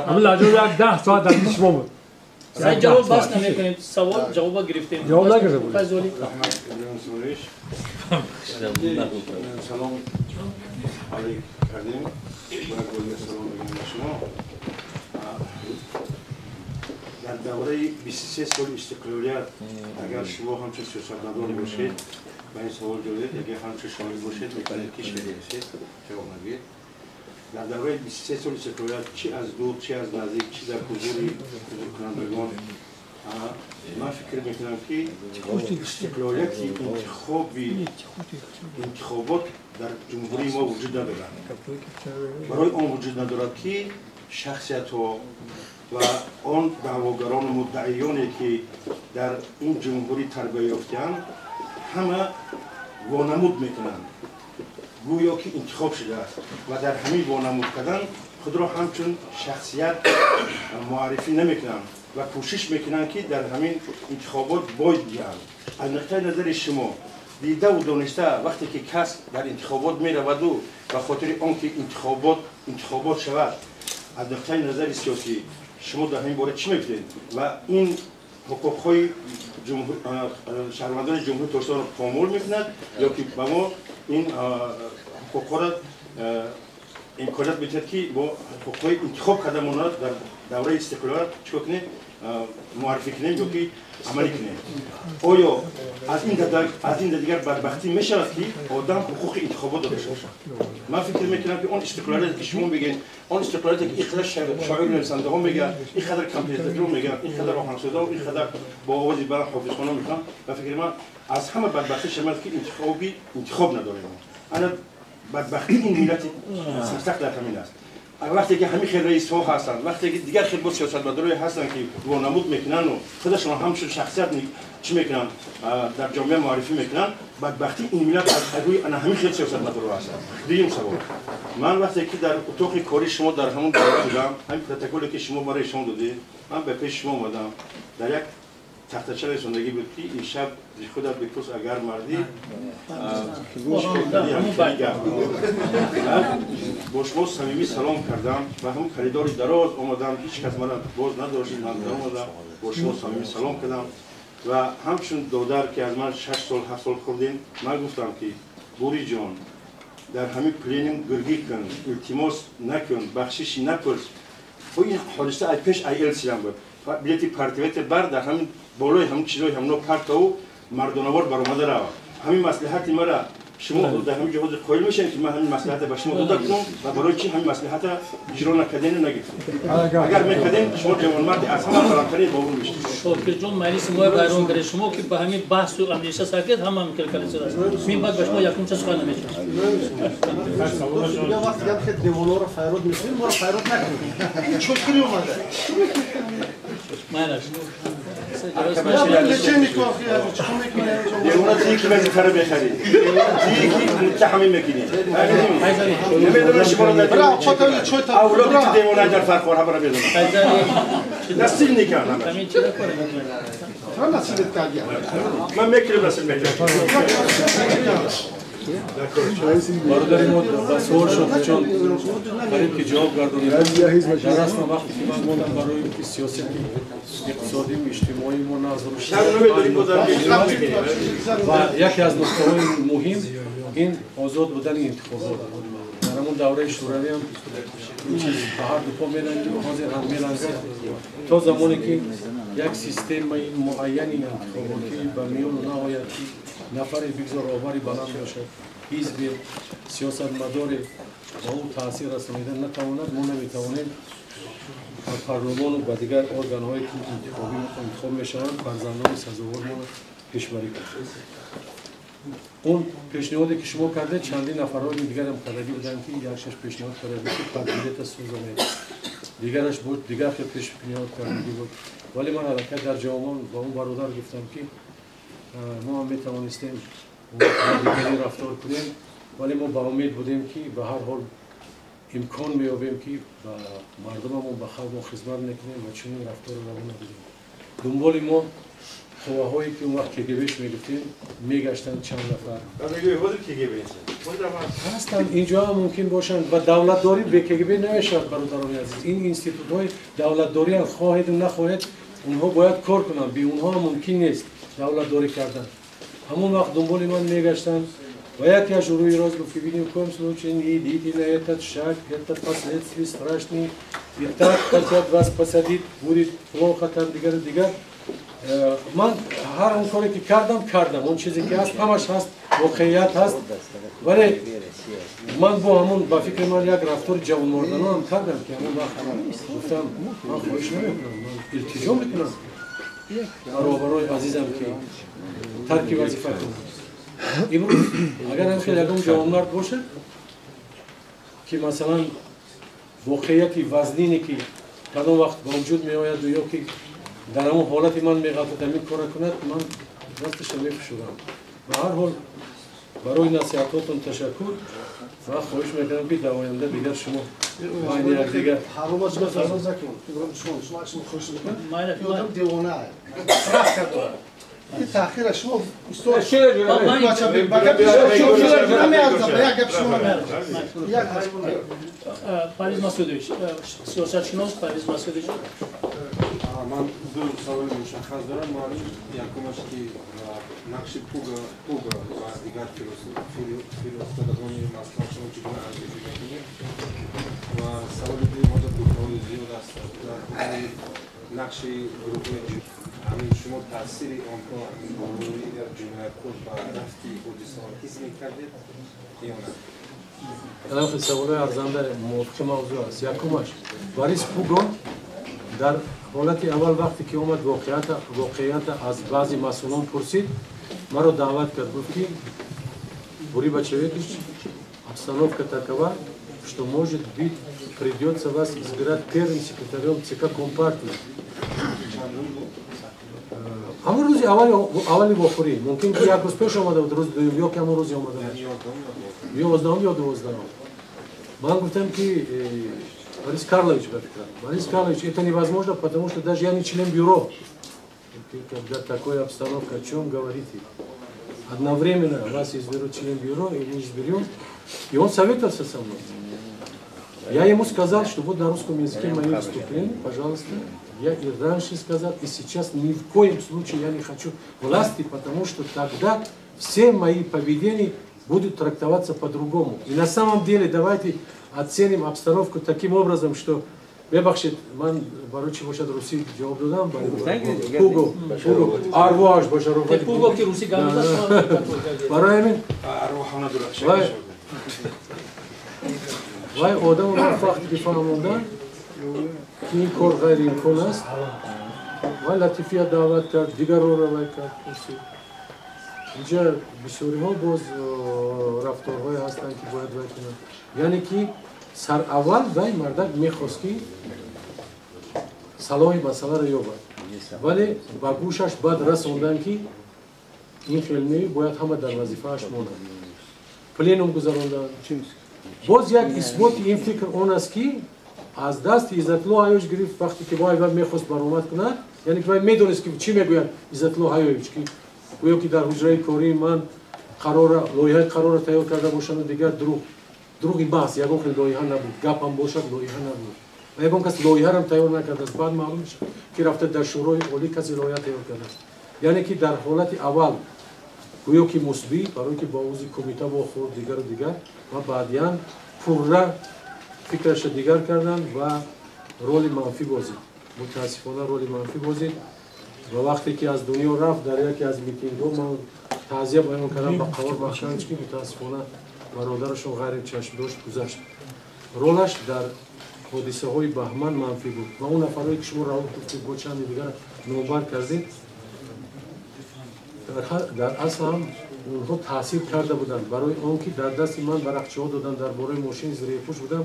Ҳамин лаҷоб як 10 соат дар шумо буд. Сай ҷавоб бас намекунем, савол ҷавоба гирифтем. Ҷавоб нагирифта буд. Салом алейк кардем. Бояд боз салом бигӯем ба шумо. Дар давраи 23 соли истиқлолият агар шумо ҳамчун сиёсатмадор бошед, ба ин савол ҷавоб диҳед, агар ҳамчун шоир бошед, метавонед ки шеър нависед, ҷавоб нагӯед. Дар давраи 23 соли истиқлолият чи аз дур, чи аз наздик, чи дар ҳузури ҳузуркунандагон, ман фикр мекунам ки истиқлолияти интихобот дар ҷумҳурии мо вуҷуд надорад. Барои он вуҷуд надорад ки шахсиятҳо ва он даъвогарону муддаиёне ки дар ин ҷумҳурӣ тарбия ёфтаанд, ҳама вонамуд мекунанд, гӯё ки интихоб шудааст ва дар ҳамин вонамуд кардан худро ҳамчун шахсият муаррифӣ намекунанд. ва кӯшиш мекунанд, ки дар ҳамин интихобот бой диҳанд. Аз нуқтаи назари шумо дидаву дониста, вақте ки кас дар интихобот мераваду ба хотири он ки интихобот шавад, аз нуқтаи назари сиёсӣ шумо дар ҳамин бора чӣ мегӯед ва ин ҳуқуқҳои шаҳрвандони Ҷумҳурии Тоҷикистонро помол мекунад ё ки ба мо ин ҳуқуқҳоро имконият медиҳад, ки бо ҳуқуқҳои интихоб кардамонро дар давраи истиқлолият чикор кунем, муаррифӣ кунем ё ки амалӣ кунем? Оё аз ин дигар бадбахтӣ мешавад, ки одам ҳуқуқи интихобот дода шавад? Ман фикр мекунам, ки он истиқлолияте ки шумо мегӯед, он истиқлолияте ки ин қадар шоиру нависандаҳо мегӯянд, ин қадар композиторҳо мегӯянд, ин қадар оҳангсозҳо, ин қадар бо овози баланд ҳофизхонҳо мехонанд, ба фикри ман аз ҳама бадбахтӣ шавад, ки интихоб надорем. Ана бадбахтии ин миллати сарсахт дар ҳамин аст. Вақте ки ҳамин хел раисҳо ҳастанд, вақте ки дигар хел бо сиёсатмадорое ҳастанд, ки вонамуд мекунанду худашон ҳамчун шахсият чӣ мекунанд, дар ҷомеа муаррифӣ мекунанд, бадбахтии ин миллат аз рӯи ана ҳамин хел сиёсатмадорҳо ҳастанд. Дуюм савол: ман вақте ки дар утоқи кори шумо дар ҳамон давра будам, ҳамин протоколе ки шумо барои шумо додед, ман ба пеши шумо омадам, дар як тахтача расондагӣ буд, ки ин шаб худат бипурс, агар мардӣ. Бо шумо самимӣ салом кардам ва ҳамон коридори дароз омадам, ҳеҷ кас мана боз надошт, ман даромадам, бо шумо самимӣ салом кардам ва ҳамчун додар, ки аз ман 6 сол 7 сол хурдем, ман гуфтам, ки Буриҷон, дар ҳамин пленум гиргӣ кун, илтимос накун, бахшиши напурс. Ин ҳодиса ай пеш ай Елсинам буд. Билети партивети бар дар ҳамин болои ҳамин чизҳои ҳамно партову мардонавор баромада рава. Ҳамин маслиҳати мара шумо дар ҳамин ҷо ҳозир қоил мешавед, ки ман ҳамин маслиҳата ба шумо дода кунам ва барои чӣ ҳамин маслиҳата иҷро накардену нагирифтед? Агар мекардем, шумо ҷавонмарди аз ҳама баландтарин бовур мешудед. Шокирҷон, маҷлиси моя вайрон кард. Шумо ки ба ҳамин баҳсу андеша сар кардед, ҳама ҳамин калиса аст. Мин баъд ба шумо якумча сухан намешавад. Вақте гап ки девонаро файрод мекунед, моро файрод накунед. Чокири омада. Майраш. Девона тие ки вазифаро бехарӣ, тие ки муттаҳамӣ мекунӣ. Намедонам шуморо дар авлоди ту девона дар фарқор ҳамаро медонам. Насилникам ҳамаш. Ман мекунам, насил мекунам. Бародари мо ба суол шуд, чун қариб ки ҷавоб гардонидем. Дар асл вақте ки ман мондам барои ки сиёсати иқтисодию иҷтимоии мо назру ва яке аз нуқтаҳои муҳим ин озод будани интихобот. Дар ҳамон давраи шӯравиам ин чиз ба ҳар ду по мелангид, ҳозир ҳам мелангад, то замоне ки як системаи муайяни интихоботӣ ба миён наояд, ки нафаре бигзор роҳбари баланд бошад, ҳизбе, сиёсатмадоре ба ӯ таъсир расонида натавонад, мо наметавонем ба парлумону ба дигар органҳое ки интихоб мешаванд фарзандони сазовормонро пешбарӣ кунем. Он пешниҳоде ки шумо кардед, чандин нафарҳои дигарам кардагӣ буданд, ки якшаш пешниҳод карда буд, ки партбилета сӯзонед, дигараш буд, дигар хел пешниҳод кардагӣ буд. Вале ман аллакай дар ҷавобон ба он бародар гуфтам, ки мо ҳам метавонистем дигари рафтор кунем, вале мо ба умед будем, ки ба ҳар ҳол имкон меёбем, ки ба мардумамон, ба халқмо хизмат мекунем ва чунин рафторро раво набудем. Дунболи мо қувваҳое ки он вақт КГБш мегуфтем мегаштанд чанд нафар ҳастанд, инҷо ҳам мумкин бошанд ва давлатдорӣ бе КГБ намешавад. Бародарони азиз, ин институтҳои давлатдорианд, хоҳеду нахоҳед, онҳо бояд кор кунанд, бе онҳо ҳам мумкин нест давлатдорӣ кардан. Ҳамон вақт дунболи ман мегаштанд ва яке аз рӯи рост гуфт, ки ни в коем случае не идите на этот шаг, это последствия страшные, и так хотят вас посадить, будет плохо там, дигар дигар. Ман ҳар он коре ки кардам, кардам, он чизе ки ҳаст ҳамаш ҳаст, воқеият ҳаст, вале ман бо ҳамон ба фикри ман як рафтори ҷавонмардонаам кардам, ки ҳамон вақт гуфтам ман хоҳиш намекунам, ман илтиҷо мекунам баробарои азизам, ки тарки вазифа кунам. Имрӯз агар ҳам хел ягон ҷавонмард бошад, ки масалан воқеияти вазнине ки кадом вақт ба вуҷуд меояду ё ки дар ҳамон ҳолати ман меғалтад ҳамин корро кунад, ман дасташро мепӯшудам. Ба ҳар ҳол барои насиҳатҳотон ташаккур ва хоҳиш мекунам, ки дар оянда дигар шумо این تأخیر شما استاد Парвиз Масудович, сиёсатшинос Парвиз Масудович. Ман ду саволи мушаххас дорам. Якумаш ки нақши Пуга ва дигар фиростодагони Москва шумо чӣ гуна арзёбӣ мекунед? Ва саволи дуюм ҳозир гуфтаҳои зиёд аст дар бораи нақши гурӯҳҳои ҳамин шумо таъсири онҳо ҳамин гурӯҳи ҷинояткор ба рафти ҳодисаҳо ҳис мекардед ё на? Албатта, саволҳои арзанда мувофиқи мавзӯъ аст. Якумаш, Борис Пуго дар ҳолати аввал вақте ки омад воқеията аз баъзе масъулон пурсид, маро даъват кард, гуфт ки Бури Бачаветович, обстановка такова, что может быть придется вас избирать первым секретарем ЦК Компартии. Ҳамон рӯзи аввали вохӯрӣ, мумкин ки як рӯз пеш омада буд, рӯзи дуюм ё ки ҳамон рӯзе омада буд, 11-ум ё 12-ум. Ман гуфтам ки Борис Карлович, Борис Карлович, это невозможно, потому что даже я не член бюро. Когда такая обстановка, о чем говорите? Одновременно вас изберут член бюро и мы изберем. И он советовался со мной. Я ему сказал, что вот на русском языке мои выступления, пожалуйста. Я и раньше сказал, и сейчас ни в коем случае я не хочу власти, потому что тогда все мои поведения будут трактоваться по-другому. И на самом деле давайте оценим обстановку таким образом, что бебахшид, ман барои чӣ бошад русӣ ҷавоб додам, Пуго, Пуго, арвоҳаш бошад, Пуго ки русӣ гап барои ҳамин вай одамро вақте ки фаҳмондан ки ин кор ғайриимкон аст, вай Латифия даъват кард, дигарро вай кард, пурсид. Инҷа бисёриҳо боз рафторҳое ҳастанд ки бояд вай кунанд. Яъне ки сараввал вай мардак мехост ки салоҳи масъаларо ёбад, вале ба гӯшаш баъд расонданд ки ин хелмеи бояд ҳама дар вазифааш монад. Пленум гузаронданд. Боз як исботи ин фикр он аст ки аз дасти Иззатулло Ҳаёевич гирифт вақте ки вай мехост баромад кунад, яъне ки вай медонист ки чӣ мегӯяд Иззатулло Ҳаёевич, ки гӯё ки дар ҳуҷраи кории ман қарора лоиҳаи қарорро тайёр карда бошанд, дигар дурӯғи маҳз, ягон хел лоиҳа набуд, гапам бошад лоиҳа набуд ва ягон кас лоиҳарам тайёр накардааст. Баъд маълум мешавад ки рафта дар Шӯрои Олӣ касе лоиҳа тайёр кардааст. Яъне ки дар ҳолати аввал гӯё ки мусбӣ, барое ки бо узви кумита вохӯрд, дигару дигар, ва баъдиян пурра фикрашро дигар карданд ва роли манфӣ бозид. Мутаассифона роли манфӣ бозид. Ва вақте ки аз дунё рафт, дар яке аз митингҳо ман таъзия баён кардам ба Қавор Бахшанович, ки мутаассифона бародарашон ғайричашмдошт гузашт. Ролаш дар ҳодисаҳои баҳман манфӣ буд ва он нафарое ки шумо Рауф гуфтед, бо чанде дигар номбар кардед, дар асл ҳам онҳо таъсир карда буданд барои он ки дар дасти ман варақчаҳо доданд, дар бораи мошини зиреҳпӯш будам,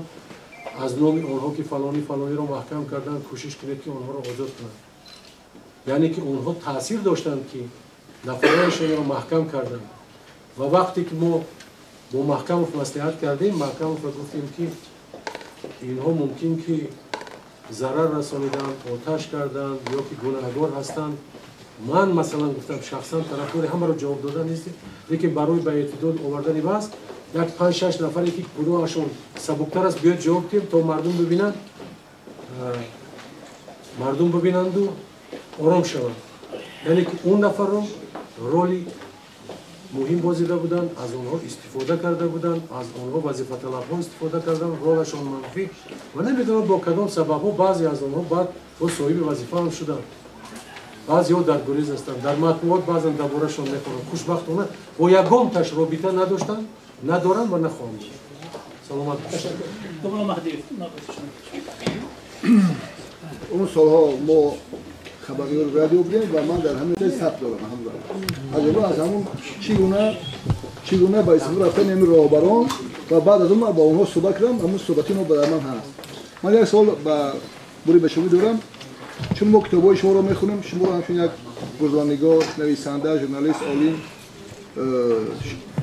аз номи онҳо ки фалонӣ фалониро маҳкам карданд, кӯшиш кунед ки онҳоро озод кунанд. Яъне ки онҳо таъсир доштанд ки нафарояшонро маҳкам карданд. Ва вақте ки мо бо Маҳкамов маслиҳат кардем, Маҳкамовро гуфтем ки инҳо мумкин ки зарар расониданд, оташ карданд ё ки гунаҳгор ҳастанд. Ман масалан гуфтам шахсан тарафдори ҳамаро ҷавоб додан нестем, лекин барои ба эътидол овардани баҳс як 5-6 нафаре ки гуноҳашон сабуктар аст биёд ҷавоб диҳем, то мардум бибинанд, мардум бибинанду ором шаванд. Яъне ки он нафарро роли муҳим бозида буданд, аз онҳо истифода карда буданд, аз онҳо вазифаталабҳо истифода карданд, ролашон манфӣ ва намедонам бо кадом сабабҳо баъзе аз онҳо баъд бо соҳиби вазифа ҳам шуданд. Баъзеҳо дар гурез ҳастанд, дар матбуот баъзан дар борашон мехонанд. Хушбахтона бо ягонташ робита надоштанд, надоранд ва нахоҳанд дошт. Саломат бошед. Он солҳо мо хабарнигори радио будем ва ман дар ҳамин сабт дорам. Аз ҳамон чӣ гуна ба истифода рафтани ҳамин роҳбарон ва баъд аз он ман бо онҳо суҳбат кардам, ҳамон суҳбати мо дар ман ҳаст. Ман як савол ба Бури Баширӣ дорам. Чун мо китобҳои шуморо мехонем, шуморо ҳамчун як рӯзноманигор, нависанда, журналист, олим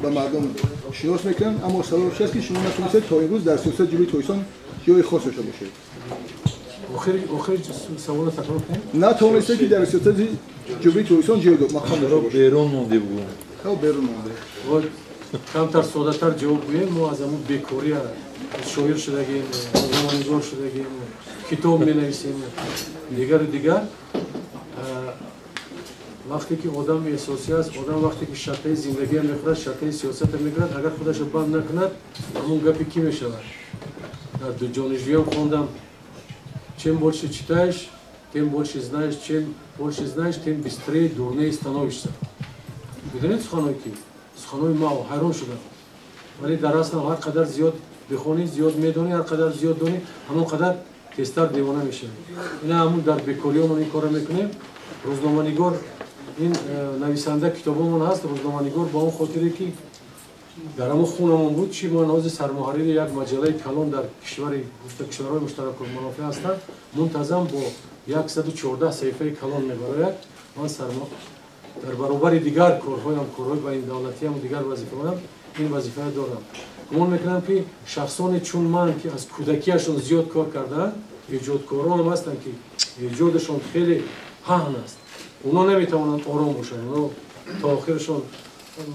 ба мардум шинос мекунанд, аммо савол чи аст ки шумо натонистед то имрӯз дар сиёсати Ҷумҳурии Тоҷикистон ҷои хос дошта бошед. Охир саволро такрор кунед. Натавонисте ки дар сиёсати ҷумҳурии Тоҷикистон ҷой мақом дошта бошед. Берун монде бугӯ. Хел берун монде. Камтар содатар ҷавоб гӯем, мо аз ҳамун бекория шоир шудагем, рӯзноманигор шудагем, китоб менависем, дигару дигар. Вақте ки одам эҳсосӣ аст, одам вақте ки шартаи зиндагиам мехӯрад, шартаи сиёсатам мекунад, агар худашро банд накунад, ҳамун гапи кӣ мешавад? Дар ҷонижӯям хондам: чем больше читаешь, тем больше знаешь, чем больше знаешь, тем быстрее дурнее становишься. Медонед суханое ки? Суханои мао, ҳайрон шудам. Вале дар аслам ҳар қадар зиёд бихонӣ, зиёд медонӣ, ҳар қадар зиёд донӣ, ҳамон қадар тезтар девона мешавӣ. Ина ҳамун дар бекориёмон ин корро мекунем. Рӯзноманигор, ин нависанда китобамон ҳаст, рӯзноманигор ба он хотире ки дар ҳамон хунамон буд, чи ман ҳозир сармуҳаррири як маҷаллаи калон дар кишвари гуфта кишварҳои муштаракулманофеъ ҳастам, мунтазам бо 114 саҳифаи калон мебарояд. Ман дар баробари дигар корҳоям, корҳои байнидавлатиам, дигар вазифаҳоям ин вазифаро дорам. Гумон мекунам ки шахсоне чун ман ки аз кӯдакиашон зиёд кор кардаанд, эҷодкоронам ҳастанд ки эҷодашон хеле паҳн аст, онҳо наметавонанд ором бошанд. Онҳо то охирашон,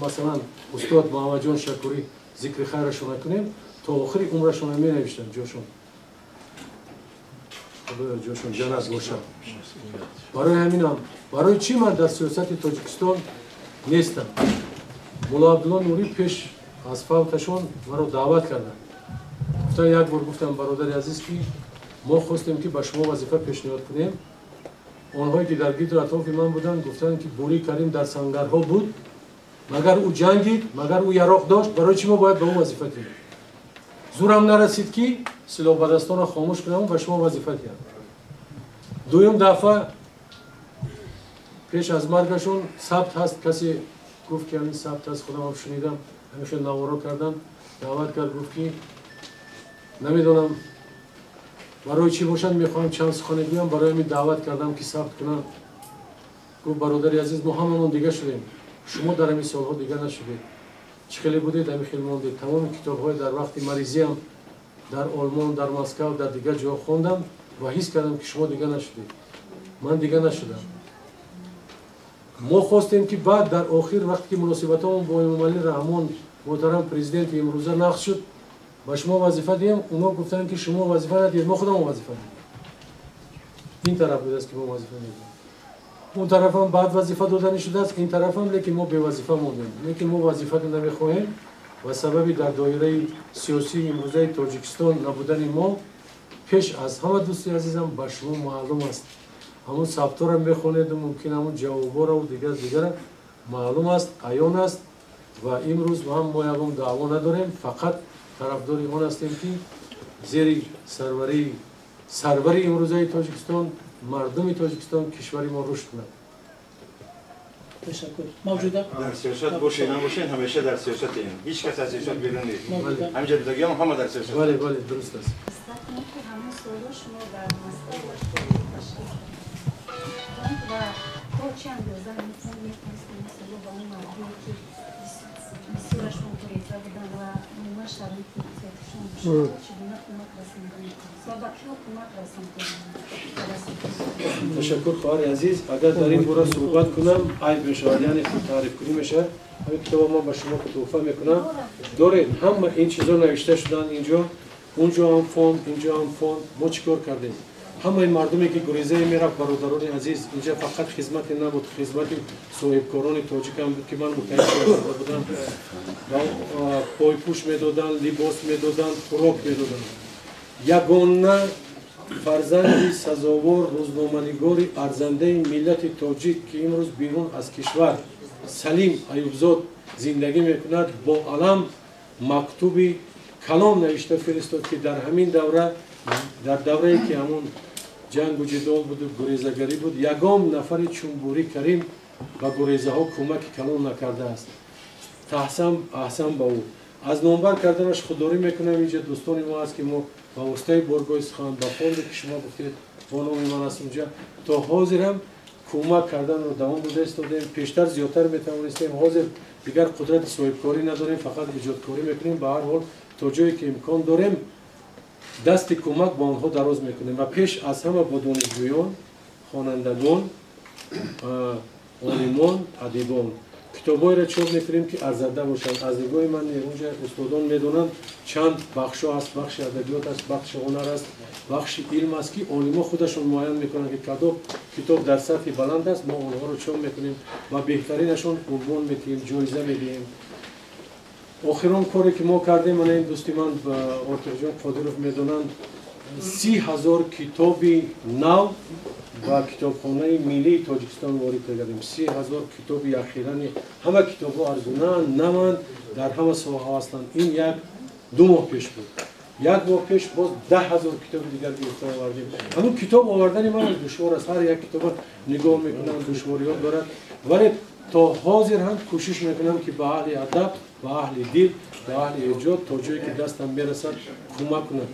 масалан устод Муҳаммадҷон Шакурӣ, зикри хайрашон накунем, то охири умрашон менавиштанд. Ҷошон худоё ҷошон ҷаннат бошад. Барои ҳаминам, барои чӣ ман дар сиёсати Тоҷикистон нестам? Мулло Абдулло Нурӣ пеш аз фавташон маро даъват карданд. Гуфтан, як бор гуфтам: бародари азиз, ки мо хостем ки ба шумо вазифа пешниҳод кунем. Онҳое ки дар гирду атрофи ман буданд, гуфтанд ки Бурӣ Карим дар сангарҳо буд, магар ӯ ҷангид, магар ӯ яроқ дошт, барои чӣ мо бояд ба ӯ вазифа диҳем? Зурам нарасид ки силоҳбадастонро хомӯш кунам ба шумо вазифа диҳам. Дуюм дафъа пеш аз маргашон сабт ҳаст, касе гуфт ки ҳамин сабт ҳаст, худамам шунидам, ҳамин хел наворо кардам, даъват кард, гуфт ки намедонам барои чӣ бошад, мехоҳам чанд сухане гӯям, барои ҳамин даъват кардам ки сабт кунам. Гуфт: бародари азиз, мо ҳамамон дига шудем, шумо дар ҳамин солҳо дига нашудед, чӣ хеле будед, ҳамин хел мондед. Тамоми китобҳои дар вақти маризиам дар Олмон, дар Москав, дар дигар ҷо хондам ва ҳис кардам ки шумо дига нашудед, ман дига нашудам. Мо хостем ки баъд дар охир вақте ки муносибатҳомон бо Эмомалӣ Раҳмон, муҳтарам президенти имрӯза, нақз шуд, ба шумо вазифа диҳем. Онҳо гуфтанд ки шумо вазифа надиҳед, мо худамон вазифа медиҳем. Ин тараф будааст ки мо вазифа медиҳем, он тарафам баъд вазифа доданӣ шудааст, ин тарафам, лекин мо бевазифа мондем. Лекин мо вазифа намехоҳем ва сабаби дар доираи сиёсии имрӯзаи Тоҷикистон набудани мо пеш аз ҳама, дӯсти азизам, ба шумо маълум аст. Ҳамун сабторо мехонеду мумкин ҳамун ҷавоборо дигар дигара маълум аст, аён аст. Ва имрӯз ҳам мо ягон даъво надорем, фақат тарафдори он ҳастем ки зери сарвари имрӯзаи Тоҷикистон, мардуми Тоҷикистон, кишвари мо рушд кунад. Ташаккур. Мавҷуда? Дар сиёсат бошед, набошед, ҳамеша дар сиёсатем. Ҳеҷ кас аз сиёсат берун нест. Ҳаминҷа будагиам ҳама дар сиёсат. Бале, бале, дуруст аст. Ҳамон солҳо шумо дар Москва ва то чӣ андоза метавонистед ин солҳо ба он мардуме ки бисёрашон гуреза буданд ва умуман шароити иқтисодишон мушкил, чӣ гуна кӯмак расонда метавонист ва ба киҳо кӯмак расонда? Ташаккур, хоҳари азиз. Агар дар ин бора суҳбат кунам, айб мешавад, яъне худтаърифкунӣ мешавад. Ҳамин китоба ман ба шумо туҳфа мекунам. Доред, ҳама ин чизо навишта шуданд инҷо, унҷо ҳам фонд, инҷо ҳам фонд. Мо чӣ кор кардем? Ҳамаи мардуме ки гурезае мерафт, бародарони азиз, инҷа фақат хизмате набуд, хизмати соҳибкорони тоҷикам буд ки ман мутаҳид карда будам. Пойпӯш медоданд, либос медоданд, хӯрок медоданд. Ягона фарзанди сазовор, рӯзноманигори арзандаи миллати тоҷик, ки имрӯз берун аз кишвар Салим Аюбзод зиндагӣ мекунад, бо алам мактуби калом навишта фиристод ки дар ҳамин давра, дар даврае ки ҳамон ҷангу ҷидол буду гурезагарӣ буд, ягон нафари чун Бурӣ Карим ба гурезаҳо кӯмаки калон накардааст. Таҳсан, аҳсан ба ӯ. Аз номбар карданаш худдорӣ мекунам. Инҷа дӯстони мо аст ки мо ба воситаи боргоҳи сухан, ба фонде ки шумо гуфтед бо номи ман аст, унҷа то ҳозирам кӯмак карданро давом дода истодем. Пештар зиёдтар метавонистем, ҳозир дигар қудрати соҳибкорӣ надорем, фақат эҷодкорӣ мекунем. Ба ҳар ҳол то ҷое ки имкон дорем Дасти кӯмак ба онҳо дароз мекунем ва пеш аз ҳама бо донишҷӯён, хонандагон, олимон, адибон китобҳоеро чоп мекунем, ки арзанда бошанд. Аз нигоҳи ман онҷа устодон медонанд, чанд бахшҳо аст: бахши адабиёт аст, бахши ҳунар аст, бахши илм аст, ки олимо худашон муайян мекунанд, ки кадом китоб дар сатҳи баланд аст. Мо онҳоро чоп мекунем ва беҳтаринашон унвон медиҳем, ҷоиза медиҳем. Охирон коре ки мо кардем, мана ин дӯсти ман Ортиқҷон Қодиров медонанд, 30 000 китоби нав ба китобхонаи миллии Тоҷикистон ворид кардем. 30 000 китоби ахирани, ҳама китобҳо арзунанд, наванд, дар ҳама соҳаҳо ҳастанд. Ин 1-2 моҳ пеш буд. 1 моҳ пеш боз 10 000 китоби дигар гирифта овардем. Ҳамун китоб овардани ман душвор аст, ҳар як китоба нигоҳ мекунам, душвориёт дорад, вале то ҳозир ҳам кӯшиш мекунам, ки ба аҳли адаб, ба аҳли дил, ба аҳли эҷод то ҷое ки дастам мерасад кӯмак кунам.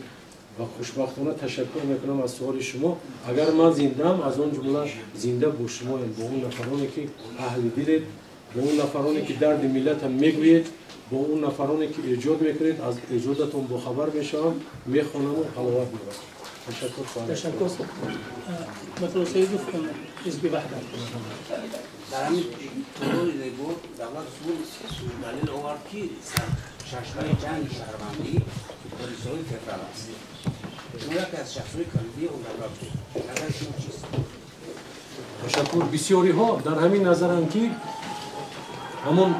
Ва хушбахтона ташаккур мекунам аз суоли шумо. Агар ман зиндаам, аз он ҷумла зинда бо шумоем, бо он нафароне ки аҳли дилед, бо он нафароне ки дарди миллатам мегӯед, бо он нафароне ки эҷод мекунед, аз эҷодатон бохабар мешавам, мехонаму ҳаловат мебарам. Ташаккур. Ташаккур. Ҳикматулло Саидов, Ҳизби Ваҳдат. Дар ҳамин толори зебо давлат далел овард, ки сарчашмаи ҷанги шаҳрвандӣ ҳодисаҳои феврал аст. Шумо яке аз шахсҳои калидии он давра будед. Назари шумо чист? Ташаккур. Бисёриҳо дар ҳамин назаранд, ки ҳамон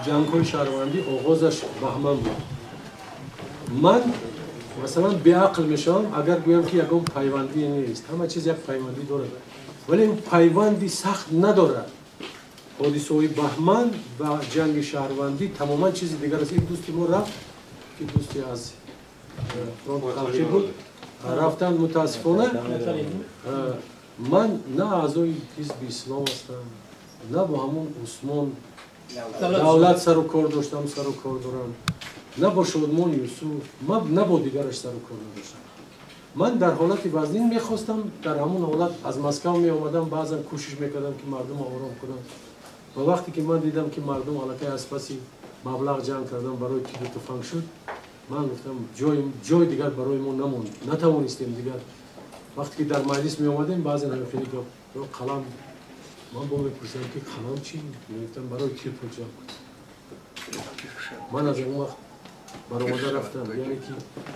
ҷангҳои шаҳрвандӣ оғозаш баҳман буд. Ман масалан беақл мешавам, агар гӯям, ки ягон пайвандӣ нест. Ҳама чиз як пайвандӣ дорад, вале ин пайванди сахт надорад. Ҳодисаҳои баҳман ва ҷанги шаҳрвандӣ тамоман чизи дигар аст. Ин дӯсти мо рафт, ки дӯсти аз фронт халқӣ буд, рафтанд. Мутаассифона, ман на аъзои ҳизби ислом ҳастам, на бо ҳамон Усмон Давлат сару кор доштам, сару кор дорам, на бо Шодмон Юсуф, на бо дигараш сару кор надоштам. Ман дар ҳолати вазнин мехостам, дар ҳамон ҳолат аз Москав меомадам, баъзан кӯшиш мекардам, ки мардумро ором кунам. Ва вақте ки ман дидам, ки мардум аллакай аз паси маблағ ҷамъ кардан барои тиру туфанг шуд, ман гуфтам, ҷои дигар барои мо намонд, натавонистем дигар. Вақте ки дар маҷлис меомадем, баъзан ҳамин хеле гап, қалам, ман бо мепурсидам, ки қалам чӣ? Мегуфтам, барои тир пул ҷамъ кун. Ман аз он вақт баромада рафтам, яъне ки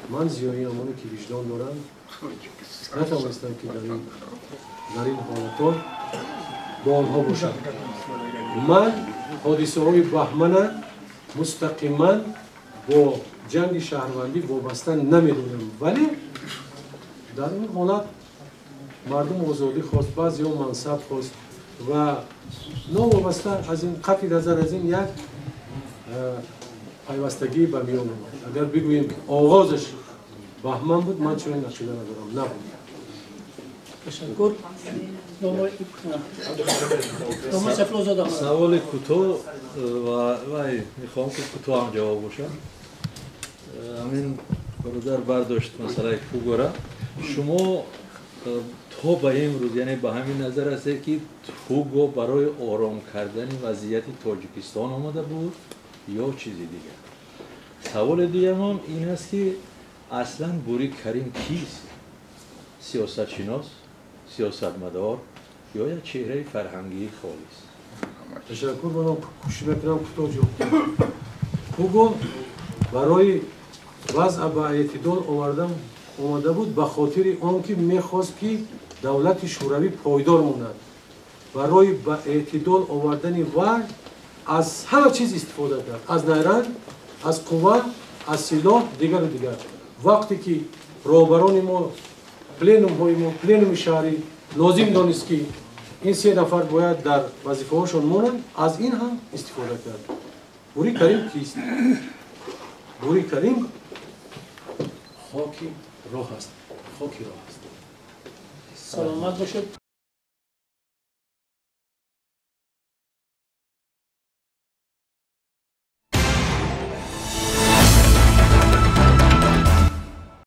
ман зиёиам, оне ки виҷдон дорам, натавонистам, ки дар ин ҳолатҳо бо онҳо бошам. Ман ҳодисаҳои баҳмана мустақиман бо ҷанги шаҳрвандӣ вобаста намедонам, вале дар ин ҳолат мардум озодӣ хост, баъзеҳо мансаб хост ва новобаста аз ин, қатъи назар аз ин, як пайвастагӣ ба миён омад. Агар бигӯем, ки оғозаш баҳман буд, ман чунин ақида надорам, набуд. Ташаккур. Саволи кӯтоҳ ва вай мехоҳам, ки кӯтоҳ ҳам ҷавоб бошад. Ҳамин бародар бардошт масъалаи Пугора. Шумо то ба имрӯз, яъне ба ҳамин назар ҳастед, ки Пуго барои ором кардани вазъияти Тоҷикистон омада буд ё чизи дигар? Саволи дуюмам ин аст, ки аслан Бури Карим кист? Сиёсатшинос, сиёсатмадор ё як чеҳраи фарҳангии холис? Ташаккур. Манам кӯшиш мекунам кӯтоҳ ҷавоб. Пуго барои вазъа ба эътидол овардан омада буд, ба хотири он ки мехост, ки давлати шӯравӣ пойдор монад. Барои ба эътидол овардани вай аз ҳама чиз истифода кард: аз найранг, аз қувва, аз силоҳ, дигару дигар. Вақте ки роҳбарони мо, пленумҳои мо, пленуми шаҳрӣ лозим донист, ки ин се нафар бояд дар вазифаҳошон монанд, аз ин ҳам истифода кард. Бури Карим кист? Бури Карим хоки роҳ аст, хоки роҳ аст. Саломат бошед.